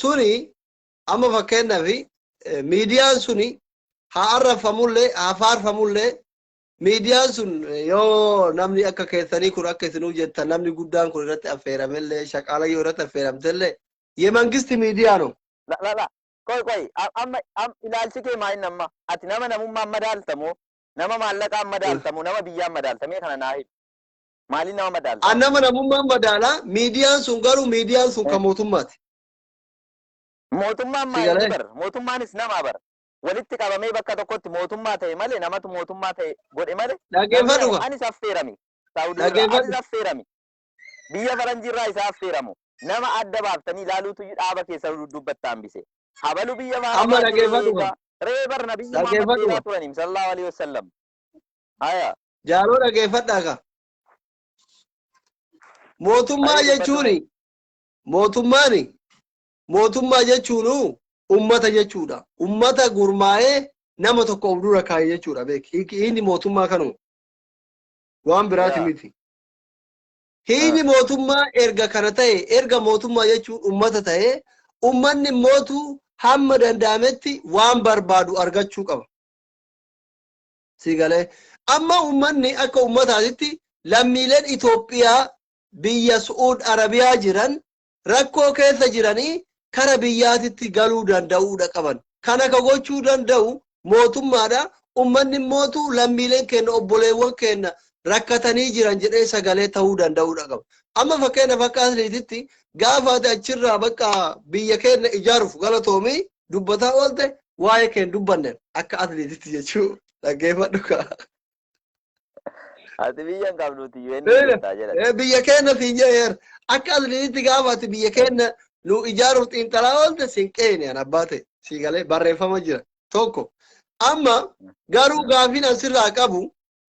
suni amma fakkeenyaaf miidiyaan suni haa arrabfamullee haa faarfamullee, miidiyaan sun yoo namni akka keessanii kun, akka isinuu jettan, namni guddaan kun irratti affeeramellee, shaqaala yoo irratti affeeramtellee, የመንግስት ሚዲያ ነው። La la la, qoy qoy, amma ilaalchi kee maa inni? Amma ati nama namummaan madaaltamoo, nama maallaqaan madaaltamoo, nama biyyaan madaaltamee kana naa himi. Maaliin nama madaalta? An nama namummaan madaalaa. Miidiyaan sun garuu miidiyaan sun kan mootummaati. Mootummaan Si maal galee? bar, mootummaanis nama bar. Walitti qabamee bakka tokkotti mootummaa ta'e malee, namatu mootummaa ta'e godhe malee. Dhaggeeffadhu kaa. Anis affeerami. Saawudii irraa Dhaggeeffadhu. anis affeerami. Biyya faranjii irraa isa affeeramu. Nama adda baaftanii ilaaluutu dhaaba keessa dudduubbatta hambise. Habalu biyya Amma faranjii dhaggeeffadhu kaa. Ree bar nabiyyi Muhammad Dhaggeeffadhu dheeraa kaa. turaniim sallallahu alaihi wasallam. Haya. Jaaloo, dhaggeeffadhaa kaa. Mootummaa Ayi, dubbadhu. jechuuni, mootummaani mootummaa jechuunu ummata jechuudha. Ummata gurmaa'ee nama tokko of dura kaa'e jechuudha, beeki. Hiikni mootummaa kanuma. Waan biraati miti. Hiikni mootummaa erga kana ta'e, erga mootummaa jechuun ummata ta'e, ummanni mootu hamma danda'ametti waan barbaadu argachuu qaba. Si galee? Amma ummanni akka ummataatitti lammiileen Itoophiyaa biyya Su'uud Arabiyaa jiran rakkoo keessa jiranii kara biyyaatitti galuu danda'uudha qaban. Kana ka gochuu danda'u mootummaadha. Ummanni mootu lammiileen keenya, obboleewwan keenya rakkatanii jiran jedhee sagalee ta'uu danda'uudha qaba. Amma fakkeenyaaf akka asliititti gaafa ati achirraa bakka biyya keenya ijaaruuf galatoomii dubbataa oolte, waa'ee keenya dubbanne akka atleetitti jechuu, dhaggeeffadhu kaa. Ati biyya hin qabduuti UN Beela. jettaa jedhan. Biyya keenya siin jedheer, akka atleetitti gaafa ati biyya keenya Nu ijaaruuf xiinxalaa oolte sin qeene an abbaa ta'e sii galee barreeffama jira tokko. Amma garuu gaafiin an sirraa qabu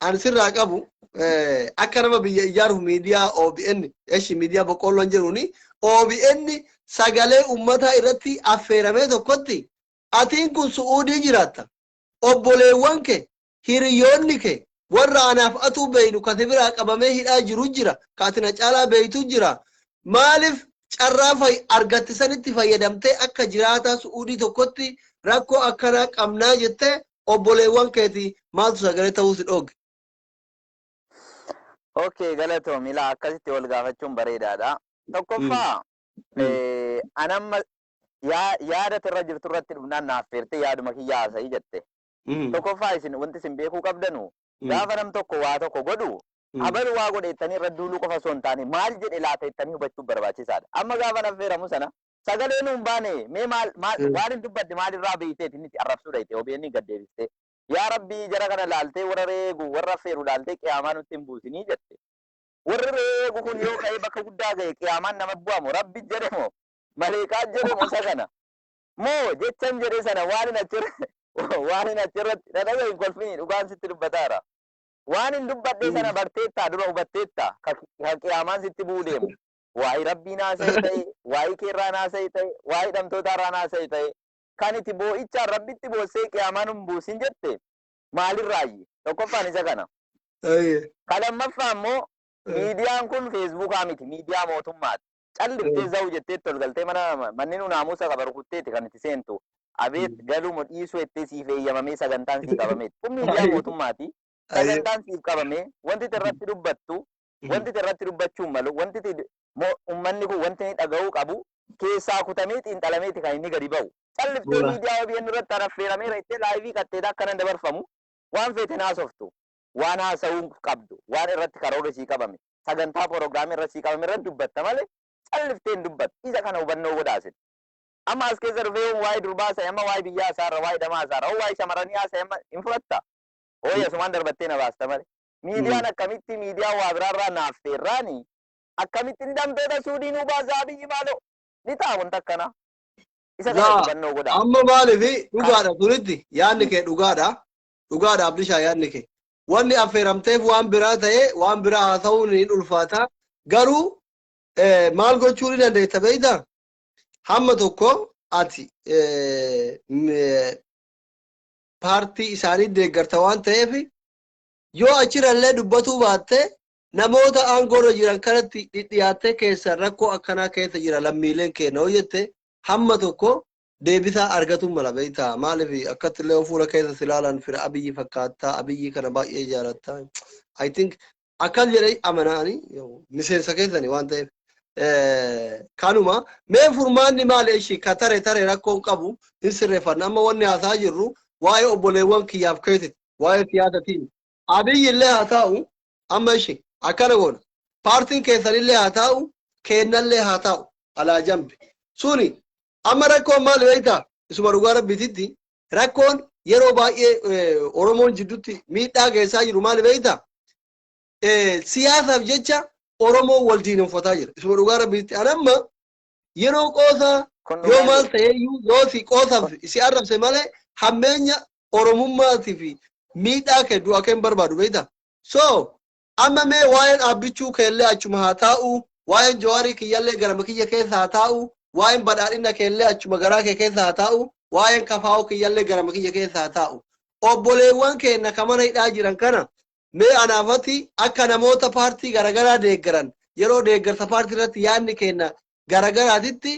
an sirraa qabu akka nama biyya ijaaruuf miidiyaa OBN eshi miidiyaa boqqoolloon jedhuuni OBN sagalee ummataa irratti affeeramee tokkotti atiin kun Su'uudii jiraatta. Obboleewwan kee hiriyoonni kee warra anaaf atuu beeynu ka si biraa qabamee hidhaa jiru jira, ka ati na caalaa beeytu jira. Maaliif carraa argatte sanitti fayyadamtee akka jiraataa Su'uudii tokkotti rakkoo akkanaa qabnaa jettee obboleewwan keeti maaltu sagalee ta'uu si dhoogge? Okay, galatoomi. Ilaa akkasitti wal gaafachuun bareedaadha. Tokkoffaa anamma yaada irra jirtu irratti dhufnaan naaf feerte yaaduma kiyya haasa'ii jette. Tokkoffaa isin wanti isin beekuu qabdanu gaafa nam tokko waa tokko godhu abalu waa godhe jettanii irra duuluu qofa osoo hin taane maal jedhe laata jettanii hubachuun barbaachisaadha. Amma gaafa naffeeramu sana sagalee nuun baane mee maal maal waan hin dubbadde maalirraa beeyteeti inni arrabsuudha jette OBN gad deebistee. Yaa Rabbii jara kana laaltee warra reegu warra affeeru laaltee qiyaamaa nutti hin buusinii jette. Warri reegu kun yoo ka'ee bakka guddaa ga'e qiyaamaan nama bu'amu Rabbi jedhe moo maleekaa jedhe moo isa kana moo jechan jedhe sana waan hin achirra waan hin achirratti na dhaga'i hin kolfinii dhugaan sitti dubbataara. Waan hin dubbadhee sana barteettaa dura hubatteettaa ka qiyaamaan sitti bu'uu deemu. Waa'ee Rabbii naasa'e ta'e, waa'ee keerraa naasa'e ta'e, waa'ee hidhamtootaarraa naasa'e ta'e, kan itti boo'ichaan Rabbitti boossee qiyaamaan hin buusin jette maalirraayyi? Tokkoffaan isa kana. Ka lammaffaa immoo miidiyaan kun feesbuukaa miti, miidiyaa mootummaati. Calliftee zawu jetteetti ol galtee mana manni nu naamusa qaba rukutteeti kan itti seentu. Abeet galuu moo dhiisuu jettee siif eeyyamamee sagantaan sii qabameeti. Kun miidiyaa mootummaati. Sagantaan siif qabamee wanti itti irratti dubbattu, wanti itti irratti dubbachuu malu, wanti itti uummanni kun wanti inni dhaga'uu qabu keessaa kutamee xiinxalameeti kan inni gadi ba'u. Calliftee miidiyaa OBN irratti anaffeerameera jettee laayivii qatteeta akkanan dabarfamu waan feete haasoftu, waan haasa'uu qabdu, waan irratti karoorri sii qabame, sagantaa proogiraamii irratti sii qabame irratti dubbatta malee calliftee hin dubbattu. Isa kana hubannoo godhaasin. Amma as keessa dhufee waa'ee durbaa haasa'e, amma waa'ee biyyaa haasa'arra, waa'ee dhamaa haasa'arra, waa'ee shamarranii haasa'e amma hin fudhatta. Hooyi asumaan darbattee na baasta malee. Miidiyaan akkamitti miidiyaa waa biraarraa naaf feerraani akkamitti hidhamtoota Suudii nuu baasaa biyyi maaloo ni ta'a wanta akkanaa. Isa kana hubannoo godhaa. Amma maaliif dhugaadha sunitti yaadni kee dhugaadha. Dhugaadha Abdishaa yaadni kee. Wanni affeeramteef waan biraa ta'e waan biraa haasa'uun ni ulfaata. Garuu maal gochuu ni dandeetta beektaa? Hamma tokko ati paartii isaanii deeggarta waan ta'eef yoo achirrallee dubbatuu baatte namoota aangoorra jiran kanatti dhidhiyaattee keessa rakkoo akkanaa keessa jira lammiileen keenya yoo jette hamma tokko deebisaa argatuun mala beektaa. Maaliif akkatti illee fuula keessa si ilaalan fira Abiyyi fakkaattaa, Abiyyi kana baay'ee jaalattaa. I think akkas jedhee amanaani miseensa keessanii waan ta'eef. Kanuma mee furmaanni maali ishii ka tare tare rakkoon qabu hin sirreeffanna. Amma wanni haasaa jirru waa'ee obboleewwan kiyyaaf keetitti waa'ee siyaasatiin. Abiyyi illee haa taa'u amma ishii akkana goona. Paartiin keessanillee haa taa'u keennallee haa taa'u alaa jambi. Suni amma rakkoon maali beektaa? Isuma dhugaa rabbiititti rakkoon yeroo baay'ee Oromoon jidduutti miidhaa geessaa jiru maali beektaa? Siyaasaaf jecha Oromoon wal diinonfataa jira. Isuma dhugaa rabbiititti. Ani amma yeroo qoosaa yoo maal ta'eeyyuu yoo si qoosaaf si arrabse malee hammeenya Oromummaatii fi miidhaa kee du'a kee hin barbaadu beektaa? So amma mee waa'een dhaabbichuu keellee achuma haa taa'u, waa'een Jawaarii kiyyallee garama kiyya keessa haa taa'u, waa'een badhaadhina keellee achuma garaa kee keessa haa taa'u, waa'een kafaa'uu kiyyallee garama kiyya keessa haa taa'u. Obboleewwan keenya ka mana hidhaa jiran kana mee anaafati akka namoota paartii garaagaraa deeggaran yeroo deeggarsa paartii irratti yaadni keenya garagaraatitti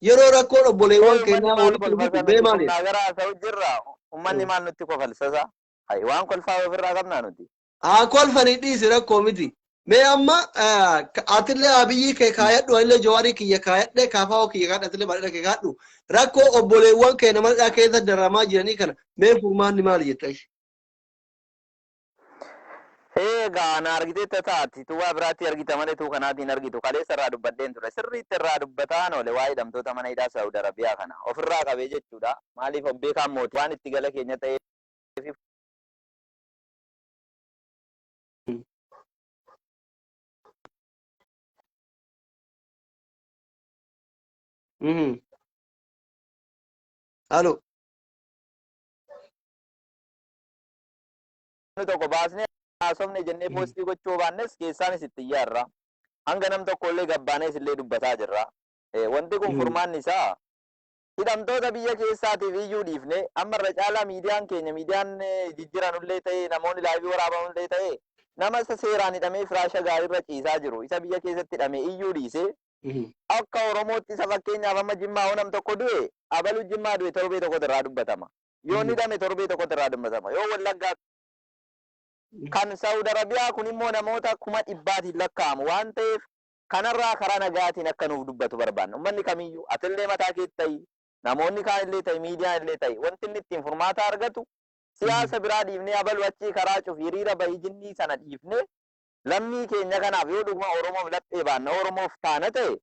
yeroo rakkoon obboleewwan Uummanni keenyaa maal walitti kolfasa dhufu mee nuti maali? humnaa gara haasa'u jirra. Uummanni maal nutti kofalsasa? Hayi waan kolfaa ofirraa qabnaa nuti. Haa kolfanii dhiisi rakkoo miti. Mee amma atillee Abiyyii kee kaayadhu anillee Jawaarii kiyya kaayadhe Kaafaa'oo kiyya kaadhu atillee badhaadha kee kaadhu rakkoo obboleewwan keenya mana hidhaa keessa dararamaa jiranii kana mee furmaanni maali jetta ishee? Egaa na argiteetta taati. Tu waa biraatti argita malee tuu kanaatiin argitu. Kaleessa irraa dubbadheen ture. Sirriitti irraa dubbataan oole waa'ee hidhamtoota mana hidhaa Saawud Arabiyaa kana. Ofirraa qabee jechuudha. Maaliif of beekaan mootii waan itti gala keenya ta'eef Halo. Tokko baasnee haasofne jennee poostii gochuu baannes keessaanis itti iyyaarra. Hanga nam tokko illee gabbaanees illee dubbataa jirra. Wanti kun furmaanni isaa hidhamtoota biyya keessaatiif iyyuu dhiifne, amma irra caalaa miidiyaan keenya, miidiyaan jijjiranullee ta'ee, namoonni live waraabamullee ta'ee, nama isa seeraan hidhamee firaasha gaariirra ciisaa jiru, isa biyya keessatti hidhame iyyuu dhiisee, akka Oromootti isa fakkeenyaaf amma Jimmaa yoo nam tokko du'e, abaluu Jimmaa du'e, torbee tokkotu irraa dubbatama. Yoo inni hidhame torbee tokkotu irraa dubbatama. Yoo Wallaggaa kan Saawud Arabiyaa kun immoo namoota 100,000n lakkaa'amu waan ta'eef, kanarraa karaa nagaatiin akka nuuf dubbatu barbaanna. Uummanni kamiyyuu, atillee mataa keetti ta'i, namoonni kaan illee ta'i, miidiyaan illee ta'i, wanti inni ittiin furmaata argatu siyaasa biraa dhiifnee, abalu achii karaa cufi, hiriira bahii jinnii sana dhiifnee, lammii keenya kanaaf yoo dhuguma Oromoof laphee baanna, Oromoof taana ta'e,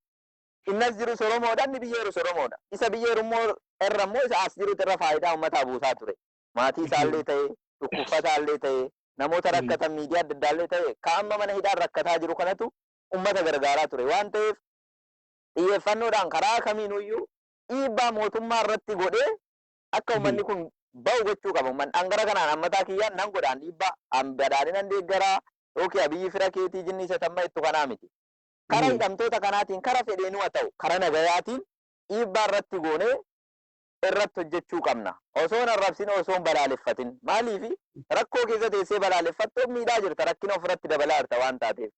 innas jirus Oromoodha, inni biyya jirus Oromoodha. Isa biyya jirummoo irra immoo isa as jirutu irra faayidaa uummataa buusaa ture. Maatii isaallee ta'e, dhukkubfataallee ta'e, namoota rakkatan miidiyaa adda addaallee ta'e, ka amma mana hidhaan rakkataa jiru kanatu uummata gargaaraa ture waan ta'eef, xiyyeeffannoodhaan karaa kamiinuyyuu dhiibbaa mootummaa irratti godhee akka uummanni kun ba'u gochuu qaba. Uummanni hangara kanaan ammataa kiyyaan nan godhaan dhiibbaa an badhaadhina deeggaraa yookiin Abiyyi fira keetii jinni isa tamma ittu kanaa miti. Kara hidhamtoota kanaatiin kara fedheenuu haa ta'u, kara nagayaatiin dhiibbaa irratti goonee irratti hojjechuu qabna. Osoo hin arrabsin, osoo hin balaaleffatin. Maaliif rakkoo keessa teessee balaaleffattu miidhaa jirta, rakkina ofirratti dabalaa jirta waan taateef.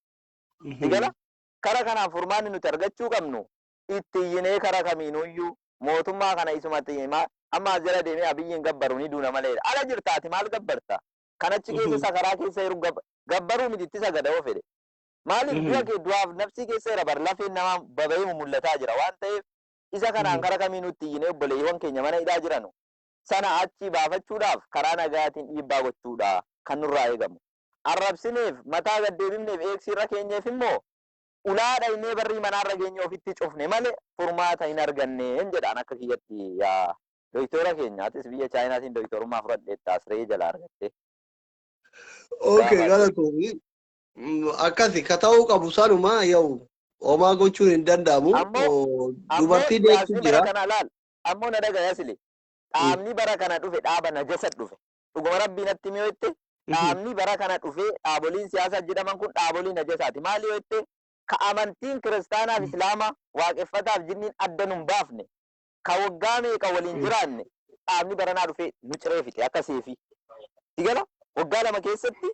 Sigala kara kanaan furmaanni nuti argachuu qabnu itti iyyinee kara kamiinuyyuu mootummaa kana isumatti amma as jala deemee Abiyyiin gabbaru ni duuna malee. Ala jirta, ati maal gabbarta? Kan achi keessa sakaraa keessa jiru gabbaruu miti, itti sagada yoo fedhe. Maaliif du'a kee du'aaf nafsii keessa jira bar, lafeen namaa baba'ee mul'ataa jira waan ta'eef, isa kanaan kara kamiinuu itti iyyinee obboleeyyiiwwan keenya mana hidhaa jiranu sana achi baafachuudhaaf karaa nagaatiin dhiibbaa gochuudha kan nurraa eegamu. Arrabsineef, mataa gaddeebifneef, eegsii irra keenyeef immoo ulaa dhaynee barrii manaarra geenye ofitti cufne malee furmaata hin arganneen jedhaan akka kiyyatti. Yaa dooktora keenya, atis biyya Chaayinaatiin dooktorummaa fudhadheetta, as re'ee jala argatte. Okay, galatoomi. Akkasi ka ta'uu qabu sanuma, yoo homaa gochuun hin danda'amu. Ammoo Dubartii deessu siyaasni jira. bara kana laal. Ammoo na dhagaya sile. Dhaabni bara kana dhufe dhaaba najasa dhufe. Dhuguma Rabbii natti himi yoo jette, dhaabni bara kana dhufe, dhaaboliin siyaasaa jedhaman kun dhaabolii najasaati. Maali yoo jette, ka amantiin kiristaanaaf islaamaa, waaqeffataaf jinniin adda nun baafne, ka waggaa meeqa waliin jiraanne, dhaabni baranaa dhufe nu ciree fixe akka seefii. Sigala waggaa 2 keessatti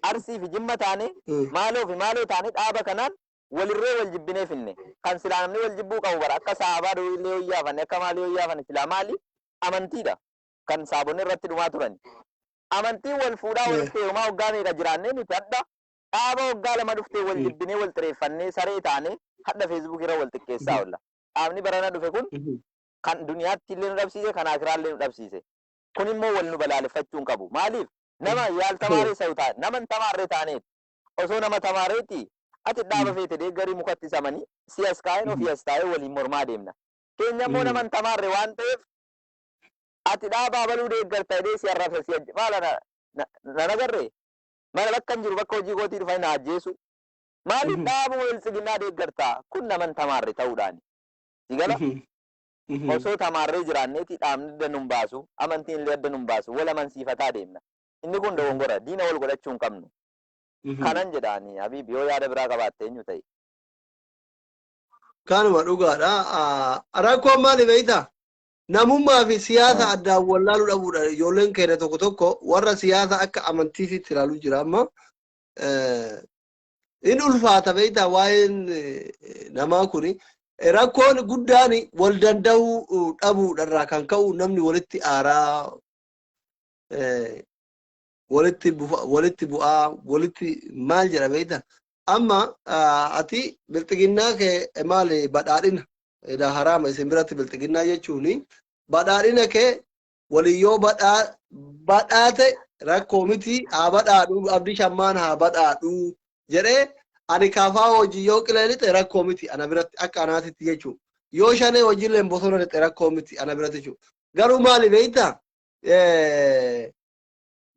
Arsii fi Jimma taane, maaloo fi maaloo taane, dhaaba kanaan walirree wal jibbinee finne. Kan silaa namni wal jibbuu qabu bara akka sahabaa durillee yoo iyyaafanne, akka maalii yoo iyyaafanne, silaa maali? Amantiidha. Kan saabonni irratti dhumaa turan. Amantiin wal fuudhaa walitti heerumaa waggaa meeqa jiraannee, nuti hadha dhaaba waggaa 2 dhuftee wal jibbinee, wal xireeffannee, saree taane, hadha Feesbuukii irra wal xiqqeessaa oolla. Dhaabni barana dhufe kun kan duniyaatti illee nu dhabsiise, kan akiraallee nu dhabsiise. Kun immoo wal nu balaaleffachuu hin qabu. Maaliif? Nama yaaltamaaree sayu taane, nama hin tamaarree taaneeti. Osoo nama tamaareeti, ati dhaaba feete deeggarii, mukatti samanii si as kaa'een ofii as taa'ee waliin mormaa deemna. Keenya immoo nama hin tamaarre waan ta'eef, ati dhaaba abaluu deeggarta jedhee si arrabsa, si ajje maala na na nagarree mana bakka hin jiru, bakka hojii kootii dhufanii na ajjeesu. Maaliif dhaabuma biltsiginnaa deeggarta? Kun nama hin tamaarre ta'uudhaani. Si gala? Osoo tamaarree jiraanneeti, dhaabni adda nun baasu, amantiin illee adda nun baasu, wal amansiifataa deemna. Inni kun dogongora, diina wal godhachuu hin qabnu. Kanan jedhaani, Habiib, yoo yaada biraa qabaatte eenyu ta'e. Kanuma dhugaadha. Rakkoon maali beektaa? Namummaa fi siyaasa addaan wallaaluu dhabuudha. Ijoolleen keenya tokko tokko warra siyaasa akka amantiisitti ilaalu jira amma. In ulfaata beektaa waa'een namaa kuni. Rakkoon guddaan wal danda'uu dhabuudha irraa kan ka'u namni walitti aaraa, walitti bu'aa, walitti maal jedha beektaa? Amma ati bilxiginnaa kee maali, badhaadhina ila haraama isin biratti bilxiginnaa jechuuni, badhaadhina kee waliin yoo badhaate rakkoo miti, haa badhaadhu, Abdii Shammaan haa badhaadhu jedhee, ani kaafaa hojii yoo qilee lixe rakkoo miti ana biratti, akka anaatitti jechuudha. Yoo shanee hojiileen bosona lixe rakkoo miti ana biratti jechuudha. Garuu maali beektaa?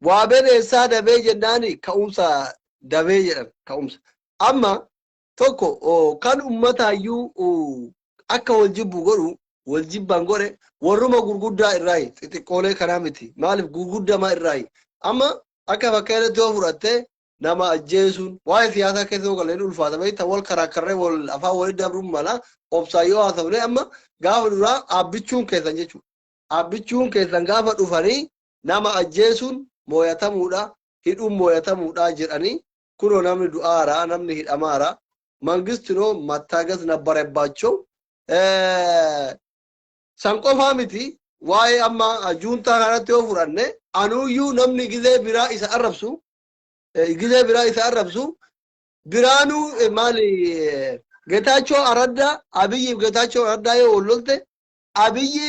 Waa beneessaa dabee jennaani ka'umsa dabee jedhan ka'umsa. Amma tokko kan ummataayyuu Akka wal jibbu godhu wal jibban godhe warruma gurguddaa irraayi, xixiqqoolee kanaa miti. Maaliif gurguddamaa irraayi? Amma akka fakkeenyatti yoo fudhatte, nama ajjeesuun waa'ee siyaasaa keessa yoo galee ulfaata beekta, wal karaakkarree wal afaan walii dabruun mala obsaan yoo haasofne. Amma gaafa duraa aabbichuun keessan jechuudha. Aabbichuun keessan gaafa dhufanii nama ajjeesuun mooyatamuudha, hidhuun mooyatamuudha jedhanii, kunoo namni du'aara, namni hidhamaara. መንግስት ነው መታገዝ ነበረባቸው። San qofaa miti, waa'ee amma juuntaa kanatti yoo fudhanne, anuyyuu namni gizee biraa isa arrabsu, gizee biraa isa arrabsu biraanuu maali, Getaachoo Araddaa, Abiyyi Getaachoo Araddaa yoo wal lolte, Abiyyi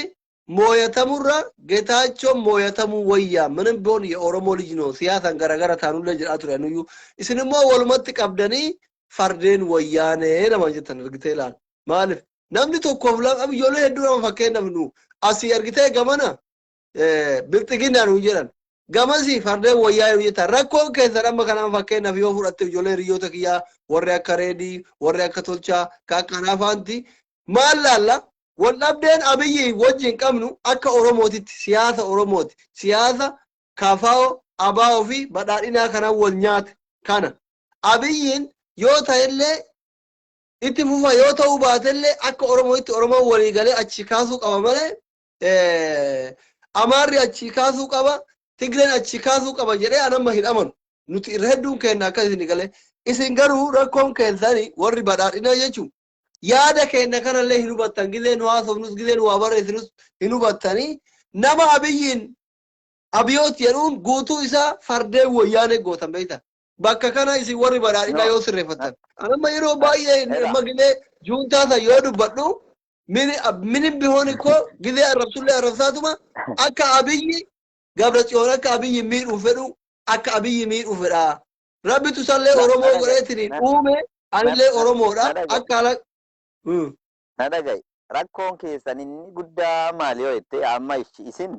mooyatamurra Getaachoo mooyatamuu wayyaa, ምንም ቢሆን የኦሮሞ ልጅ ነው, siyaasan garagara taanullee jedhaa ture anuyyuu. Isin immoo walumatti qabdanii fardeen wayyaanee nama jettan argitee ilaal. Maaliif namni tokkoof lama ijoollee hedduu nama fakkeenyaaf nu asii argitee gamana bilxiginaa nu jedhan, gamasii fardeen wayyaa nu jettan. Rakkoon keessan amma kanaan fakkeenyaaf yoo fudhatte, ijoollee hiriyoota kiyyaa warri akka Reedii, warri akka Tolchaa kaakkanaa faanti maal laalla, wal dhabdeen Abiyyi wajjin qabnu akka Oromootitti siyaasa Oromooti, siyaasa Kafaa'oo, Abaa'oo fi badhaadhinaa kanaan wal nyaate. Kana Abiyyiin yoo ta'ellee itti fufa, yoo ta'uu baatellee akka Oromootti Oromoon walii galee achi kaasuu qaba malee Amaarri achi kaasuu qaba, Tigreen achi kaasuu qaba jedhee anamma hin amanu. Nuti irra hedduun keenya akka isin galee, isin garuu rakkoon keessanii warri badhaadhinaa jechuun yaada keenya kanallee hin hubattan. Gizee nu haasofnus, gizee nu waa barreessinus hin hubattanii. Nama Abiyyiin abiyoot jedhuun guutuu isaa fardeen wayyaanee gootan beektan. Bakka kana isin warri badhaadhinaa yoo sirreeffattan. Amma yeroo baay'ee amma gizee juuntaa san yoo dubbadhu, ምንም ቢሆን እኮ gizee arrabsullee arrabsaatuma akka Abiyyi Gabra Tsiyoon akka Abiyyi miidhuu fedhu, akka Abiyyi miidhuu fedha. Rabbitu sallee Oromoo godheetiin uume, anillee Oromoodha akka ala. Na dhaga'i. Rakkoon keessan inni guddaa maali yoo jette, amma isin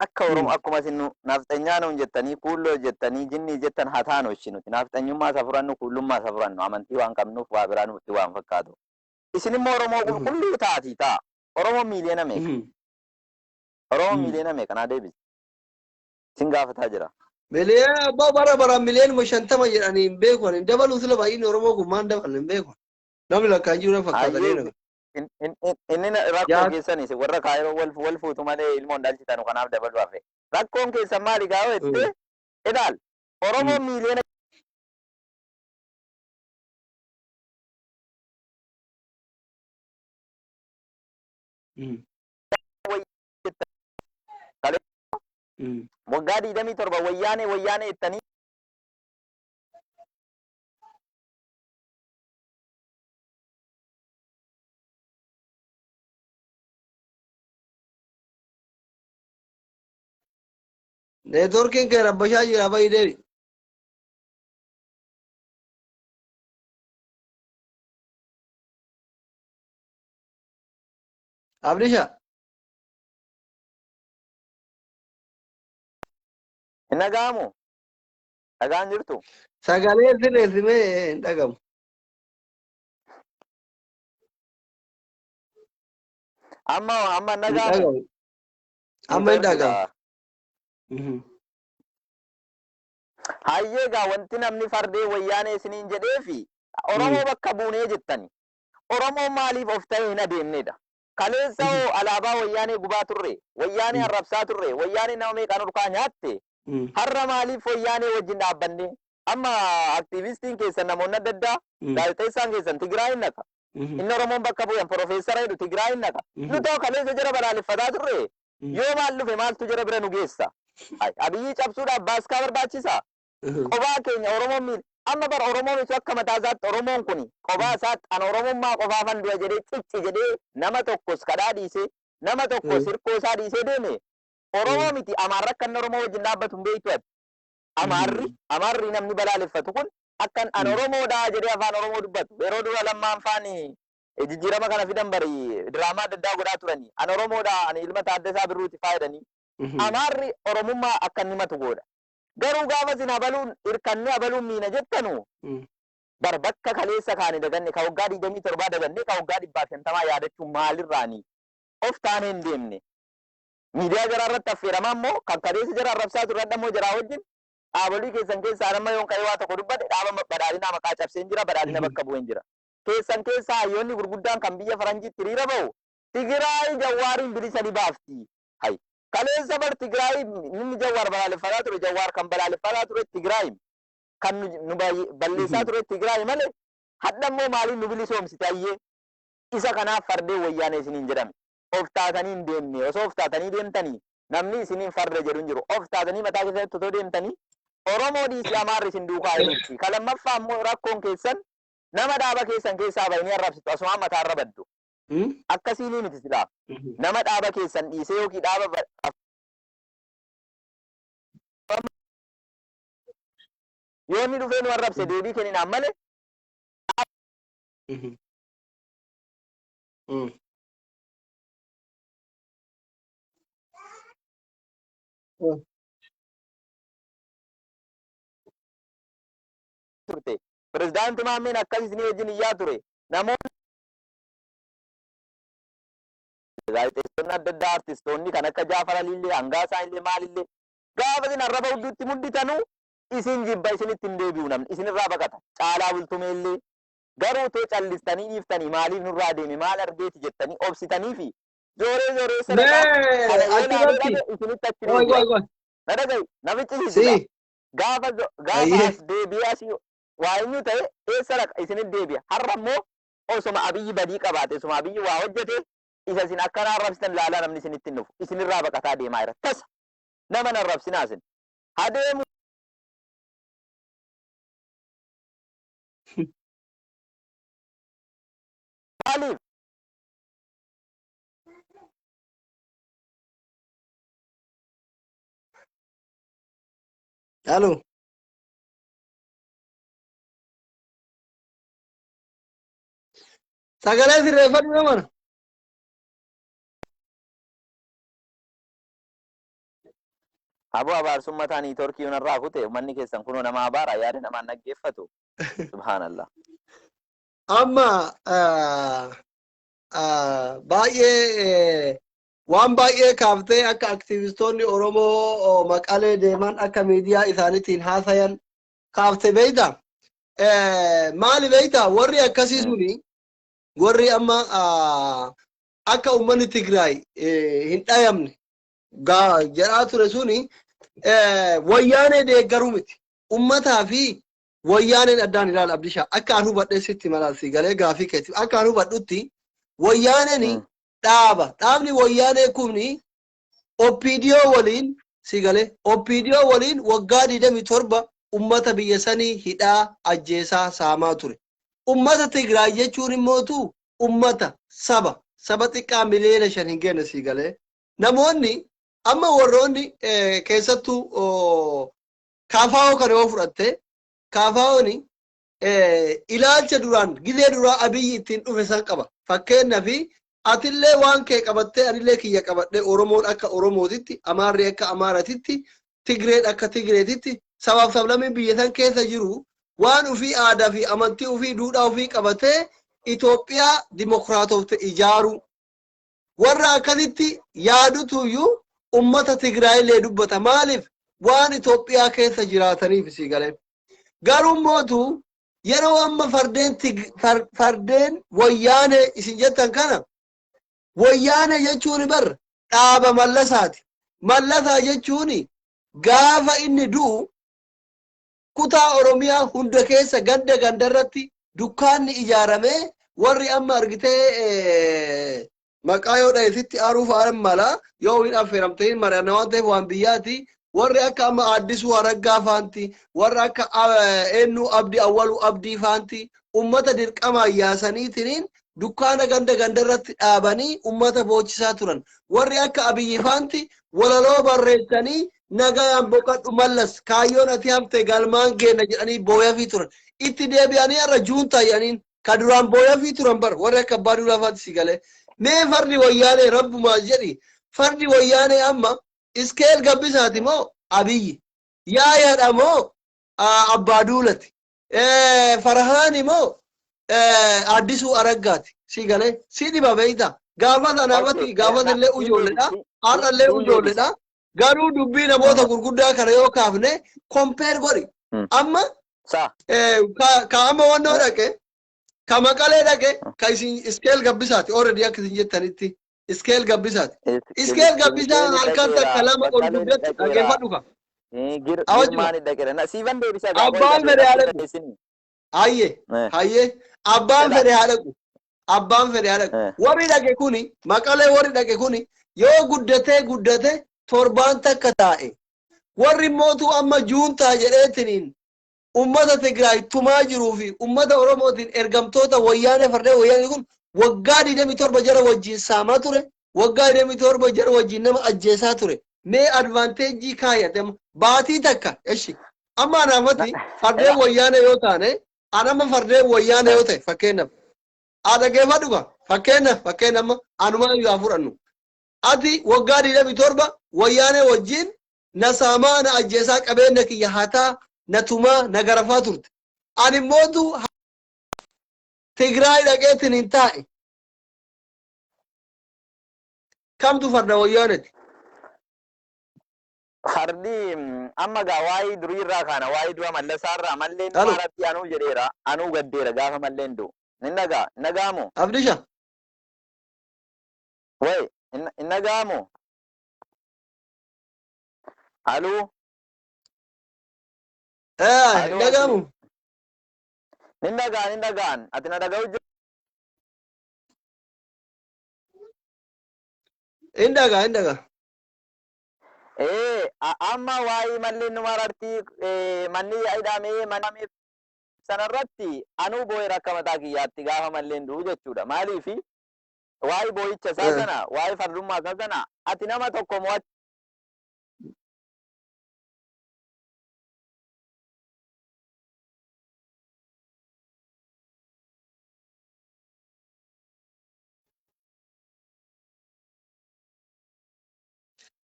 akka Oromoo akkuma isin nafxanyaa nuun jettanii, kuulloo jettanii, jinnii jettan haa taanu ishi, nuti nafxanyummaa isa furannu, kuullummaa isa furannu, amantii waan qabnuuf waa biraa nutti waan fakkaatu. Isin immoo Oromoo qulqulluu taatii ta'a. Oromoo miiliyoona meeqa? Oromoo miiliyoona meeqa naa deebisi. Isin gaafataa jira. Miliyoona abbaa bara baraan miliyoonuma 50 jedhanii hin beeku. Hin dabaluu sila baay'inni Oromoo kun maan dabalu hin beeku. Namni lakkaan jiru na fakkaatanii nama. Inni rakkoo keessan isin warra Kaayiroo wal fuutu malee ilmoon dhalchitanu kanaaf dabaluu hafe. Rakkoon keessan maali gaafa jettee ilaal. Oromoo miiliyoona waggaa 27 wayyaanee wayyaanee jettanii. Neetworkiin kee rabbashaa jira, bayi deebi. Abdisha. Hin dhaga'amu? Dhagaan jirtu? Sagalee sirreessimee hin dhagamu. Amma hin Hin dhaga'amu? dhagamu. Amma hin dhagamu. Hayyee gaa, wanti namni fardee wayyaanee isiniin jedheefi Oromoo bakka buunee jettani. Oromoon maaliif of ta'ee hin adeemnedha? Kaleessa hoo alaabaa wayyaanee gubaa turre, wayyaanee arrabsaa turre, wayyaanee nama meeqaan urkaa nyaatte. Har'a maaliif wayyaanee wajjin dhaabbanne? Amma aktiivistiin keessan, namoonni adda addaa, gaazexeessaan keessan Tigraayin naqa. Inni Oromoon bakka bu'an Profeesara jedhu Tigraayin naqa. Nu ta'u kaleessa jara balaaleffataa turre. Yoo maal dhufe, maaltu jara bira nu geessa? Abiyyii cabsuudhaaf baaskaa barbaachisaa? Qophaa keenya Oromoon miil amma bar Oromoon osoo akka mataa isaatti, Oromoon kun qophaa isaatti an Oromummaa qofaafan du'a jedhee cicci jedhee, nama tokkos kadhaa dhiisee, nama tokkos hirkoo isaa dhiisee deeme, Oromoo miti, Amaarri akka inni Oromoo wajjin dhaabbatu hin beektu ati. Amaarri namni balaaleffatu kun akkan an Oromoodha jedhee afaan Oromoo dubbatu. Yeroo dura Lammaan faani jijjiirama kana fidan bari diraamaa adda addaa godhaa turanii. An Oromoodha, ani ilma Taaddasaa Birruuti faayidanii. Amaarri Oromummaa akka inni himatu godha. Garuu gaafa isin habaluun hirkannee habaluun miina jettanu Bar bakka kaleessa kaane daganne, ka waggaa 27 daganne, ka waggaa 150 yaadachuun maalirraani? Of taanee hin deemne. Miidiyaa jaraa irratti affeeramaa immoo kan kaleessa jara arrabsaa turre hadha immoo jaraa wajjin dhaabolii keessan keessaa nama yoon ka'ee waa tokko dubbadhe dhaaba badhaadhinaa maqaa cabseen jira, badhaadhina bakka bu'een jira. Keessan keessaa hayyoonni gurguddaan kan biyya faranjiitti hiriira ba'u Tigraay Jawwaariin bilisa ni baafti. Hay. Kaleessa bar Tigraay inni Jawwaar balaaleffataa ture, Jawwaar kan balaaleffataa ture Tigraay kan nu balleessaa ture Tigraay malee hadha immoo maaliin nu bilisoomsite hayyee? Isa kanaaf fardeen wayyaanee isiniin jedhame. Of taatanii hin deemne. Osoo of taatanii deemtanii namni isiniin farda jedhu hin jiru. Of taatanii mataa keessatti otoo deemtanii Oromoo dhiisii Amaarri isin duukaa hiriirti. Ka lammaffaa immoo rakkoon keessan nama dhaaba keessan keessaa bahe ni arrabsitu. Asumaan mataa irra baddu. Akkasiinii miti silaa. Nama dhaaba keessan dhiisee yookiin dhaaba yoo inni dhufee nu arrabse deebii kenninaan malee. Turte. Pirezidaanti Maammeen akkas isinii wajjin iyyaa ture. Namoonni gaazexeessonni adda addaa, artistoonni kan akka Jaafar Aliillee, Hangaasaa illee, maalillee gaafa isin arraba hudduutti mudditanuu isin jibba, isinitti hin deebi'u, namni isinirraa baqata. Caalaa Bultumeellee garuu otoo callistanii dhiiftanii maaliif nurraa deeme, maal argeeti jettanii obsitanii fi zooree zooree sadaqaa Mee kana yoo laalee achirratti dhabe isinitti achi qoy deebi'a. qoy qoy. Na dhaga'i, na ficcisiisudha. Si. Gaafa Ayyee. as deebi'ee asii waa eenyu ta'e eessa dhaqa, isinitti deebi'a. Har'a immoo osoma Abiyyi badii qabaate, osoma Abiyyi waa hojjete, isa isin akkana arrabsitan ilaalaa namni isinitti hin dhufu. Isinirraa baqataa deemaa jira. Tasa nama hin arrabsinaa isin. Hadeemu. Maaliif? Alo. Sagalee sirreeffadhu nama. Aboo abaarsummaa mataa niitoorkii narraa kute, uummanni keessan kunoo nama abaara, yaada namaan dhaggeeffatu. Subhaanallah. Amma baay'ee waan baay'ee kaaftee, akka aktiivistoonni Oromoo Maqalee deeman akka miidiyaa isaaniitiin haasayan kaafte beeyta. Maali beeyta, warri akkasii suni warri amma akka uummanni Tigraay hin dhayamne jedhaa ture suni wayyaanee deeggaruu miti. Ummataa fi wayyaaneen addaan ilaala, Abdishaa. Akka an hubadhe sitti malaasii galee gaafii keeti. Akka an hubadhutti wayyaaneen dhaaba. Dhaabni wayyaanee kuni OPDO waliin si galee OPDO waliin waggaa 27 ummata biyya sanii hidhaa, ajjeesaa, saamaa ture. Ummata Tigraay jechuun immootu ummata saba xiqqaa 5 miliyoona hin geenye si galee. Namoonni amma warroonni keessattuu KFO kana yoo fudhatte, KFO'n ilaalcha duraan gizee duraa Abiyyi ittiin dhufe san qaba. Fakkeenyaaf atillee waan kee qabattee, anillee kiyya qabadhee, Oromoon akka Oromootitti, Amaarri akka Amaaratitti, Tigreen akka Tigreetitti, sabaaf sablammiin biyya san keessa jiru waan ofii aadaa fi amantii ofii, duudhaa ofii qabatee Itoophiyaa dimokiraatofte ijaaruu. Warra akkasitti yaadutuyyuu ummata Tigraayillee dubbata. Maaliif? Waan Itoophiyaa keessa jiraataniif si galee. Garuu mootu yeroo amma fardeen fardeen wayyaanee isin jettan kana, wayyaanee jechuun bar dhaaba Mallasaati. Mallasaa jechuun gaafa inni du'u kutaa Oromiyaa hunda keessa ganda gandarratti dukkaanni ijaaramee, warri amma argitee maqaa yoo dha'e sitti aaruu fa'aan mala, yoo hin affeeramte hin mari'anna waan ta'eef waan biyyaati. Warri akka amma Addisuu Araggaa faanti, warri akka eenyu Abdi Awwaluu Abdii faanti ummata dirqamaan yaasaniitiniin dukkaana ganda gandarratti dhaabanii ummata boochisaa turan. Warri akka Abiyyi faanti walaloo barreessanii "Nagayaan boqadhu Mallas, kaayyoon ati hafte galmaan geenna" jedhanii booyafii turan. Itti deebi'anii har'a juuntaa jedhaniin ka duraan booyafii turan bar warri akka Abbaa Duulaa faatti si galee. Mee fardi wayyaanee, rabbumaa jedhi, fardi wayyaanee amma Iskeel Gabbisaati moo Abiyyi? Yaayaadha moo Abbaa Duulati? Farhaani moo Addisuu Araggaati si galee si dhiba beeyta. Gaafa sanaafatti gaafa illee ijoolleedha. Har'allee ijoolleedha. Garuu dubbii namoota gurguddaa kana yoo kaafne compare godhi. Amma ka amma wannoo dhaqe, ka Maqalee dhaqe, ka isin Iskeel Gabbisaati, already akka isin jettanitti Iskeel Gabbisaati. Iskeel Gabbisaa halkan takka lama ol guddatti dhaggeeffadhu ka. Girmaan dhaqeera. Siifan deebisa. Abbaan fedhe haa dhaqu. Hayyee hayyee, abbaan fedhe haa dhaqu. Abbaan fedhe haa dhaqu. Warri dhaqe kuni, Maqalee warri dhaqe kuni yoo guddatee guddate torbaan takka taa'e. Warri mootuu amma juuntaa jedheetiniin ummata Tigraay tumaa jiruu fi ummata Oromootiin ergamtoota Wayyaanee, fardeen Wayyaanee kun waggaa 27 jara wajjin saamaa ture. Waggaa 27 jara wajjin nama ajjeesaa ture. Mee advantage kaayate amma baatii takka eshi amma anaafati fardeen Wayyaanee yoo taane, an amma fardeen Wayyaanee yoo ta'e, fakkeenyaaf haa dhaggeeffadhu ka, fakkeenyaaf amma anumaa iyyuu haa fudhannu. Ati waggaa 27 Wayyaanee wajjin na saamaa, na ajjeesaa, qabeenya kiyya hataa, na tumaa, na garafaa turte. Ani immootu Tigraay dhaqeetiin hin taa'e. Kamtu farda Wayyaaneti? Fardi amma gaa waa'ee durii irraa kaana, waa'ee dura Mallasaa irraa malleen Alo. maaratti anuu jedheera, anuu gaddeera gaafa malleen du'u. Hin dhagaa, hin dhaga'amu? Abdisha. Wayi hin dhaga'amu? Aluu. Hin dhaga'amu. Hin dhagaan, hin dhagaan, ati na dhaga'u jiru. Hin dhagaa, hin dhagaa. Ee, amma waa'ee malleen nu mararti, manni hidhamee manni sanarratti anuu boo'eera akka mataa kiyyaatti gaafa malleen du'u jechuudha. Maaliifi waa'ee boo'icha isaa sana, waa'ee fardummaa isaa sana, ati nama tokko mo'achuu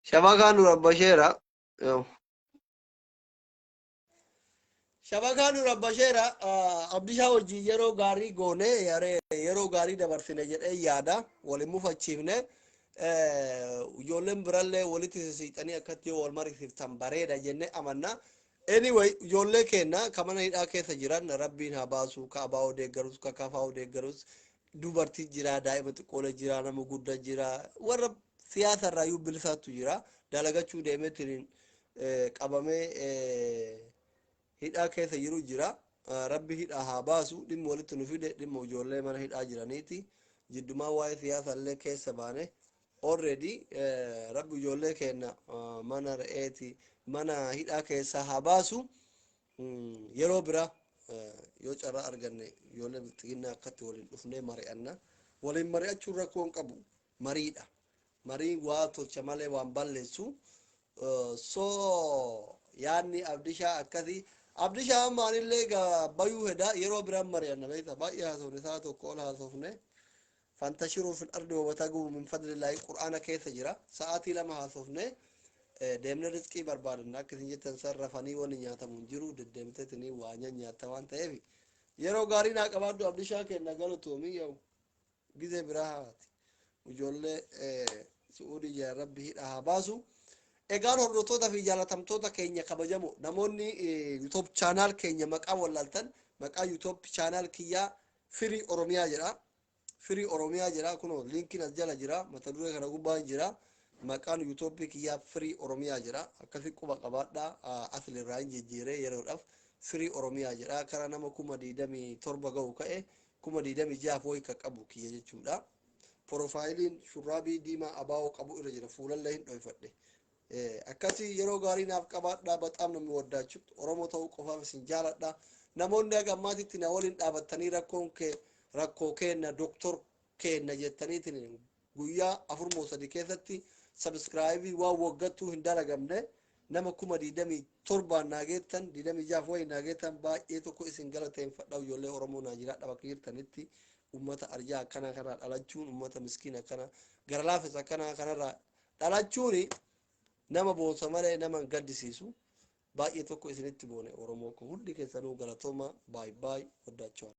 Shabakaan nu rabbasheera. Shabakaan nu rabbasheera. Abdishaa wajjin yeroo gaarii goone, yeroo gaarii dabarsine jedhee yaada. Waliin mufachiifne. Ijoolleen birallee walitti sisiixanii akkatti yoo wal mariisiftan bareeda jennee amanna. Anyway, ijoollee keenya ka mana hidhaa keessa jiran Rabbiin haa baasu, ka abaa'oo deeggarus, ka kafaa'oo deeggarus, dubartii jira, daa'ima xiqqoolee jira, nama guddaa jira, warra siyaasa irraa iyyuu bilisaatu jira. Dalagachuu deemeetiin qabamee hidhaa keessa jiru jira. Rabbi hidhaa haa baasu. Dhimma walitti nu fide dhimma ijoollee mana hidhaa jiraniiti. Jiddumaa waa'ee siyaasa illee keessa baane. Already Rabbi ijoollee keenya mana re'eeti mana hidhaa keessaa haa baasu. Yeroo biraa yoo carraa arganne ijoollee bilxiginnaa akkatti waliin dhufnee mari'anna. Waliin mari'achuun rakkoo hin qabu. Mariidha. Mariin waa tolcha malee waan balleessu. So yaadni Abdishaa akkasii. Abdishaa amma anillee bayuu heda, yeroo biraan mari'anna beekta, baay'ee haasofne, sa'a tokko ol haasofne. فانتشروا في الأرض وابتغوا من فضل الله qur'aana keessa jira. Sa'aatii 2 haasofne deemne rizqii barbaadanna. Akka isin jettan san rafanii wani nyaatamu hin jiru, deddeemteetini waa nyaatta waan ta'eef yeroo gaarii naa qabaadhu. Abdishaa kenna, galatoomii. Yoo gizee biraa haati ijoollee Su'uudii jiran Rabbi hidha haa baasu. Egaan hordoftoota fi jaalatamtoota keenya kabajamoo, namoonni YouTube channel keenya maqaa wallaaltan, maqaa YouTube channel kiyyaa Firii Oromiyaa jedha. Firii Oromiyaa jedha. Kunoo linkiin as jala jira. Mata duree kana gubbaan jira. Maqaan YouTube kiyyaa Firii Oromiyaa jedha. Akkasi quba qabaadhaa. Aslirraa hin jijjiiree yeroodhaaf Firii Oromiyaa jedha. Kara nama 27,000 ga'u ka'e, 26,000 wayi ka qabu kiyya jechuudha. Profileiin shurraabii diimaa abaa'oo qabu irra jira. Fuulallee hin dhoyfadhe. Akkasii yeroo gaarii naaf qabaadhaa. በጣም ነው የምወዳችሁ. Oromoo ta'uu qofaaf isin jaaladha. Namoonni haga ammaatitti na waliin dhaabattanii rakkoon kee rakkoo keenna, doktor keenna jettaniitiin guyyaa 4 moo 3 keessatti subscribe waan waggattuu hin dalagamne nama 27,000 naa geettan, 26 wayi naa geettan, baay'ee tokko isin galateeffadha. Ijoollee Oromoo naa jiraadha bakka jirtanitti. Ummata arjaa akkanaa kanarraa dhalachuun, ummata miskiina akkana gara laafes akkanaa kanarraa dhalachuun nama boonsa malee nama hin gaddisiisu. Baay'ee tokko isinitti boone. Oromoo ko, hundi keessanuu galatooma. Baay baay, ወዳችኋለሁ.